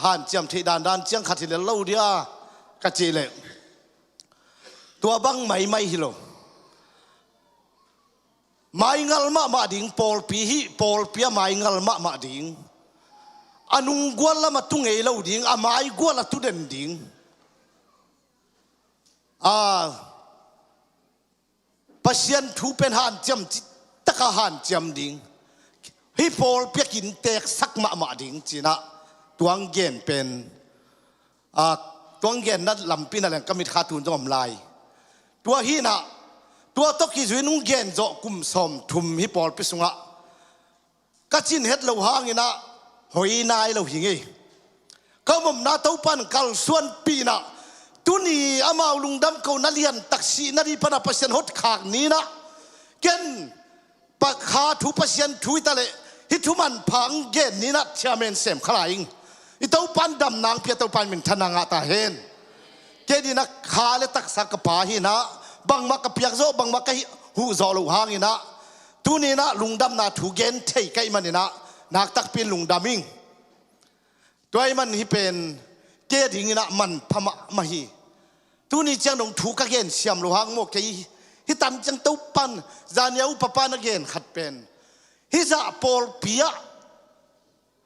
hanciam theih dandan ciang khat hi lel lo dia ka cih leh, tua bang maimai hi lo. Maingal mahmah ding, pawlpi hih pawlpi ah maingal mahmah ding. A nunggual lam ah tu ngei lo ding, a maigual ah tu den ding. A, Pasian thu pen hanciam cih taka hanciam ding. Hih pawlpi ah kiinteksak mahmah ding ci in ah tua hong gen pen, a, tua hong genna lampi in ah leng ka mitkha tun zong om lai. Tua hi nah, tua tawh kizui-in hong gen zawh kum sawmthum hih pawlpi sungah ka cin het loh hangin ah hoi nai lo hi ngei. Ka omna Topa'n kalsuanpih in ah, tuni amau lungdam kohna liantak sihna ding pan a Pasian hotkhak ni nah, ken Pa, kha thu, Pasian thu hi ta leh, hih thu manpha hong gen ni nah, chairman sem kha lai ing. I Topa'n damna hong pia, Topa'n minthanna ngah ta hen. Kei ding ah kha le taksa ka pa hi nah, bangmah ka piak zawh, bangmah ka hih huh zawh loh hangin ah, tuni nah lungdamna thu gen thei ka hih manin ah, nakpi takin lungdam ing. Tua ahih man hih pen kei adingin ah manpha mahmah hi. Tuni ciang dong thu ka gen siam loh hang maw, kei hih tan ciang Topa'n, zan a upa pa'n a gen khat pen, hih zah pawlpi ah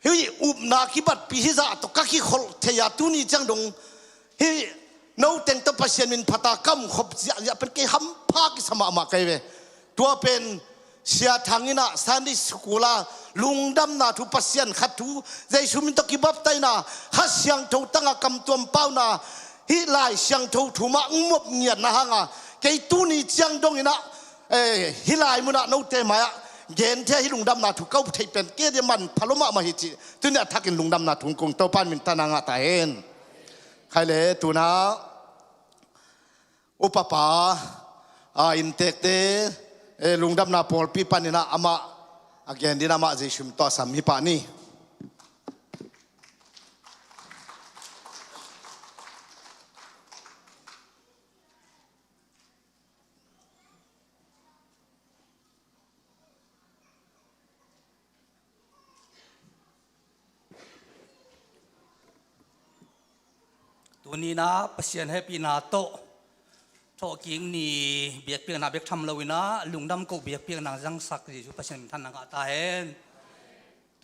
hih upna kibatpih hih zah tawh ka kikholh thei a, tuni ciang dong hih no teng tawh Pasian min phat a ka om khop ziahziah pen kei hampha kisa mahmah ka hi ve. Tua pen Sia Thang in ah Sunday school ah lungdamna thu, Pasian khat thu, Jesu min tawh kibaptisena, Kha Siangtho tang a kamtuam pauna, hih Lai Siangtho thu mah hong muap ngiatna hang a, kei tuni ciang dongin ah, eh, hih lai mun ah note mai-ah genthei a hih lungdamna thu ka up theih pen kei ading manpha lua mahmah hi cih tuni a thakin lungdamna thu kong, Topa'n minthanna ngah ta hen. Khai le, tu-in ah upa pa, a, inntekte, eh, lungdamna pawlpi panin ah amah a gen dingin amah Jesu min tawh a sam hi pah ni. Tuni-in ah Pasian hehpihna tawh thawhkik ni biakpiakna bek tham lo-in ah lungdam koh biakpiakna zangsak Jesu Pasian minthanna ngah ta hen.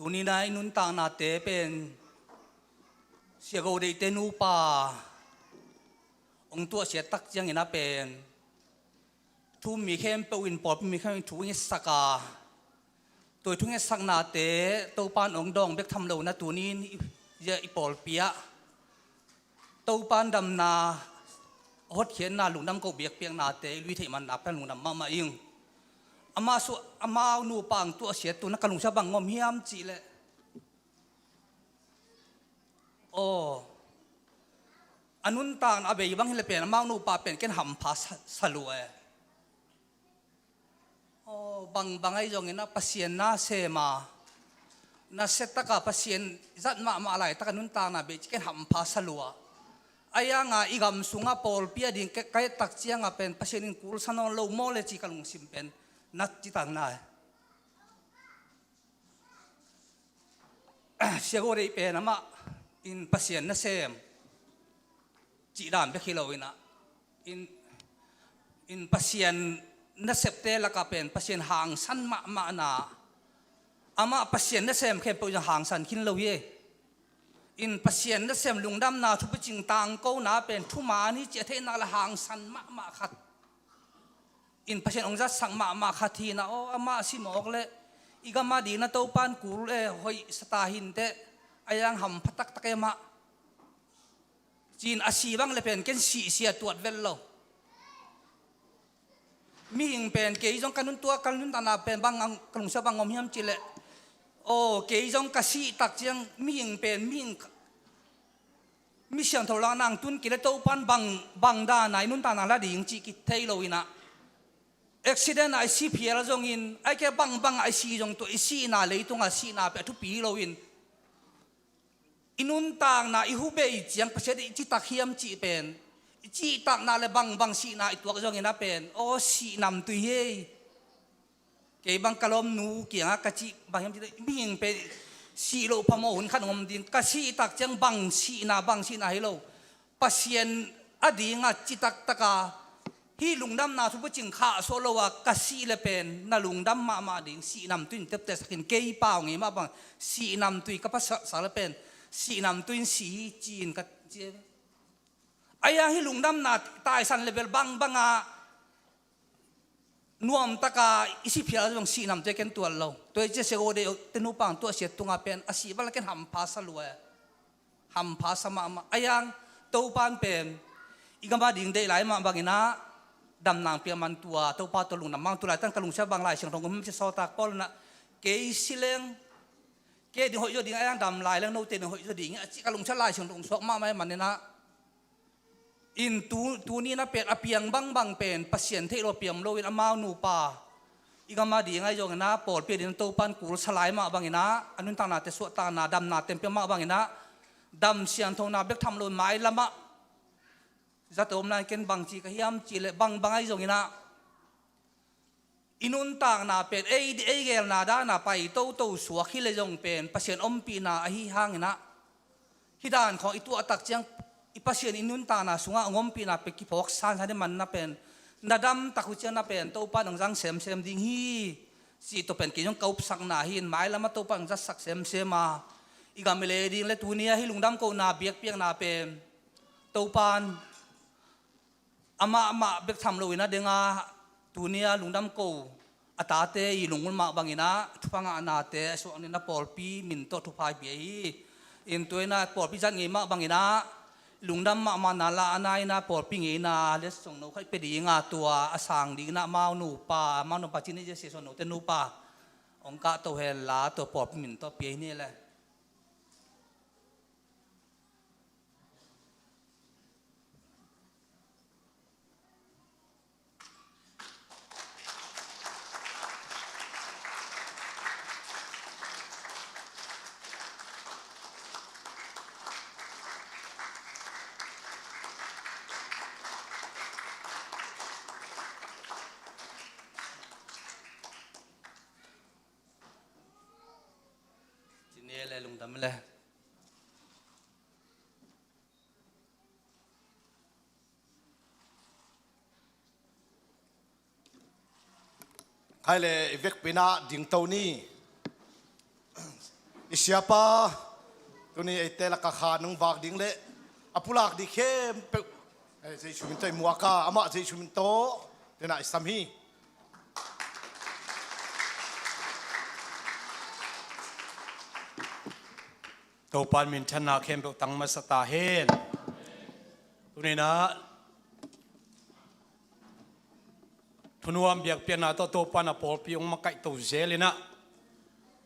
Tuni-in ah i nuntaknate pen Sia Go Deih te nupa hong tuahsiat tak ciangin ah pen thu mi khempeuh in, pawlpi mi khempeuh in thu hong etsak a, tua thu hong etsaknate Topa'n hong dawng bek tham lo-in ah tuni-in i, i pawlpi ah Topa'n damna, hotkhiatna, lungdam koh biakpiaknate i lui theih man a pen lungdam mahmah ing. Amah su, amau nupa hong tuahsiat tu-in ah ka lungsim ah bang om hiam cih leh, aw, a nuntakna a bei bang hi leh pen amau nupa pen ken hampha sa, sa lua e. Aw, bangbang ahi zongin ah Pasian na sem a, nasia tak a Pasian zat mahmah laitak a nuntakna bei cih ken hampha sa lua. Ahi hanga i gam sungah pawlpi a ding ka, ka et tak ciangah pen Pasian in kul sa nawn lo maw le ci ka lungsim pen na citak na. Sia Go Dei pen amah in Pasian nasem cih dan bek hi lo inah, in, in Pasian nasepte lakah pen Pasian hangsan mahmahna, amah Pasian nasem khempeuh in hangsan khin lo hi. In Pasian nasem lungdamna thupicing tangkona pen thuman hi cih a theihna le hangsan mahmah khat. In Pasian hong zatsak mahmah khat hi inah, aw, amah a si mawk leh i gam a ding na Topan kul e hoih sa ta hi inteh, a yang hampha taktak e amah. Ci-in a si bang le pen ken sihsia tuat vel lo. Mihing pen kei zong ka nuntak, ka nuntakna pen bang, ka lungsia bang om hiam cih leh, aw, kei zong ka sih tak ciang mihing pen mihing, mi siangtho lakna hong tun kei leh Topan bang, bang dana i nuntakna la ding cih kithei lo inah, accident ah i si phial zongin, ahih kei leh bangbang ah i si zong tua i sihna, leitungah sihna pen a thupi hi loin, i nuntakna i hubei ciang Pasian i citak hiam cih pen, i cihtakna le bangbang sihna i tuak zongin a pen, aw, sih namtui hi. Kei bang ka lawmnu kiangah ka cih bang hiam cih leh, mihing pen sih loh phamawh hun khat hong om ding, ka sih tak ciang bang sihna, bang sihna hi lo. Pasian a dingah citak taka hih lungdamna thupicing khahsuah lo a ka sih le pen na lungdam mahmah ding, sih namtui in teptehsak in, kei pau ngei mah bang sih namtui ka pasal le pen sih namtui in si hi ci-in ka ci. Ahi hang hih lungdamna taisan le bel bangbangah nuamtaka i si phial zong sih namtui ken tuat lo. Tua hi ciah Sia Go Dei te nupa tuahsiat tungah pen a sih bang le ken hampha sa lua e. Hampha sa mahmah. Ahi hang Topan pen i gam a ding deih lai mah bang inah, damna hong piak man tua Topa tawh lungdam mah. Tu laitak ka lungsia bang Lai Siangtho hong om hiam cih leh, sawltak Paul inah, kei si leng, kei ding hoih zaw ding, ahi hang dam lai leng note ding hoih zaw ding hi a cih ka lungsia Lai Siangtho hong suak mahmah ahih man inah, in tu, tuni inah pen a piang bangbang pen Pasian theih lo, piang loin amau nupa i gam a ding ahi zongin ah, pawlpi a ding Topan kul sa lai mah bangin ah, a nuntaknate suahtakna, damna teng piak mah bangin ah, dam siangthona bek tham loin mailamah zato omna in ken bangci ka hiam cih leh, bangbang ahi zongin ah, i nuntakna pen ei, ei geelna dana pai toto suak hi leh zong pen Pasian ompihna ahi hangin ah, hih dan khawng i tuah tak ciang, i Pasian i nuntakna sungah hong ompihna pen kiphawk sansan hi man na pen, na dam tak uh ciang na pen Topan hong zang semsem ding hi cih tawh pen kei zong ka upsakna hi in, mailamah Topan hong zatsak semsem a, i gam i lei ding le tuni a hih lungdam kohna biakpiakna pen Topan amah mah bek tham loin a deng a, tuni a lungdam ko a tate i lungul mah bangin ah, thupha ngahnate a suak ni in ah, pawlpi min tawh thupha i pia hi. In tua in ah pawlpi zat ngei mah bangin ah, lungdam mahmahna la a na in ah, pawlpi ngeina letsong no khat i pia ding a, tua a sang ding in ah amau nupa, amau nupa cih ni, Sia Suan Note nupa hong kahto hen la, tua pawlpi min tawh pia hi ni le. Ci ni le, lungdam le. Khai le, i vekpi in ah dingto ni. I siapa, tuni eite lakah khan hong vak ding le a pulak ding khempeuh, eh, Jesu min tawh i muak a, amah Jesu min tawh tena i sam hi. Topan minthanna khempeuh tang masa ta hen. Tuni in ah thunuam biakpiakna tawh Topan a pawlpi hong makaihto zel in ah,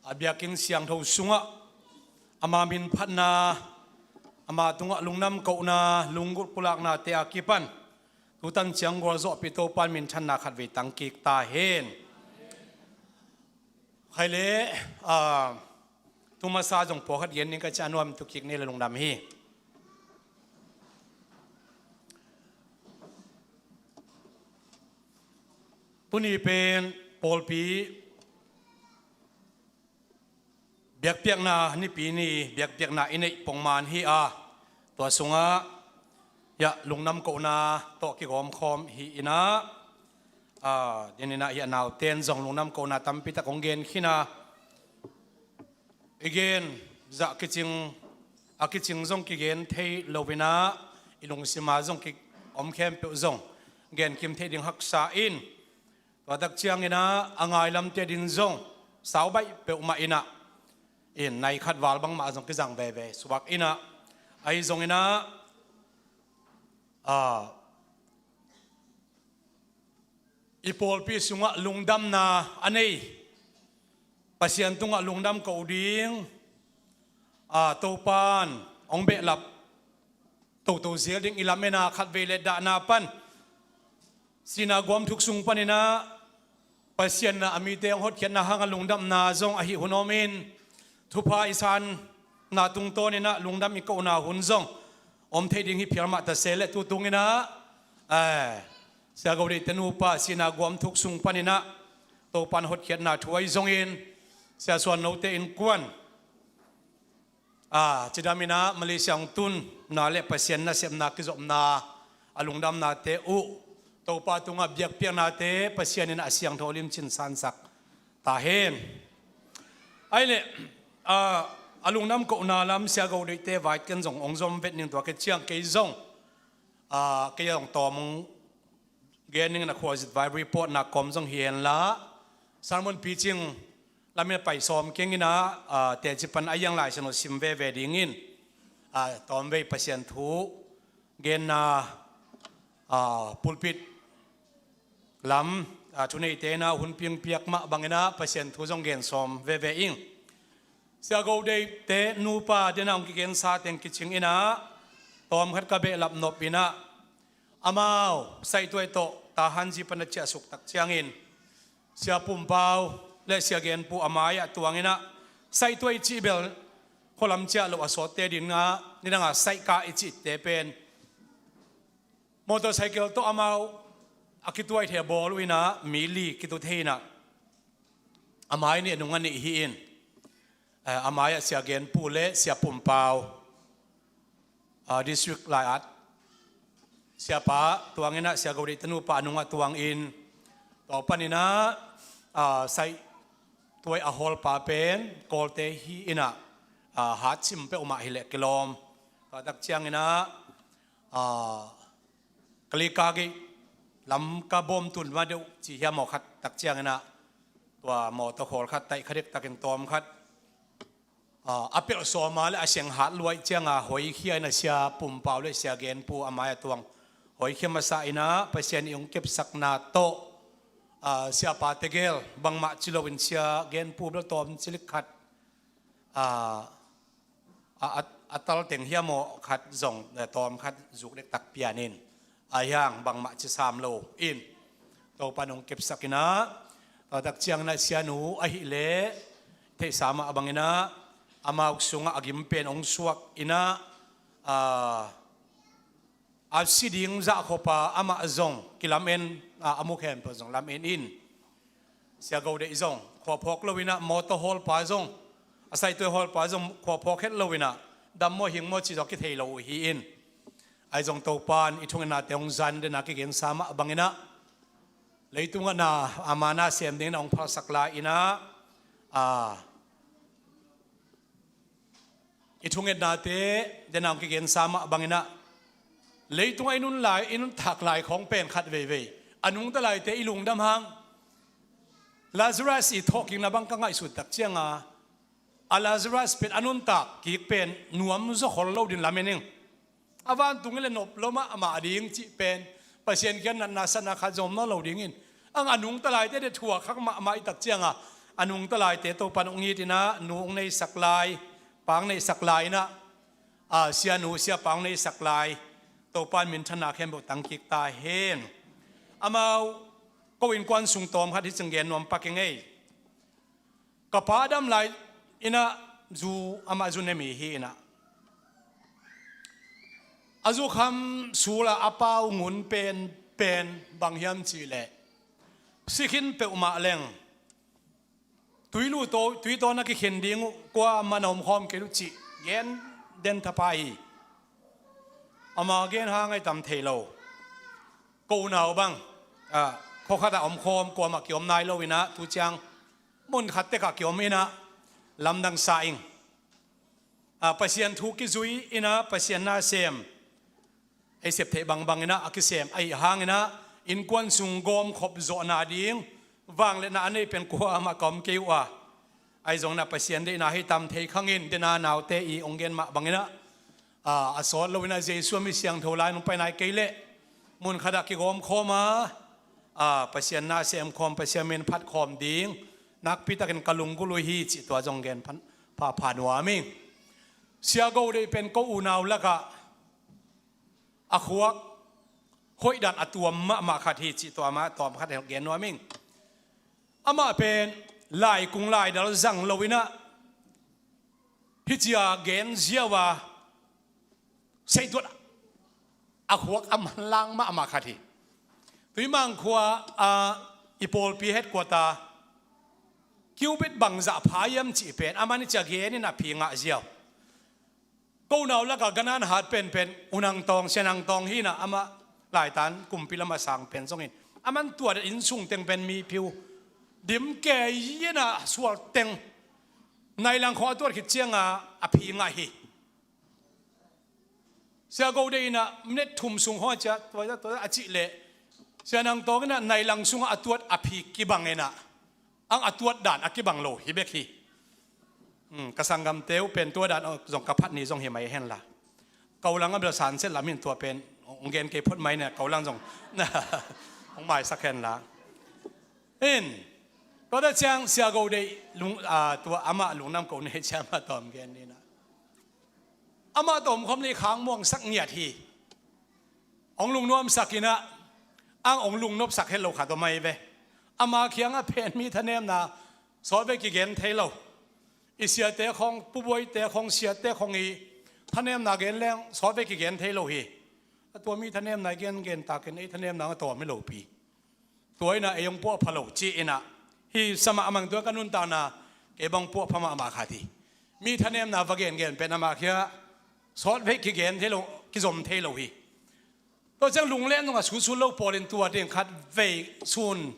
a biakinn siangtho sungah ama min phatna, ama tungah lungdam kohna, lunggulh pulaknate a kipan tutan ciang gualzawhpih Topan minthanna khatvei tang kik ta hen. Khai le, ah, tu masa zong pawlkhat gen ding ka cih a, nuam tu kik ni le, lungdam hi. Tuni pen pawlpi biakpiakna nipi ni, biakpiakna i neih pongman hi a, tua sungah hiah lungdam kohna tawh kigawmkhawm hi inah, a, deninah hiah naute'n zong lungdam kohna tampitak hong gen khin a, i gen zah kicing, a kicing zong kigen thei lo inah, i lungsima zong kiom khempeuh zong genkim theih ding haksa in, tua tak cianginah a ngailamte din zong sau baih peuhmah inah, in nai khat val bangmah zong kizang veve suak inah, ahi zonginah, a, i pawlpi sungah lungdamna a nei, Pasian tungah lungdam ko ding, a, Topan hong behlap toto zel ding i lamena khatvei le dahna pan, sihna guam thuk sung paninah Pasian na a mite hong hotkhiatna hanga lungdamna zong ahi hun om in, thupha i sanna tungtawninah lungdam i kohna hun zong om thei ding hi phial mah ta se le, tutunginah, eh, Sia Go Deih te nupa sihna guam thuk sung paninah Topan hotkhiatna thu ahi zongin, Sia Suan Note innkuan, a, cidaminah Malaysia hong tunna le Pasian nasepna kizopna, a lungdamnate uh Topa tungah biakpiaknate Pasian in a siangtho limcin sansak ta hen. Ahi leh, a, a lungdam kohna lam Sia Go Deih te vai ken zong hong zom vet ning, tua kiciang kei zong, a, kei zong tawm hong gen ning inah, khuazit vai report na kawm zong hi henla, sermon picing lamin a pai sawm keng inah, a, teci pan a iang Lai Siangtho sim veve dingin, a, tawmvei Pasian thu genna, a, pulpit lam, a, thuneite inah hun pingpiak mah banginah Pasian thu zong gen sawm veve ing. Sia Go Deih te nupa denah hong kigensa teng kicing inah, tawmkhat ka behlap nop inah, amau saihtuai tawh Tahan zi pan a ciahsuk tak ciangin, Sia Pum Pau le Sia Gen Pu a mai-ah tuanginah, saihtuai i cih bel khualam ciah loh a sawtte dinga, nidanga saihka i cihte pen motorcycle tawh amau a kituai thei a bawl uh inah, mi li kitu thei inah, a mai nih a nung a nih hi in, eh, a mai-ah Sia Gen Pu le Sia Pum Pau, a, district lai-at siapa tuanginah Sia Go Deih te nupa a nungah tuangin, tua paninah, a, saihtuai a hawlpa pen Kawlte hi inah, a, hatsim peuhmah hileh kilawm. Tua tak cianginah, a, Kalika gei lam ka bawm tun ma deuh ci hiam aw khat tak cianginah, tua mawtaw khawl khat taih kha dektakin tawmkhat, a, a pelh sawma le a seng hat luaih cianga hoikhia inah Sia Pum Pau le Sia Gen Pu a mai-ah tuang hoikhia masa inah, Pasian i hong kepsakna tawh, a, siapa tegel bangmah ci loin Sia Gen Pu bel tawm cilik khat, a, a, a, a tal teng hiam aw khat zong, eh, tawmkhat zuk dektak pianin, a hiang bangmah ci sam lo in, Topan hong kepsak inah, tua tak cianginah Sianu ahileh theihsa mah banginah, amau sungah a gim pen hong suak inah, a, a si ding zahkhop a amah zong kilamen, a, a mu khempeuh zong lamen in, Sia Go Deih zong khuaphawk lo inah, mawtaw hawlpa zong, a saihtuai hawlpa zong khuaphawk het lo inah, dam maw hing maw ci zong kithei lo uh hi in, ahi zong Topan i thungetnate hong zan dena kigensa mah banginah, leitungah na, a, mana sem dingin a hong phalsak lai inah, a, i thungetnate dena hong kigensa mah banginah, leitungah i nun lai, i nuntak lai khawng pen khat veivei a nungta laite i lungdam hang, Lazarus i thawhkikna bang ka ngaihsut tak cianga, a Lazarus pen a nuntak kik pen nuam zaw khol lo din lamen ing. A vantung in le nop lo mahmah ding cih pen Pasian kiang natna satna khat zong om nawn lo dingin, ang a nungta laite de thuak khak mahmah i tak cianga, a nungta laite Topan hong it inah, nu hong neihsak lai, pa hong neihsak lai inah, a, Sianu siapa hong neihsak lai, Topan minthanna khempeuh tang kik ta hen. Amau ko innkuan sung tawmkhat hi cing gen nuam pak ing ei. Ka pa a dam lai inah, zu, amah zu ne mi hi inah, a zukham sula a pau ngun pen, pen bang hiam cihleh, Sikhin peuhmah leng tui lu to, tui tawn a kikhin ding uh, kuamah na omkhawm kei uh cih gen den thapa hi. Ama gen hang ai tam thei lo. Ko unau bang, ah, khua khatah omkhawm, kuamah kiom nai lo inah, tu ciang mun khat tekah kiom inah lamdang sa ing. Ah, Pasian thu kizui inah, Pasian na sem, ei sep theih bangbang inah a kisem ahi hang inah, innkuan sung gawmkhop zawhna ding vangliatna a nei pen kuamah ka om kei uh a, ahi zong inah Pasian deihna hi tam thei khang in, dena naute i ong gen mah bang inah, ah, a sawt lo inah Jesu a mi siangtho lai nong pai nai kei leh mun khatah kigawmkhawm a, ah, Pasian na semkhawm, Pasian min phatkhawm ding nakpi takin ka lunggulh uh hi cih tua zong gen phan, pha, pha nuam ing. Sia Go Dei pen ko unau lakah a khuak hoihdan a tuam mahmah khat hi cih tua mah tawm khat gen nuam ing. Amah pen laikung laidal zang lo inah, hih cia gen ziau a, seihtuat a khuak a manlang mahmah khat hi. Tuimang khua, ah, i pawlpi headquarter, cubit bangzah pha hiam cih pen a man hih cia gen inah phi ngah ziau. Ko unau lakah ganan hat penpen U Nang Tawng, Sia Nang Tawng hi inah, amah laitan kumpi lam a sang pen zongin a man tua inn sung teng pen mi phiu dim kei inah sual teng nai lang khawng a tuat khit cianga a phi ngah hi. Sia Go Dei inah minute thum sung hong a ciah tua, tua a cih leh Sia Nang Tawng inah nai lang sungah a tuat a phi kibang inah, ang a tuat dan a kibang lo hi bek hi. Hmm, ka sanggamte uh pen tua dan zong ka phat ni zong hi mai hen la. Ko lang a bel sanset lam hin tua pen ong gen kei phot mai ne, ko lang zong ong maisak hen la. In, tua dah ciang Sia Go Dei lung, ah, tua amah lungdam ko nei ciang amah tawm gen ni na. Amah tawm khawm ni khang muangsak ngiat hi. Ong lungnuamsak inah, ang ong lungnopsak het lo khat om ahi ve. Ama kiangah pen mi thanemna sawtvei kigen thei lo. I siate khawng, pubuaite khawng, siate khawng i thanemna gen leng sawtvei kigen thei lo hi. A tua mi thanemna i gen gen takin ei thanemna a tawm hi lopi. Tua inah ei hong puahpha lo ci inah, hi sa mahmah tua ka nuntakna, kei bang puahpha mahmah khat hi. Mi thanemna va gengen pen amah khia sawtvei kigen thei lo, kizom thei lo hi. Tua ciang lunglen zongah susu lo pawlin tua ding khat vei sun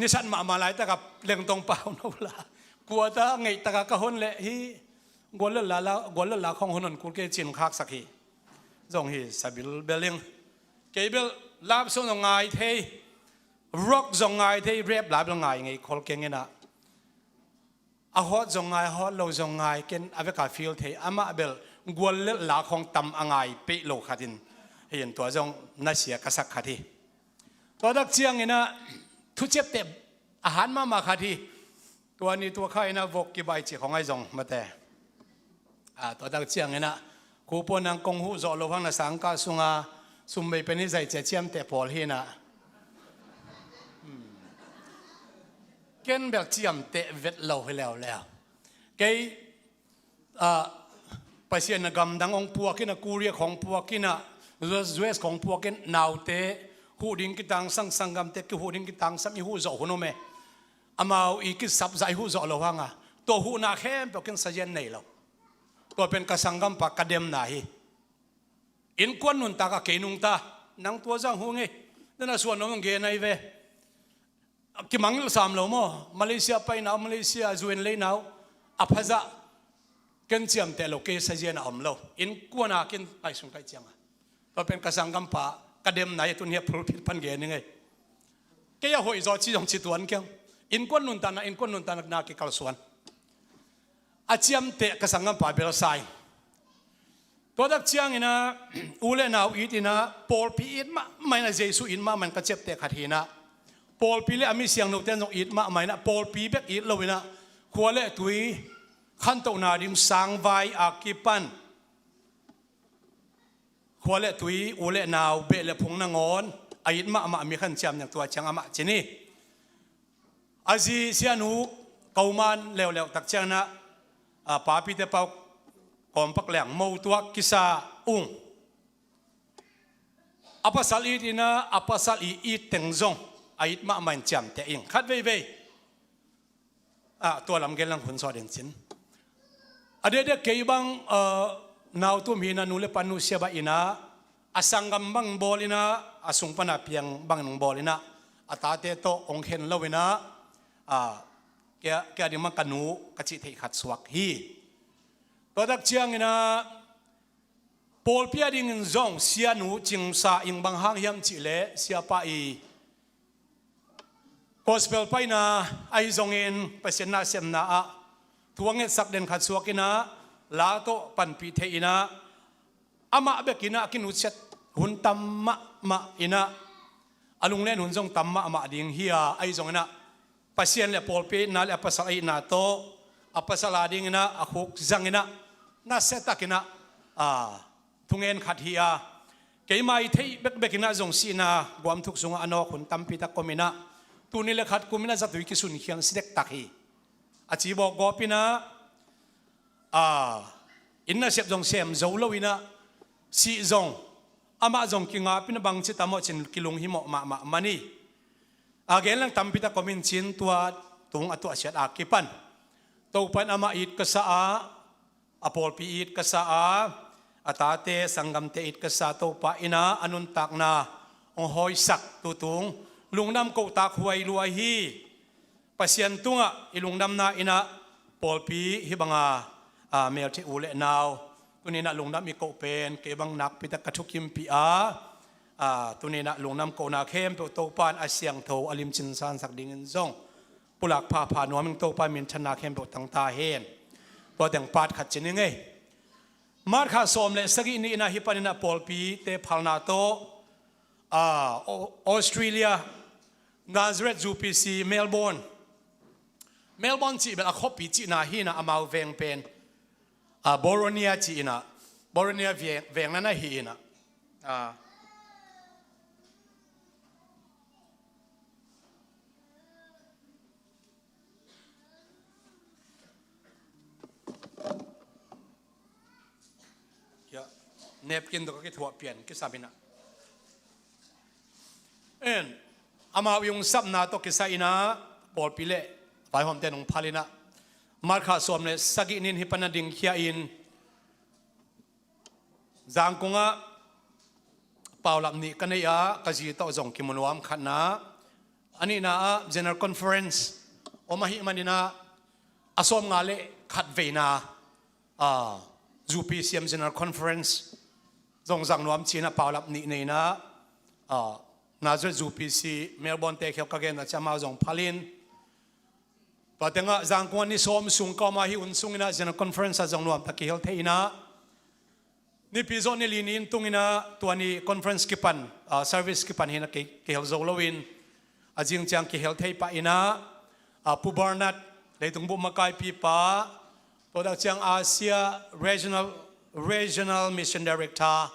nisat mahmah laitakah lengtong pau no la, kuata ngeihtakah ka hon leh hi. Guallel la, guallel la khawng hon hon kul kei cin khaksak hi. Zong hi sabil beling. Kei bel lap song zong ngai thei, rock zong ngai thei, rap la bel ngai ngei khol keng inah, a hawt zong ngai, a hawt lo zong ngai, ken a veka feel thei. Amah bel guallel la khawng tam a ngai peih lo khatin, hi in tua zong nasia ka sak khat hi. Tua dak ciang inah thuciapteh a han mahmah khat hi. Tua ni tua kha inah vok kibai ci khawng ahi zong mate. Ah, tua dak ciang inah, khupuan nang kong huh zawh lo hang na sangkah sunga sum bei pen hi zai cia ciamteh pawl hi inah. Hmm. Ken bel ciamteh vet lo hi leuleu. Kei, ah, Pasian na gamdang hong puak inah, Korea khawng puak inah, U S, U S khawng puak in naute huh ding kitangsang, sanggamte kihuh ding kitangsam i huh zawh hun om e. Amau i kisap zah i huh zawh lo hanga, tua huhna khempeuh ken sazian nei lo. Tua pen ka sanggampa ka demna hi. Innkuan nuntakah kei nungta, nang tua zang huh ngei, nana suan om gen ahi ve. Kimangngilh sam lo maw? Malaysia paina uh, Malaysia zu in leina uh a phazah ken ciamteh lo, kei sazian a om lo. Innkuana ken ngaihsun kaih cianga, tua pen ka sanggampa ka demna hi. Tun hi a pulpit pan gen ning ei. Kei a hoih zaw ci zong ci tuan keng. Innkuan nuntakna, innkuan nuntakna kikalsuan. A ciamteh ka sanggampa bel sa ing. Tua dak ciang inah, u le nau it inah, pawlpi it mahmah inah, Jesu it mahmah in ka ciapteh khat hi inah, pawlpi le a mi siangthote zong it mahmah inah, pawlpi bek it lo inah, khua le tui khantohna ding sangvai a kipan khua le tui, u le nau, beh le phung nangawn a it mahmah mi khan ciam neng tua ciang amah ci ni. A zi sianu koman leuleu tak ciang inah, a, papite pau kawmpak leng mo tuak kisa ung. A pasal it in ah, a pasal i it teng zong a it mahmah in ciamteh ing. Khat veivei, ah, tua lam gen lang hun sawt in cin. A dekdek kei bang, ah, nautum hi in ah, nu le pa nusia bang in ah, a sanggam bang bawl in ah, a sung pan a piang bang bawl in ah, a tate tawh hong khen lo in ah, ah, kei a, kei a ding bang ka nu ka cih theih khat suak hi. Tua tak ciangin ah, pawlpi a dingin zong sianu Cing Sa Ing bang hang hiam cih leh, siapa i gospel paina ahi zongin Pasian nasepna ah thu a ngetsak den khat suak in ah, la tawh panpih theih in ah, amah bek in ah a kinusiat hun tam mahmah in ah, a lunglen hun zong tam mahmah ding hi a, ahi zongin ah Pasian le pawlpi itna le a pasal a itna tawh, a pasal a dingin ah a khuk zang in ah, nasia tak in ah, ah, thungen khat hi a, keima i theih bekbek in ah zong sihna guam thuk sungah a nawk hun tampi tak om in ah, tuni le khat kum in ah zatui kisun khial si dektak hi. A ci bawk gawp in ah, ah, inn nasep zong sem zo lo in ah, sih zong, amah zong kingap in ah bangci tam aw cin kilung himawh mahmah man hi. A gen lang tampi tak om in cin, tua tung a tuahsiat a kipan Topa in amah it ka sa a, a pawlpi it ka sa a, a tate sanggamte it ka sa, Topa in ah a nuntakna hong hawisak, tutung lungdam kohtak huai luai hi. Pasian tungah i lungdamna in ah pawlpi hih banga, ah, meltheih u le nau tuni in ah lungdam i koh pen kei bang nakpi tak ka thukimpih a, ah, tuni in ah lungdam kohna khempeuh Topa in a siangtho a limcin sansak dingin zong pulak phapha nuam ing. Topa in minthanna khempeuh tang ta hen. Tua teng part khat ci ni ngei. March kha sawm le sagih ni in ah hih pan in ah pawlpite phalna tawh, ah, Au-, Australia, Nazareth U P C, Melbourne. Melbourne cih bel a khuapi cihna hi in ah, amau veng pen, ah, Boronia cih in ah, Boronia veng, veng na na hi in ah. Ah. Ya, napkin tawh ka kithuah pian kisam in ah. En, amau i hong sapna tawh kisai in ah, pawlpi le vaihawmte in hong phal in ah, March kha sawm le sagih ni in hih pan a dingkhia in, Zangkong ah paulap nih ka nei a, ka zi tawh zong kimu nuam, khatna. A nihna ah General Conference om ahih man in ah, a sawmnga le khat veina, ah, U P C M General Conference zong zang nuam ci in ah paulap nih nei in ah, ah, Nazareth U P C Melbourne te khel ka gen a, ci amau zong phal in, tua teng ah Zangkong ah ni sawm sung ka om a, hih hun sung in ah General Conference ah zong nuam tak kihel thei in ah, nipi zawh ni li ni in tung in ah, tua ni conference kipan, ah, service kipan hi in ah, kei, kihel zo lo in, a zing ciang kihel thei pah in ah, ah, Pu Bernard, leitung bup makaipipa, tua tak ciang Asia Regional, Regional Mission Director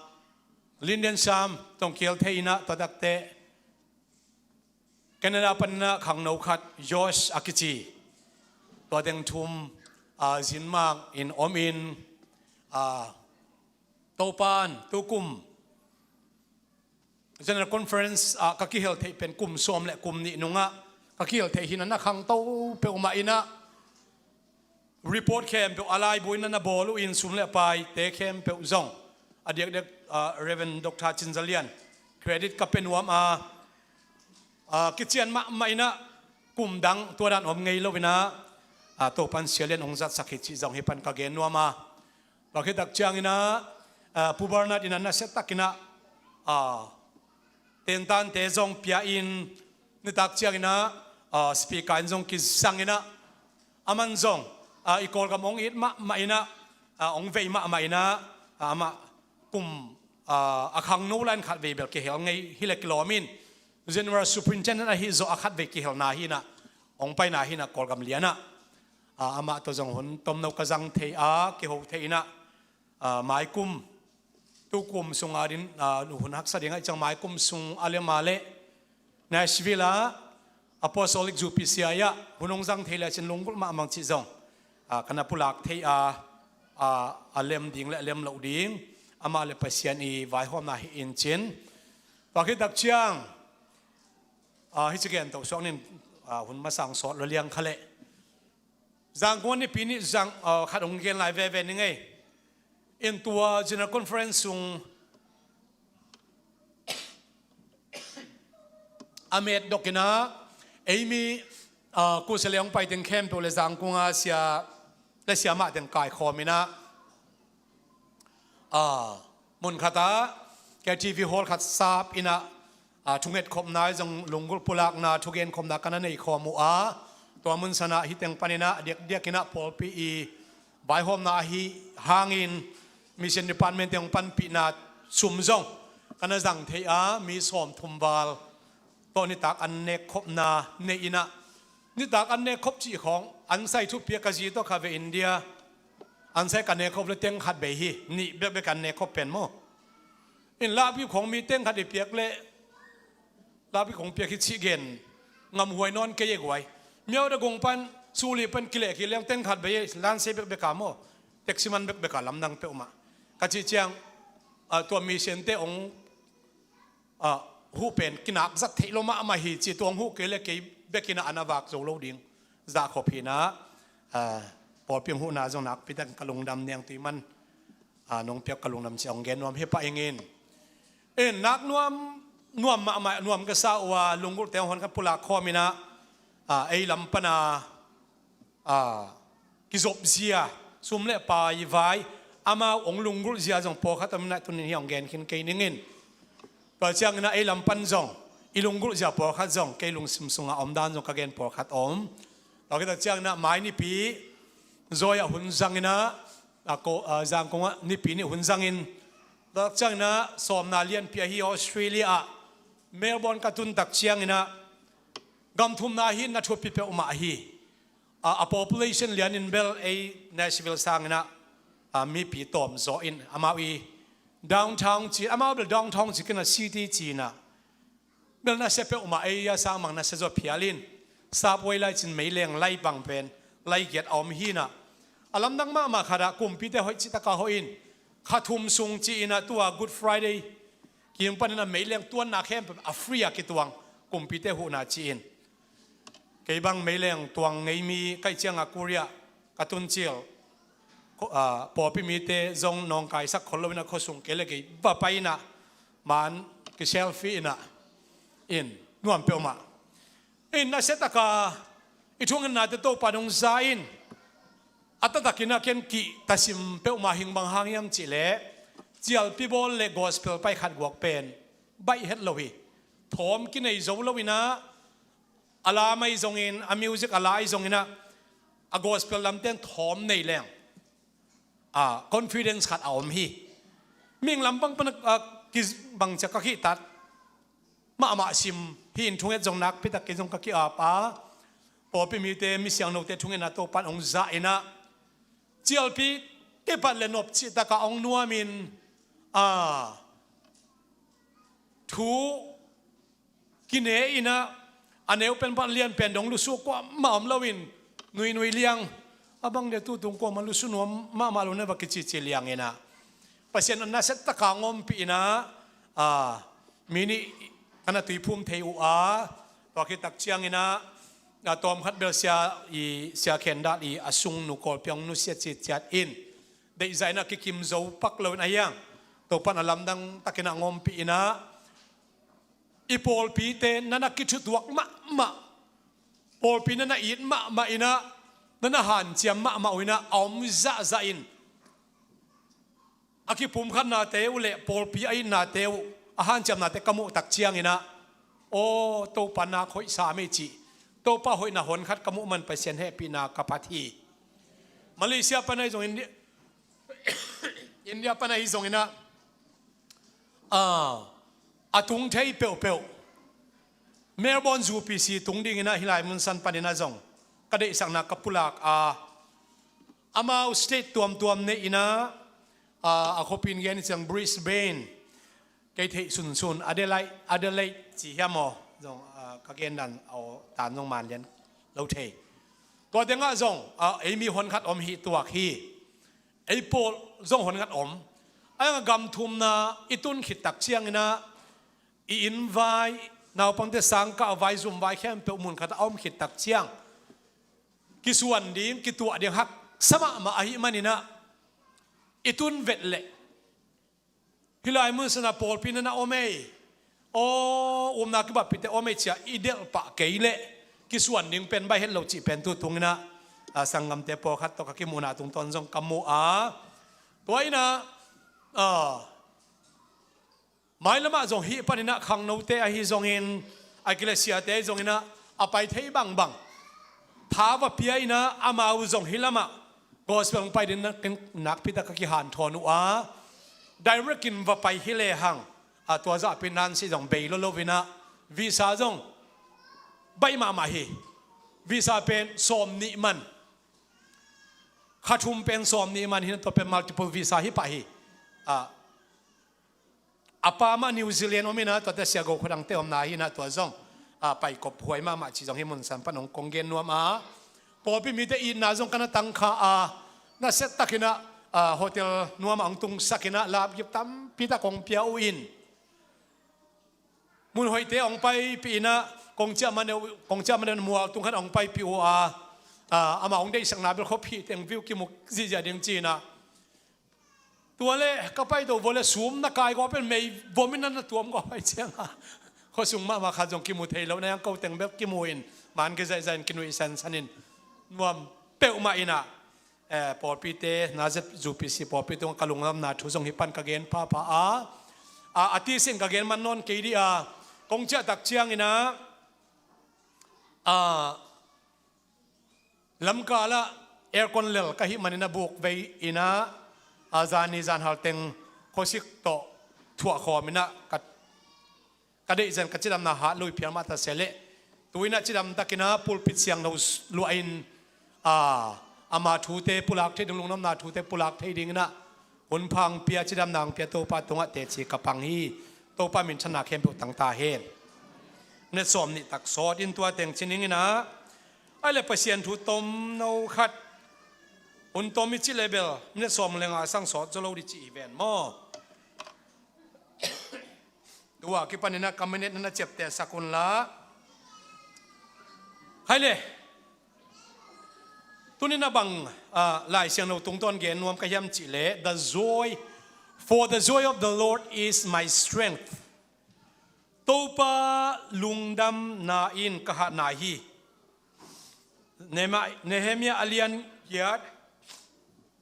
Linden Sam tawh kihel thei in ah, tua tak teh Canada pan in ah khangno khat, Josh a kici, tua teng thum, ah, zinmak in om in, ah, Topa in tukum General Conference ah ka kihel theih pen kum sawm le kum nih nungah ka kihel theih hi in ah, na khangto peuhmah in ah, report khempeuh a laibu in ah na bawl uh in, sum le paite khempeuh zong a diakdiak, ah, Reverend Doctor Cin Za Lian credit ka pia nuam a, ah, kician mahmah in ah, kum dang tua dan om ngei lo in ah, ah, Topa in sia lian hong zatsak hi cih zong hih pan ka gen nuam a. Tua khit tak ciang in ah, ah, Pu Bernard in ah nasia tak in ah, ah, tentante zong pia in, nitak ciang in ah, ah, speaker in zong kizang in ah, aman zong, ah, i Kawlgam hong it mahmah in ah, ah, hong vei mahmah in ah, ah, amah kum, ah, a khangno lai in khat vei bel kihel ngei hi leh kilawm in, General Superintendent ahi zawh a khat vei kihelna hi in ah, hong paina hi in ah, Kawlgam lian ah, ah, amah tawh zong hun tomno ka zang thei a, kiho thei in ah, ah, maikum, tukum sung a ding, ah, hun haksa ding ahih ciang maikum sung a lem a leh Nashville ah Apostolic U P C ah hun hong zang thei le cin lunggulh mahmah cih zong, ah, ka na pulak thei a, ah, a lem ding le a lem loh ding amah le Pasian i vaihawmna hi in cin. Tua khit tak ciang, ah, hih ci gen toh suak ning, ah, hun masang sawt lo liang kha leh. Zangkong nipi nih zang, ah, khat hong gen lai veve ning ei. In tua General Conference sung a met dok in ah, ei mi, ah, kusia le hong pai teng khempeuh le Zangkong a sia le siamah teng kaikhawm in ah, ah, mun khat ah K T V hall khat sap in ah, ah, thunget khopna zong lunggulh pulakna thugen khopna ka na nei khawm uh a, tua mun san ah hih teng pan in ah diakdiak in ah pawlpi i vaihawmna ahi hangin Mission Department teng panpihna sum zong ka na zang thei a, mi sawmthum val tawh nitak an nek khopna nei in ah, nitak an nek khop cih khawng an sai thupiak ka zi tawh kha ve India. An sai ka nek khop le teng khat bei hi, nih bekbek an nek khop pen maw. In lahpi khawng mi teng khat i piak le lahpi khawng piak hi cih gen ngamhuai nawn kei e guai. Miau da gong pan suli pan kileh kileng teng khat bei, lansei bekbek a maw, taxi man bekbek a lamdang peuhmah. Ka cih ciang, ah, tua mission te hong, ah, huh pen kinak zat theih lo mahmah hi ci, tua hong huh kei le kei bek in ah an a vak zo lo ding zah khop hi in ah, ah, pawlpi hong huhna zong nakpi tak ka lungdam niang tui man, ah, nong piak ka lungdam ci hong gen nuam hi pah ing in. In nak nuam, nuam mahmah, nuam ka sa uh a, lunggulhte hong hon khat pulak khawm in ah, ah, ei lam pan a, ah, kizop zia, sum le pai vai, amau hong lunggulh zia zong pawlkhat om in ah tuni in hih hong gen khin kei ning in. Tua ciang in ah ei lam pan zong i lunggulh zia pawlkhat zong kei lungsim sung a om dan zong ka gen pawlkhat om. Tua khit tak ciang in ah mai nipi Zawi ah hun zang in ah, a ko, a, Zangkong ah nipi nih hun zang in, tua tak ciang in ah sawmna lianpi ahi Australia ah Melbourne ka tun tak ciang in ah, gam thumna hi na thupi peuhmah hi. A, a population lian in bel ei Nashville sang in ah, a, mipi tawm zaw in amau i downtown ci, amau bel downtown ci kei in ah city ci in ah, bel nasia peuhmah, ei a sang mang nasia zaw phial in, subway lai cin meileng lai bang pen lai giat a om hi in ah, a lamdang mahmah khat ah kumpite hoih cih tak a hoih in, kha thum sung ci in ah tua Good Friday kim pan in ah meileng tuanna khempeuh a free a kituang, kumpite huhna ci in. Kei bang meileng tuang ngei mi ka hih ciang a Korea ka tun cil, ko-, a, pawlpi mite zong nawngkaisak khol lo in ah khuasung kei le kei va pai in ah, man ki selfie in ah, in nuam peuhmah. In nasia tak a i thungennate Topa nong za in, a taktak in ah ken kihtasim peuhmah hi ing. Bang hang hiam cih leh cialpi bawl le gospel pai khat guak pen baih het lo hi. Thawm kinei zo lo in ah, a lam ahi zongin, a music a la ahi zongin ah, a gospel lamte in thawm nei leng, a, confidence khat a om hi. Mihing lam bang pan a, a, ki, bang cia ka kihtat mahmah sim hi in, thunget zong nakpi tak kei zong ka ki-ap a, pawlpi mite, mi siangthote thungetna Topa in hong za in ah, cialpi kipat le nop cih tak a hong nuam in, a, thu kine in ah, a neu pen pan lian pen dong lusu kuamah om lo in, nuinui liang, a bang le tutung kuamah lusu nuam mahmah lo na va kicici liang in ah, Pasian in nasia tak a hong ompih in ah, a, mi nih ka na tuiphum thei uh a, tua khit tak ciang in ah, a, tawm khat bel sia i, Sia Khen Dal i a sungnu Kawl Piang nusia citciat in, deihzah in ah kikim zo pak lo in ah hiang, Topa in a lamdang tak in ah hong ompih in ah, i pawlpite na na kithutuak mahmah, pawlpi na na it mahmah in ah, na na hanciam mahmah uh in ah, a om zahzah in, a kipumkhatnate uh le pawlpi a itnate uh, a hanciamnate ka muh tak ciang in ah, aw, Topa nak hoih sa mei cih, Topa hoihna hon khat ka muh man Pasian hehpihna ka phat hi. Malaysia pan ahi zongin, India pan ahi zongin ah, a, a tung thei peuhpeuh Melbourne U P C tung ding in ah hih lai mun san pan in ah zong ka deihsakna ka pulak a, amau state tuamtuam nei in ah, a, a khuapi in gen ciang Brisbane, kei theih sunsun Adelaide, Adelaide ci hiam aw, zong, a, ka gen dan aw tan zong man lian lo thei. Tua teng ah zong, a, ei mi hon khat om hi tuak hi. Ei pawl zong hon khat om. A, gam thumna i tun khit tak ciang in ah, i inn vai, naupangte sangkah vai, zum vai khempeuh mun khat a om khit tak ciang kisuan ding, kituah ding haksa mahmah ahih manin ah i tun vet leh, hih lai mun san ah pawlpi na na om ei, aw, upna kibappihte om ei ci-a i delh pah kei leh kisuan ding pen baih het lo cih pen tu tungin ah, a, sanggamte pawlkhat tawh ka kimuhna tungtawn zong ka mu a, tua in ah, a, mailam ah zong hih panin ah khangnote ahi zongin, a, eklesiate ahi zongin ah a pai thei bangbang tha va pia in ah, amau zong hih lamah gospel hong pai ding nak, nakpi tak ka kihanthawn uh a, direct in va pai hi lehang, a, tua zahpi nansi zong bei lo lo in ah, visa zong baih mahmah hi. Visa pen sawm nih man, kha thum pen sawm nih man hi in ah, tua pen multiple visa hi pah hi. A, a pa mah New Zealand om in ah, tuate Sia Go Khua Dangte omna hi in ah, tua zong, a, paikop huai mahmah ci zong hih mun san pan hong kong gen nuam a, pawlpi mite itna zong ka na tangkha a, nasia takin ah, a, hotel nuam ah hong tungsak in ah, lapgip tampi tak hong pia uh in, mun hoihte hong paipih in ah, kong ciah maneuh, kong ciah maneuh mual tung khat hong paipih uh a, a, amah hong deihsakna bel khuaphih teng view kimu zihziah ding ci in ah, tua leh ka paito vua leh sum na kai gawp in mei vom in na na tuam gawp pai ciang a, khuasung mahmah khat zong kimu thei lo, na yang ko teng bel kimu in, man kizaihzaih in, kinuihsansan in, nuam peuhmah in ah, eh, pawlpite, Nazareth U P C pawlpi tungah ka lungdamna thu zong hih pan ka gen phapha a, a, a tisa in ka gen man nawn kei dih a, kong ciah tak ciangin ah, a, lamkal ah aircon lel ka hih manin ah buk vei in ah, a, zani zanhal teng khuasik tawh thuah khawm in ah ka, ka deih zen ka cidamna hat lui phial mah ta se leh, tu in ah cidam takin ah pulpit siangtho luah in, a, ama thute pulak thei ding, lungdamna thute pulak thei dingin ah hun pha hong pia, cidamna hong pia Topa tungah teci ka pang hi. Topa minthanna khempeuh tang ta hen. Minute sawm nih tak sawt in tua teng ci ning in ah, ai leh Pasian thu tomno khat, hun tom i cih leh bel minute sawm leh nga sang sawt zaw lo dih cih hi ven maw? Tua kipanin ah ka minute na na ciaptehsak un la. Hai leh, tuni in ah bang, ah, Lai Siangtho tungtawn gen nuam ka hiam cih leh, the joy, for the joy of the Lord is my strength. Topa lungdamna in ka hatna hi. Nehemiah, Nehemiah a lian giat,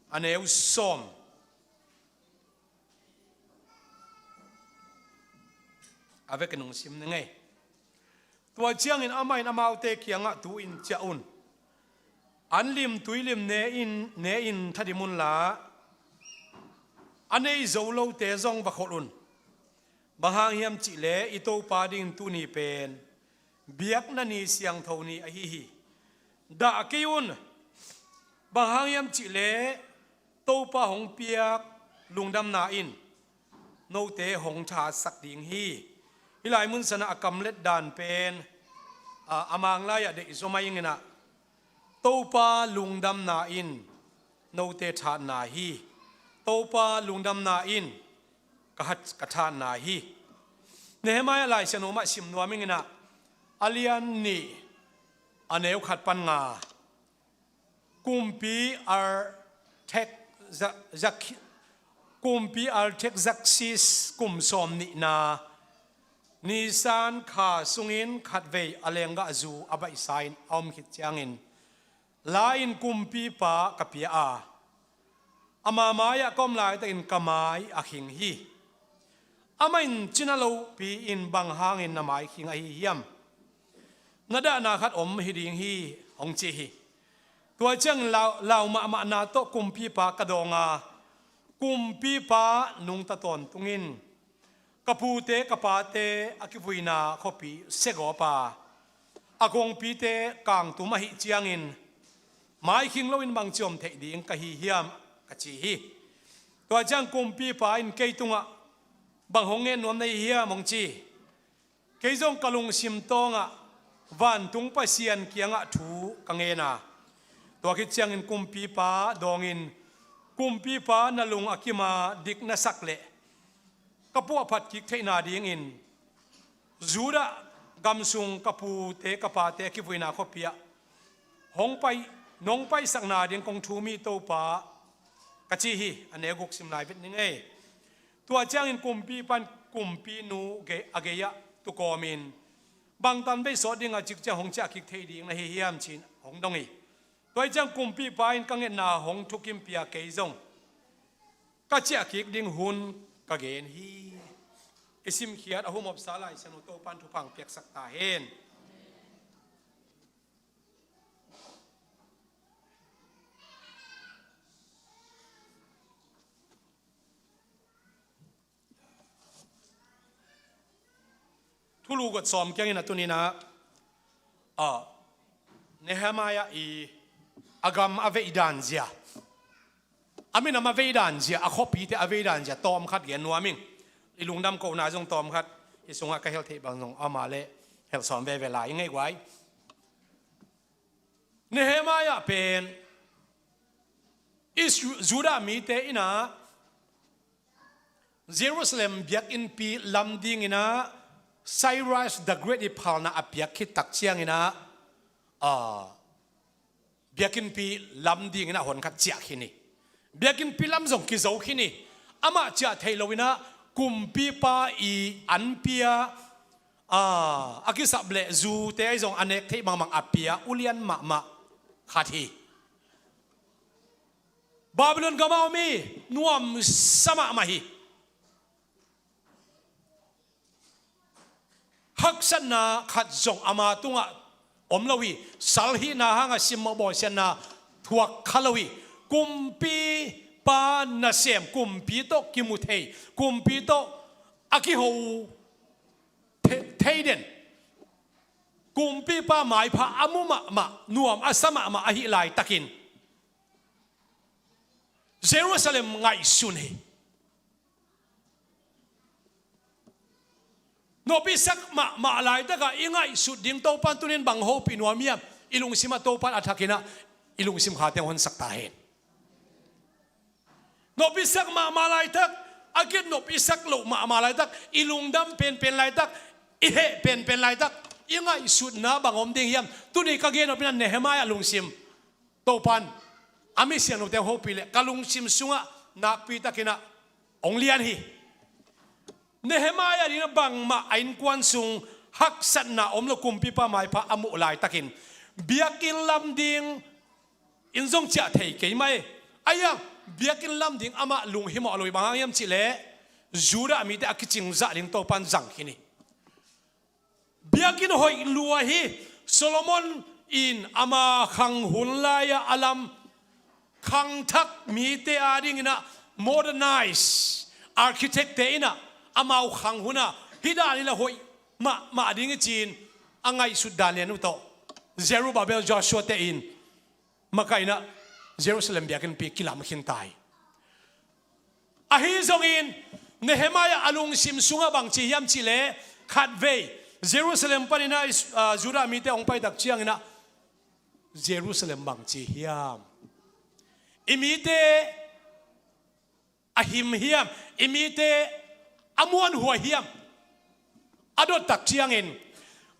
a neu sawm. A vekin hong sim ning ei. Tua ciangin amah in amaute kiangah, tu-in ciah un. An lim tui lim ne in, ne in thadim un la, a nei zo lote zong va kholh un. Bang hang hiam cih leh i Topa dingin tuni pen biakna ni, siangtho ni ahi hi. Dah kei un. Bang hang hiam cih leh Topa hong piak lungdamna in note hong thahatsak ding hi. Hih lai mun san ah a kamlet dan pen, a, a Mang lai ah deih zaw mai ing in ah, Topa lungdamna in note thatna hi. Topa lungdamna in ka hat, ka thatna hi. Nehemiah Lai Siangtho mah sim nuam ing in ah, a lian nih, a neu khat pan nga. Kumpi Artak-, Za-, Zak-, Kumpi Artaxerxes kum sawm nihna, Nisan kha sungin khatvei a lenggahzu a baihsa in a om khit ciangin, la-in kumpipa ka pia a, ama mai-ah ka om laitakin ka mai a khing hi. Amah in cina lopi-in, "Bang hangin na mai khing ahi hiam? Na dahna khat om hi ding hi," hong ci hi. Tua ciangin lau, lau mahmahna tawh kumpipa ka dawng a, kumpipa nungta tawntung in, ka pute ka pate a kivuina khuapi segawp a, a kongpite kangtum ahih ciangin, "Mai khing loin bangci om theih ding ka hi hiam?" ka ci hi. Tua ciang kumpipa in kei tungah, "Bang hong ngen nuam na hi hiam?" hong ci. Kei zong ka lungsim tawngah vantung Pasian kiangah thu ka ngen a, tua khit ciangin kumpipa dawngin, "Kumpipa, na lung a kim a dik na sak leh ka puahphat kik theihna dingin Judah gam sung ka pute ka pate a kivuina khuapi ah hong pai, nong paisakna ding kong thum hi Topa, ka ci hi. A neu guk sim lai vet ning ei. Tua ciangin kumpipa in kumpinu gei, a gei-ah tu kawmin, bangtan vei sawt ding a cik ciang hong ciah kik thei ding na hi hiam, ci-in hong dong hi. Tua hi ciang kumpipa in ka ngetna hong thukimpia kei zong ka ciah kik ding hun ka gen hi. I simkhiat a humopsa Lai Siangtho Topa in thupha piaksak ta hen. Thulu got sawm kiangin a tuninah, ah, Nehemiah i a gam a veih dan zia, a minam a veih dan zia, a khuapite a veih dan zia tawmkhat gen nuam ing. I lungdam kohna zong tawmkhat hi sungah ka hel theih bang zong ama le hel sawm veve lai i ngei guai. Nehemiah pen Israel, Judah mite inah Jerusalem biakinnpi lam dinginah Cyrus the Great i phalna a piak khit tak cianginah, ah, biakinnpi lam dinginah honkhat ciah khin hi. Biakinnpi lam zong kizo khin hi. Amah ciah theih loinah kumpipa i anpi-a, ah, a kisap leh zute ahi zong a nek theih bangmang a pia ulian mahmah khat hi. Babylon gamah om hi, nuamsa mahmah hi. Haksatna khat zong ama tungah om lo hi. Sal hihna hanga simmawh bawlsiatna thuak kha lo hi. Kumpipa nasem, kumpi tawh kimu thei, kumpi tawh a kiho the-, thei den, kumpipa maipha a mu mahmah, nuam a sa mahmah ahih laitakin Jerusalem ngaihsun hi. Nopsak mahmah laitakah i ngaihsut ding Topan tunin bang hopih nuam hiam? I lungsimah Topan a thakinah i lungsim khateng honsak ta hen. Nopsak mahmah laitak, a kit nopsak loh mahmah laitak, i lungdam penpen laitak, i heh penpen laitak, i ngaihsutna bang om ding hiam? Tuni ka gen nopinah Nehemiah lungsim Topan a mi siangthote hopih leh ka lungsim sungah nakpitakinah hong lian hi. Nehemiah dingin bangmah a innkuan sung haksatna om lo, kumpipa maipha a muh laitakin biakinn lam ding in zong ciah thei kei mah hi. Ahi hang biakinn lam ding amah lunghimawh lo hi. Bang hang hiam cihleh Judah mite a kicingzah ding Topan zang khin hi. Biakinn hoih lua hi. Solomon in ama khang hun lai-a a lam khangthak mite adinginah modernize architect-te inah amau khang huna hih dan hi la hoih mahmah ding hi ci-in a ngaihsut dan lian uh tawh Zerubbabel, Joshua-te in makaihna Jerusalem biakinnpi kilam khin ta hi. Ahi zongin Nehemiah a lungsim sungah bangci hiam cihleh khatvei Jerusalem paninah Is-, ah, Judah mite hong paitak cianginah Jerusalem bangci hiam? I mite a him hiam? I mite a muanhuai hiam? A dottak ciangin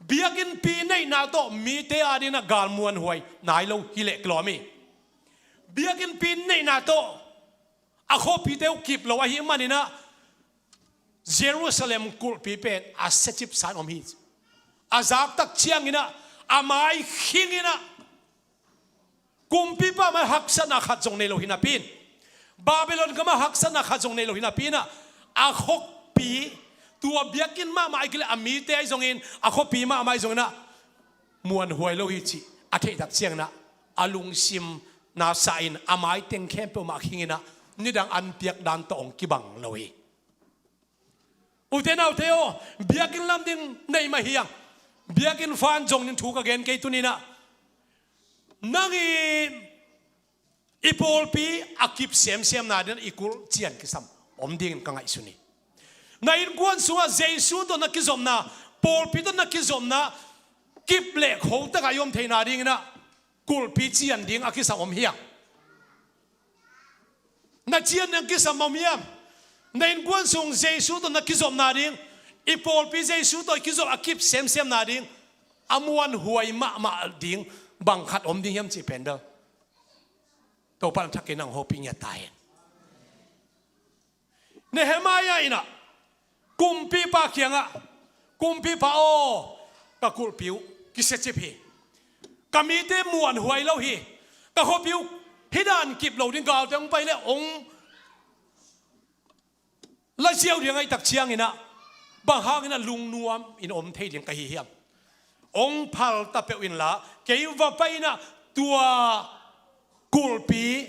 biakinnpi neihna tawh mite adinah gal muanhuai nai lo hileh kilawm hi. Biakinnpi neihna tawh a khuapite uh kip lo ahih maninah Jerusalem kulhpi pen a siacipsan om hi. A zaktak cianginah a mai khinginah kumpipa mai haksatna khat zong nei lo hi napi-in, Babylon gamah haksatna khat zong nei lo hi napi-inah a khuapi, tua biakinn mahmah ahi kei leh a mite ahi zongin a khuapi mahmah ahi zonginah muanhuai lo hi cih a theihtak cianginah a lungsim nasa-in a maiteng khempeuh mah khinginah nidang an piak dan tawh hong kibang lo hi. Ute naute aw, biakinn lam ding nei mah hi hang. Biakinn fan zong ding thu ka gen kei tuninah. Nang i, i pawlpi a kip semsemna ding i kulh cian kisam om dingin ka ngaihsun hi. Na innkuan sungah Jesu tawh na kizopna, pawlpi tawh na kizopna kip leh khotakah i om theihna dinginah kulhpi cian ding a kisam om hiam? Na cian ding a kisam om hiam? Na innkuan sung Jesu tawh na kizopna ding I pawlpi Jesu tawh i kizop a kip semsem nading, a muanhuai mahmah ding bang khat om ding hiam cih pen bel Topa in a thakin hong hopih ngiat ta hen. Nehemiah in ah kumpipa kiangah, "Kumpipa aw, ka kulhpi uh kisiacip hi. Ka mite muanhuai lo hi. Ka khuapi uh hih dan kip lo ding, galte hong pai leh hong la ziau ding ahih tak ciangin ah bang hangin ah lungnuam in om thei ding ka hi hiam? Hong phal ta peuh inla, kei va pai in ah tua kulhpi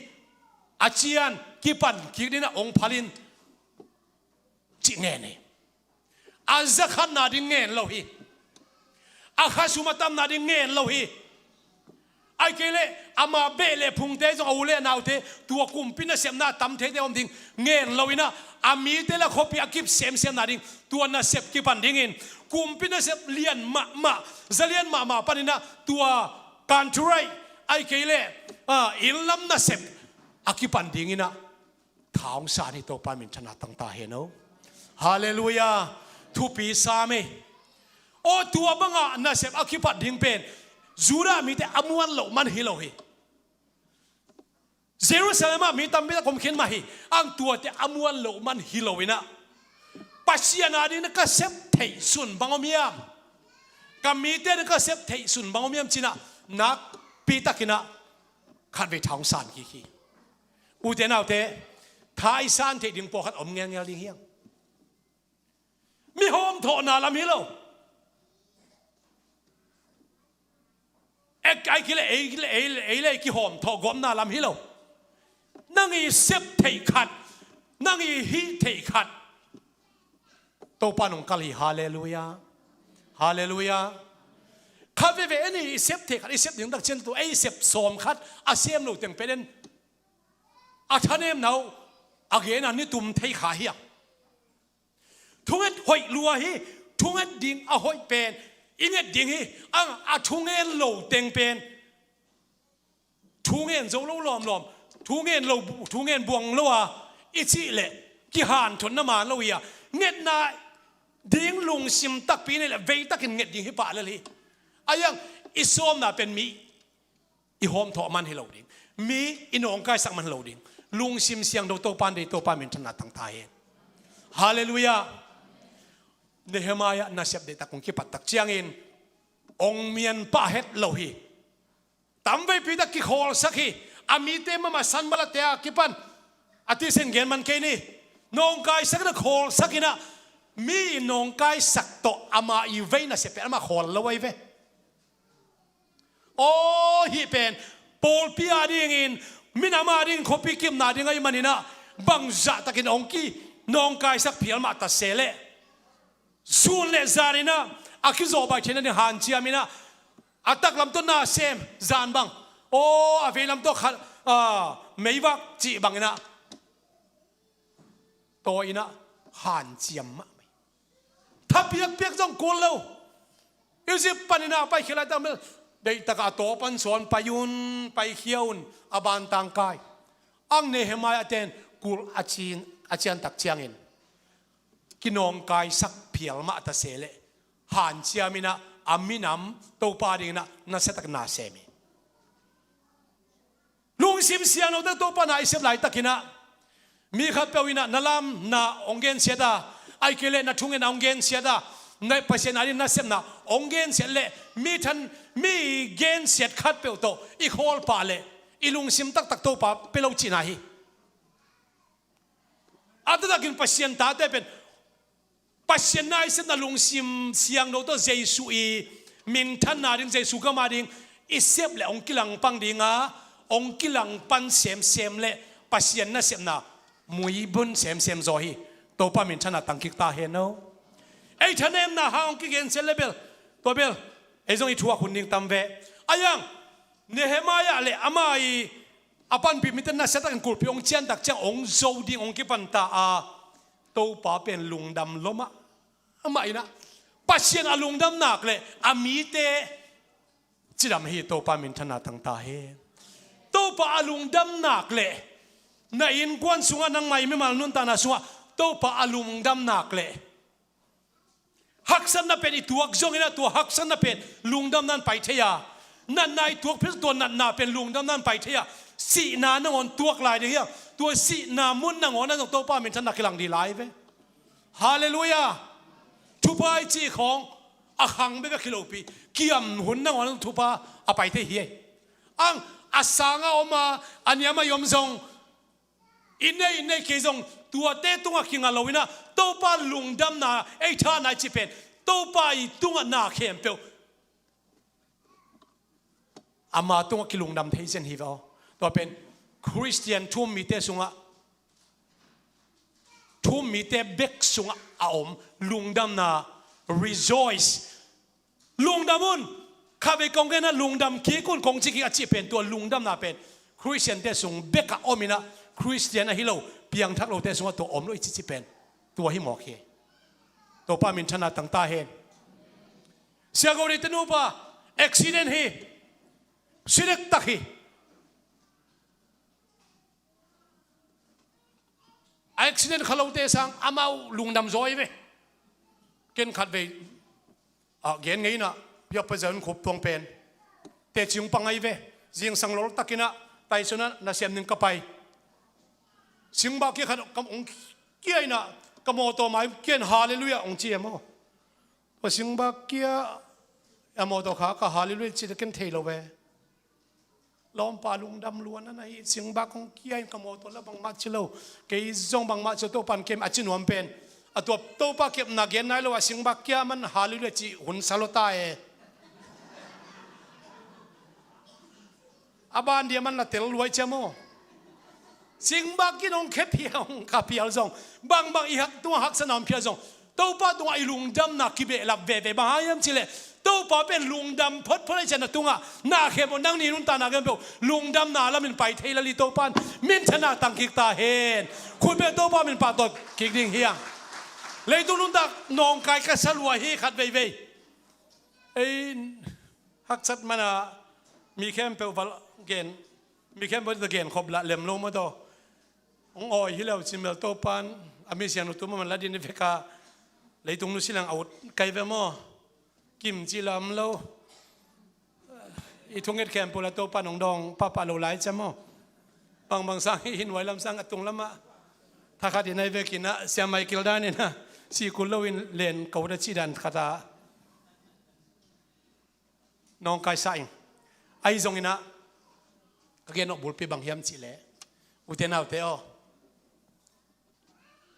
a cian kipan kik ding ah hong phal in," ci ngen hi. A zakhat nading ngen lo hi. A khasum a tam nading ngen lo hi. Ahih kei leh amah beh le phungte zong, a u le a naute, tua kumpi nasepna a tam theite om ding ngen lo in ah, a mite le a khuapi a kip semsem nading tua nasep kipan dingin, kumpi nasep lian mahmah, za lian mahmah panin ah tua kanturai, ahih kei leh, ah, inn lam nasep a kipan dingin ah tha hong san hi. Topa minthanna tang ta hen aw. Halleluiah. Thupi sam hi. Aw, tua bangah nasep a kipat ding pen Judah mite a muan loh man hi lo hi. Jerusalem ah mi tampi tak om khin mah hi. Ang tuate a muan loh man hi lo in ah, Pasian ading na ka sep theih sun bang om hiam? Ka mite na ka sep theih sun bang om hiam ci-in ah nakpi takin ah khatvei tha hong san kik hi. Ute naute, tha i san theih ding pawlkhat om ngelngel ding hi hang. Mi hawmthawhna lam hi lo. Ek, ai kile, ei, ei, ei le kihawmthawh gawpna lam hi lo. Nang i sep theih khat, nang i hih theih khat Topa nong kal hi. Halleluiah. Halleluiah. Khat veve en i sep theih khat i sep ding tak ciang tu, ei sep sawm khat a sem lo teng pen en, a thanemna uh a gen a ni tum thei kha hi a. Thunget hoih lua hi. Thunget ding a hoih pen i nget ding hi. Ang a thungen lo teng pen thungen zo lo lawmlawm, thungen lo, thungen buang lo a i cih leh kihanthotna man lo hi a, ngetna ding lungsim takpi nei leh veitakin nget ding hi pah lel hi. Ahi hang i sawmna pen mi i hawmthawh man hi lo ding, mi i nawngkaisak man hi lo ding. Lungsim siangtho Topa in deih, Topa minthanna tang ta hen. Halleluiah. Nehemiah nasep deihtak hong kipat tak ciangin hong mian pah het lo hi. Tamveipi tak kikhawlsak hi. A mite mahmah Sanballat te a kipan a tisen gen man kei ni. Nawngkaisak in a khawlsak in a, mi nawngkaisak tawh ama i vei nasep pen ama khawl lo ahi ve. Aw, hih pen pawlpi a dingin, minam a dingin, khuapi kipna ding ahih manin a, bangzah takin hong kinawngkaisak phial mah ta se leh, sun le zan in a, a kizawhbaih theihna ding hanciam in a, a taklam tawh nasem, zan bang, aw, a veilam tawh kha, a, meivak cih bangin a, tawi in a, hanciam mahmah hi. Tha piakpiak zong kul lo. Egypt panin a paikhia laitak bel, deihtak a, a taw pan sawn pai un, paikhia un, a bantang kai. Ang Nehemiah ten kulh a cin, a cian tak ciangin kinawngkaisak phial mah ta se leh, hanciam in a, a minam Topa dingin a, nasia tak nasem hi. Lungsim siangtho tak Topa na i sep laitakin a, mi khatpeuh in a na lamna hong gensiat a, ahih kei leh na thungetna hong gensiat a, na Pasian a ding nasepna hong gensiat leh, mi than, mi gensiat khatpeuh tawh i khawl pah leh, i lungsim taktak Topa pia lo cihna hi. A taktakin Pasian tate pen Pasian na i sepna lungsim siangtho tawh Jesu i minthanna ding, Jesu gam a ding i sep leh hong kilangpang ding a, hong kilangpan semsem leh Pasian nasepna muibun semsem zaw hi. Topa minthanna tangkik ta hen aw. Ei thanemna hang hong kigensiat leh bel, tua bel ei zong i thuak hun ding tam ve. Ahi hang Nehemiah leh ama i a panpih mite nasia takin kulhpi hong ciantak ciang hong zo ding hong kipan ta a, Topa pen lungdam lua mahmah in a, Pasian a lungdam nak leh a mite cidam hi. Topa minthanna tang ta hen. Topa a lungdam nak leh, na innkuan sungah, nangmah i mimal nuntakna sungah Topa a lungdam nak leh, Haksatna pen i tuak zongin ah, tua haksatna pen lungdamna in pai thei a, natna i tuak phei zong tua natna pen lungdamna in pai thei a, sihna nangawn tuak lai ding hi a, tua sihna mun nangawn ah zong Topa minthanna kilang ding lai ve. Halleluiah. Thupha i cih khawng a khang bekbek hi lopi, kiam hun nangawn ah zong thupha a pai thei hi. Ang a sang a om a, a niam a i om zong, i nei i nei kei zong, tuate tungah kinga lo in ah, Topa lungdamna ei thahna i cih pen, Topa i tungah na khempeuh ama tungah kilungdam thei zen hi ve aw. Tua pen Khristian thu-um mite sungah, thu-um mite bek sungah a om lungdamna, rejoice. Lungdam un. Khatvei kong gen a, lungdam kik un, kong ci kik a cih pen, tua lungdamna pen Khristiante sung bekah om in ah, Khristian ahi lo, piangthak lote sungah tua om lo i cih cih pen tua hi mawk hi. Topa minthanna tang ta hen. Sia Go Deite nupa, accident hi. Si dektak hi. A accident kha lote sang amau lungdam zaw hi ve. Ken khatvei, ah, gen ngei in ah, Biakpa Zion Khup tuang pen teci hong pang ahi ve. Zingsang lawltak in ah, Tyson ah nasem ding ka pai. Singbak kia khat kam hong kia in ah, ka mawtaw mai kia in, Halleluiah hong ci e maw. Tua singbak kia a mawtaw kha ka Halleluiah cih ken thei lo ve. Lawmpa lungdam lua na na hi, singbak hong kia in ka mawtaw la bangmah ci lo. Kei zong bangmah ci lo, Topa in kem a ci nuam pen. A tua Topa kepna gen nai lo a singbak kia man Halleluiah cih hun sa lo ta e. A ban dia man la tel luai cia maw. Singbak kia in hong khia phial, hong kha phial zong, bangbang i hak tungah haksatna om phial zong, Topa tungah i lungdamna kibehlap veve. Bang hang hiam cih leh, Topa pen lungdam photphot ahih ciangin na tungah na khempeuh, nang ni nuntakna khempeuh lungdamna lamin pai thei lel hi. Topa in minthanna tang kik ta hen. Khut beng, Topa min pahtawi kik ding hi hang. Leitung nuntak nawngkai ka sa lua hi khat veivei. Ei, haksat man a mi khempeuh va gen, mi khempeuh va gen khop lah lem lo maw taw. Hong awi hi lo cin bel, Topa in a mi siangtho tu mahmah la ding hi vek a, leitung nusia leng a ut kai ve maw. Kim cih lam lo. I thunget khempeuh la Topa in hong dawng pahpah lo lai cia maw. Bangbang sang hi, hih nuai lam sang a tung lamah thakhat in ahi vekin ah, Sia Michael dan in ah, sih kul loin len ko na cih dan khat ah nawngkaisa ing. Ahi zongin ah, ka gen nop bulpi bang hiam cih leh, ute naute aw,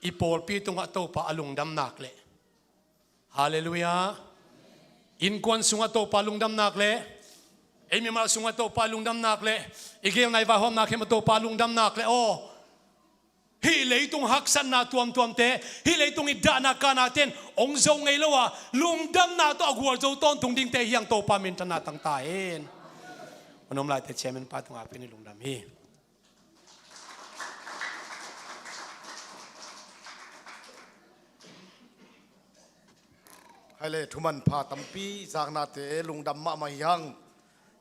i pawlpi tungah Topa a lungdam nak leh, Halleluiah, innkuan sungah Topa lungdam nak leh, ei mimal sungah Topa lungdam nak leh, i gelna i vaihawmna khempeuh ah Topa lungdam nak leh aw, hih leitung haksatna tuamtuamte, hih leitung i dahna kahna ten hong zo ngei lo a, lungdamna tawh a gualzo tawntung dingte hi hang. Topa minthanna tang ta hen. Hong om laite chairman pa tungah pen i lungdam hi. Hai le, thuman pha tampi zaknate lungdam mahmah hi hang.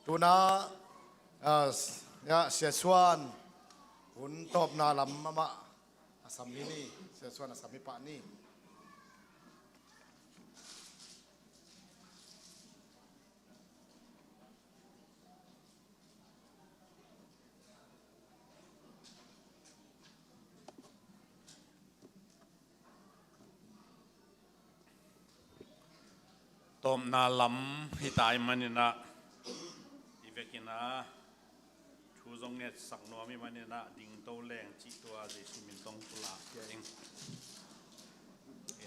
Tuna, ah, ya, Sia Suan hun tawpna lam mahmah a sam hi ni, Sia Suan a sam hi pah ni. Tawpna lam hi ta ahih manin ah, i vekin ah thu zong ngetsak nuam ahih manin ah, dingto leng cih tua Jesu min tawh pulak hi ing.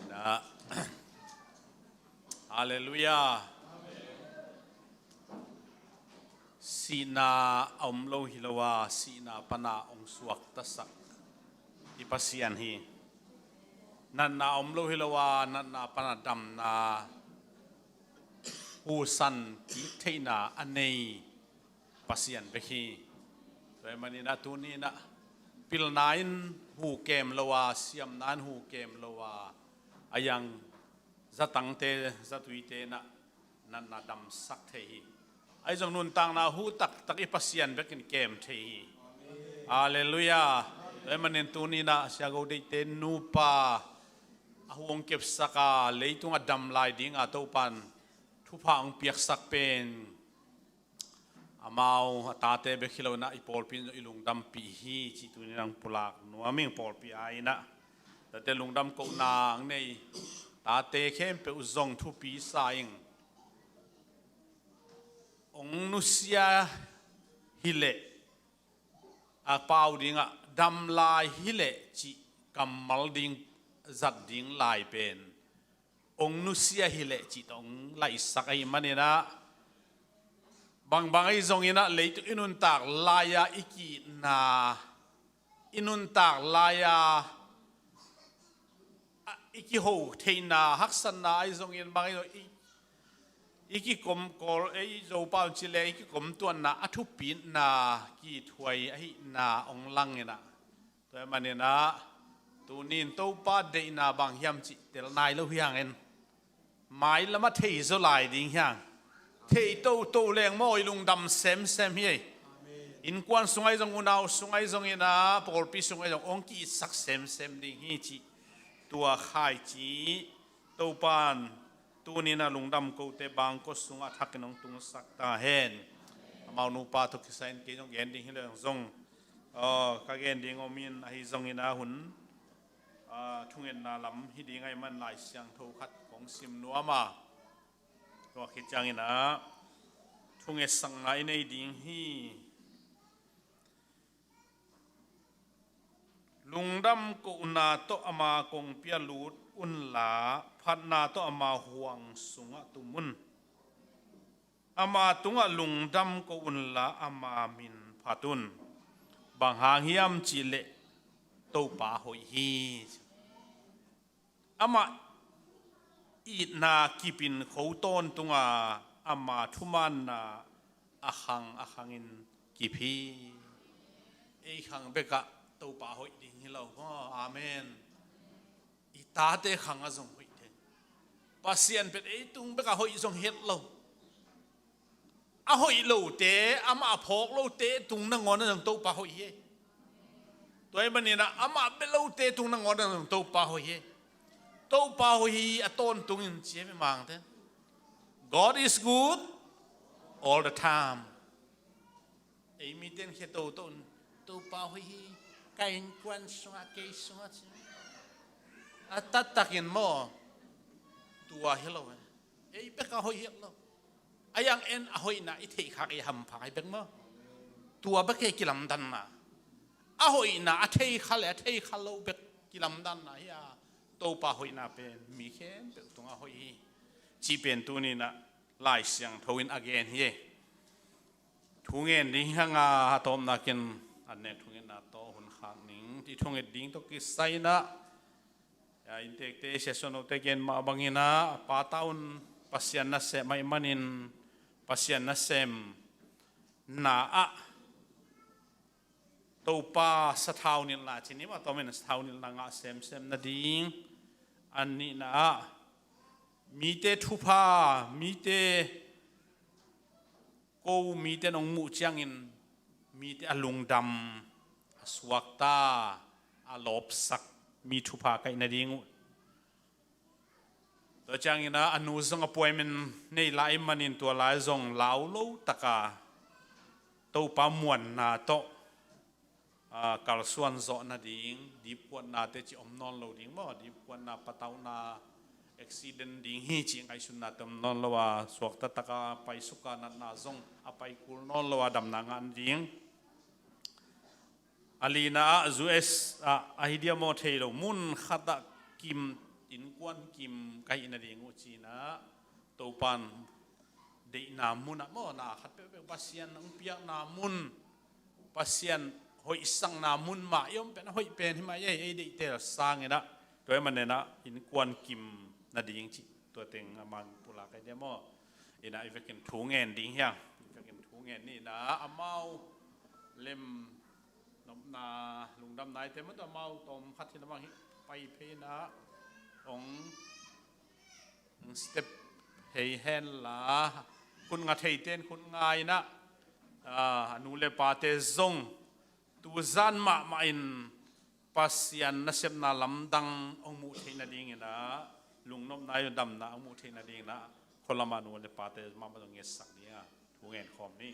Ina, Halleluiah. Sihna a om lo hi lo a, sihna pana hong suaktasak i Pasian hi. Natna a om lo hi lo a, natna pana damna, husan kik theihna a nei Pasian bek hi. Tua ahih manin ah tuni-in ah pilna in hu kem lo a, siamna in hu kem lo a, a yang zatangte, zatuite in ah natna damsak thei hi. Ahi zong nuntakna hu taktak i Pasian bekin kem thei hi. Halleluiah. Tua ahih manin tuni-in ah Sia Go Deite nupa a huang kepsak a, leitung a dam lai ding a Topan thupha hong piaksak pen amau a tate bek hi lo in ah i pawlpi in zong i lungdampih hi cih tuni in hong pulak nuam ing. Pawlpi a in ah tate lungdam kohna hong nei tate khempeuh zong thupi sa ing. Hong nusia hi leh a pau ding ah dam lai hi leh cih kammal ding zat ding lai pen hong nusia hi leh cih tawh hong laihsak ahih manin ah, bangbang ahi zongin ah leitung i nuntak lai-a i ki-itna, i nuntak lai-a, a, i kiho theihna haksatna ahi zongin, bang ahi zong i, i kikom kawl, ei Zopau ci leng i kikom tuanna a thupitna kithuai ahihna hong lang in ah, tua ahih manin ah tuni in Topa deihna bang hiam cih tel nai lo hi hang in, mailam ah thei zaw lai ding hi hang. Thei toto leng maw i lungdam semsem hi ei. Innkuan sung ahi zong, unau sung ahi zongin ah, pawlpi sung ahi zong hong ki-itsak semsem ding hi cih tua khaici Topan tuni in ah lungdam kote bangkua sungah thakin hong tungsak ta hen. Amau nupa tawh kisai in kei zong gen ding hi leng zong, aw, ka gen ding om in, ahi zongin ah hun, ah, thungetna lam hi ding ahih man Lai Siangtho khat kong sim nuam a, tua khit ciangin ah thungetsakna i nei ding hi. Lungdam kohna tawh ama kongpi ah lut unla, phatna tawh ama huang sungah tum un. Ama tungah lungdam ko unla, ama min phat un. Bang hang hiam cih leh Topa hoih hi. Amah itna kip in kho tawntung a, ama thumaanna a khang a khangin kip hi. Ei khang bekah Topa hoih ding hi lo maw? Amen. I tate khang ah zong hoih thei. Pasian pen ei tung bekah hoih zong het lo. A hoih lote, amah a phawk lote tung nangawn ah zong Topa hoih hi. Tua ahih manin ah amah bia lote tung nangawn ah zong Topa hoih hi. Topa hoih hi a tawntung in ci hi, Mangte. God is good all the time. Ei mite in khia toto in, Topa hoih hi, ka innkuan sungah, kei sungah ci. A taktakin maw, tua hi lo e. Ei bekah hoih hi lo. A hiang en a hoihna i theih khak i hampha hi bek maw. Tua bek hi kilamdanna. A hoihna a thei kha le a thei kha lo bek kilamdanna hi a, Topa hoihna pen mi khempeuh tungah hoih hi. Cih pen tuni in ah Lai Siangtho in a gen hi. Thu ngen ding hi hang a, a tawpna ken an nek thungetna tawh hun khak ning. Hih thunget ding tawh kisai in ah, ya, inntekte, siasuannote gen mah bangin ah, a pata un Pasian nasem ahih manin, Pasian nasemna ah Topa sathau nilhna ci ni maw, a tawpin sathau nilhna ngah semsem nading. A nihna ah mite thupha, mite ko, mite in hong muh ciangin mite a lungdam, a suakta, a lawpsak, mi thupha kaih nading uh. Tua ciangin ah a nu zong appointment nei lai manin tua lai zong lau lo taka Topa muanna tawh, ah, kalsuan zawh nading, dipkuatnate cih om nawn lo ding maw, dipkuatna, patauhna, accident ding hi cih ngaihsutnate om nawn lo a, suakta taka paisuk a, natna zong a pai kul nawn lo a, damna ngah nading. A lina ah U S ah, a hi diam maw thei lo, mun khatah kim, innkuan kim ka hih nading uh ci-in ah, Topan deihna munah maw, na khat peuhpeuh Pasian hong piakna mun, Pasian hoihsakna mun mah i om pen a hoih pen hi mah ei, ei deihtel sangin ah, tua ahih manin ah innkuan kim nading cih tua teng a man pulak ahi diam maw. In ah i vekin thu ngen ding hi hang, i vekin thu ngen ni in ah, amau lem nopna, lungdamna i tem mah tawh amau tawm khat hi lamang hi, pai phei in ah hong step phei hen la, khut nga theite in khut nga in ah, ah, a nu le pate zong tu zan mahmah in Pasian nasepna lamdang hong muh theih nadingin ah, lungnopna, damna hong muh theih nadingin ah, khualama nu le pate mahmah zong ngetsak dingin ah thu ngen khawm ni.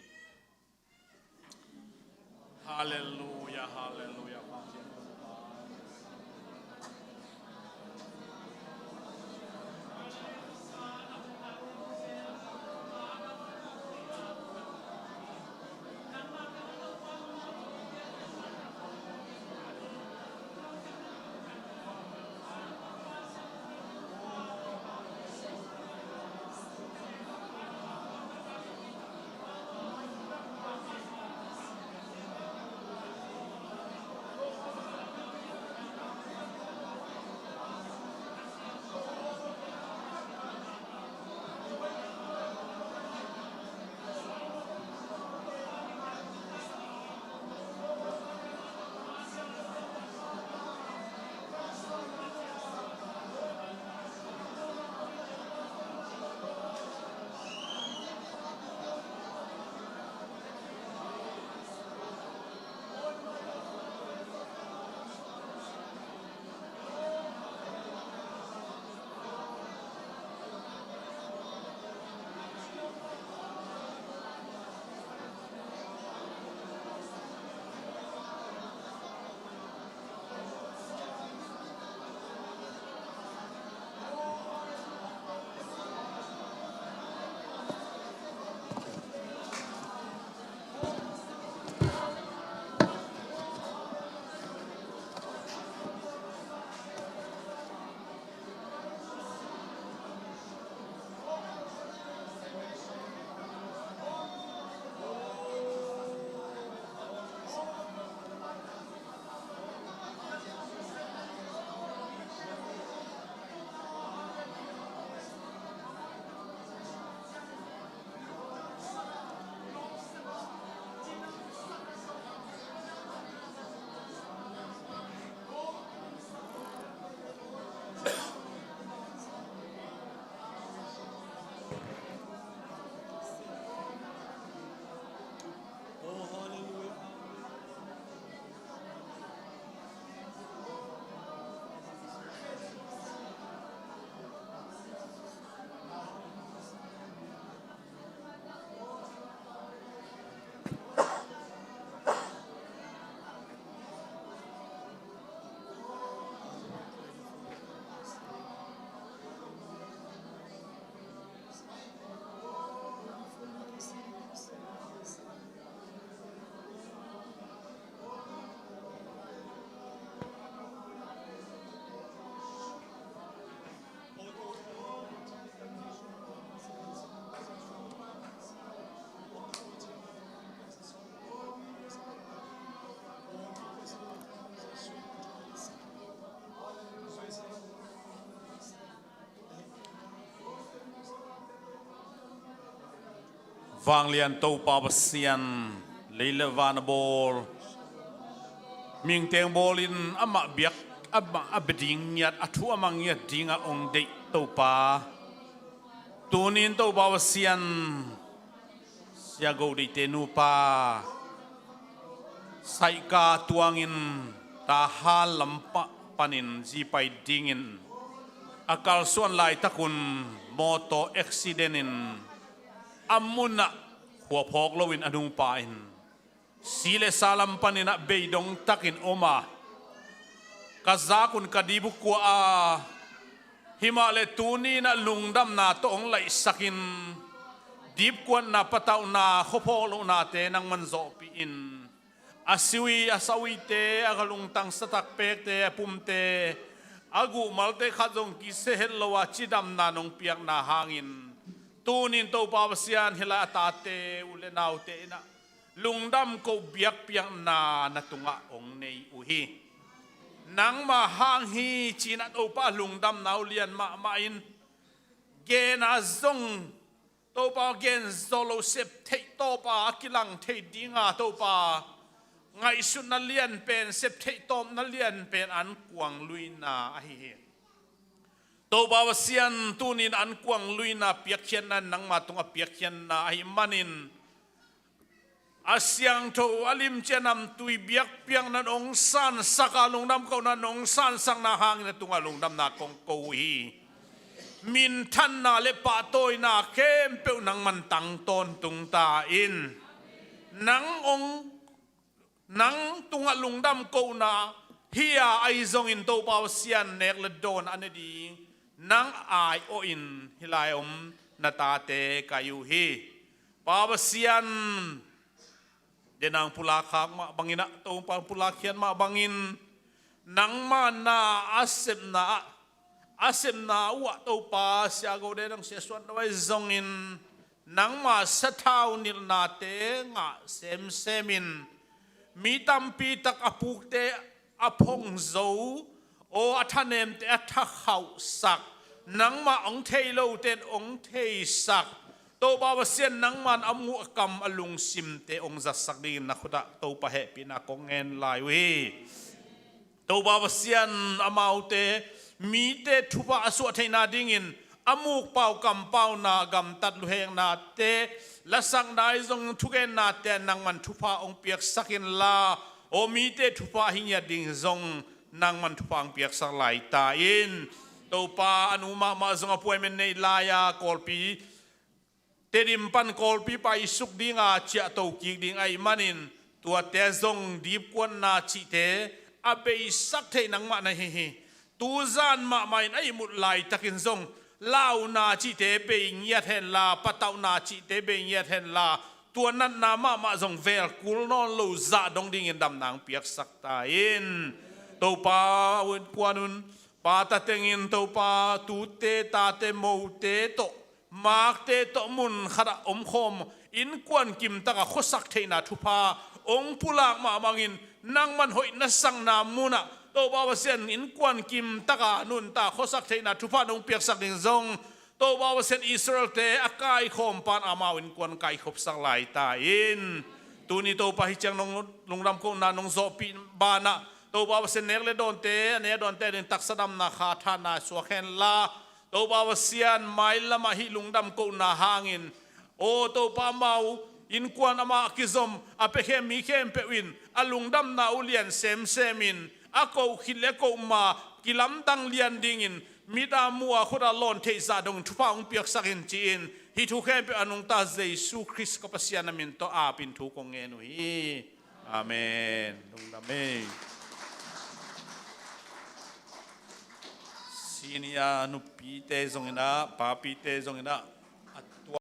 Halleluia, halleluia. Vanglian Topa Pasian, lei le van a bawl, mihing teng bawlin amah biak, amah a bia ding ngiat, a thu amah ngiat dingah hong deih Topa. Tunin Topa Pasian, Sia Go Deite nupa, Saika tuangin Tahan lam pa-, panin zi pai dingin a kalsuan laitakun mawtaw accident in a munah khuaphawk loin a nungpa in si le sa lam paninah beidong takin om a, ka zakun ka dipkua a, himah le tuninah lungdamna tawh hong laihsakin dipkuatna, patauhna, khuaphawk lohnate nangman zawhpih in. A siwi, a sa uite, a lungtang satak pekte, a pumte, a guhmalte khat zong kisia het lo a cidamna nong piakna hangin tunin Topa Pasian hilai a tate u le naute inah lungdam ko biakpiakna na tungah hong nei uh hi. Nangma hang hi cinah Topa lungdamna uh lian mahmah in, gena zong Topa gen zo lo sep theih tawpa a kilang thei dinga Topa ngaihsutna lian pen, sep theih tawpna lian pen an kuang luina ahi hi. Topa Pasian, tunin an kuang luina piakkhiatna in nangma tungah piakkhiatna ahi manin, a siangtho a limci a namtui biakpiakna nong sansak a, lungdam kohna nong sansakna hangin a tungah lungdamna kong ko uh hi. Minthanna le pahtawina khempeuh nangman tang tawntung ta in. Nang ong, nang tungah lungdam kohna hi-a ahi zongin Topa Pasian nek le dawn a ne ding nang ai-awhin hih lai om na tate kai uh hi. Pa Pasian, denang pulak khak mah bangin ah, Topa pulak khiat mah bangin, nangma na a sepna ah, a sepna uh ah Topa, siago de dang siasuan dawai zongin, nangma sathau nilhnate ngah semsemin, mi tampi tak a pukte a phongzo, aw a thanemte a thakhauhsak, nangmah ong thei lote ong theisak, Topa Pasian nangman a muh a kam a lungsimte ong zatsak dingin na khutah Topa hehpihna kong ngen lai uh hi. Topa Pasian amaute mite thupha a suah theihna dingin a mukpau kampauna gamtat luheknate lasakna ahi zong thugennate nangman thupha ong piaksak inla, aw mite thupha hi ngiat ding zong nangman thupha ong piaksak lai ta in. Topa a nu mahmah zong a puaimen nei lai-a Kawlpi Tedim pan Kawlpi paisuk dinga ciahto kik ding ahih manin tuate zong dipkuanna cihte a beisak theih nangmah na hi hi. Tuzan mahmah in a ihmut laitakin zong launa cihte bei ngiat henla, patauhna cihte bei ngiat henla, tua natna mahmah zong velkul nawn lo zah dong dingin damna ong piaksak ta in. Topa un kuan un, pa ta tengin Topa tute tate mote tawh makte tawh mun khatah omkhawm innkuan kimtaka khuasak theihna thupha ong pulak mahmah in nangman hoih na sakna munah Topa Pasian innkuan kimtaka nunta khuasak theihna thupha nong piaksak ding zong Topa Pasian Israelte a kaikhawm pan amau innkuan kaikhopsak lai ta in. Tuni Topa hi ciang nong lungdam kohna nong zawhpih banah Topa Pasian nek le dawnte a ne dawnte ding taksa damna kha thana suak henla, Topa Pasian mailamah hih lungdam kohna hangin, aw Topa amau innkuan amah kizom a piakhem mi khempeuh in a lungdamna uh lian semsemin a koh khit le koh ma kilamdang lian dingin mit a mu a khut a lawn theihzah dongin thupha hong piaksak in ci-in hih thu khempeuh a nungta Jesu Khrist ka Pasian a min tawh apin thu kong ngen uh hi. Amen. Lungdam ei. Senior nupite zongin ah papite zongin ah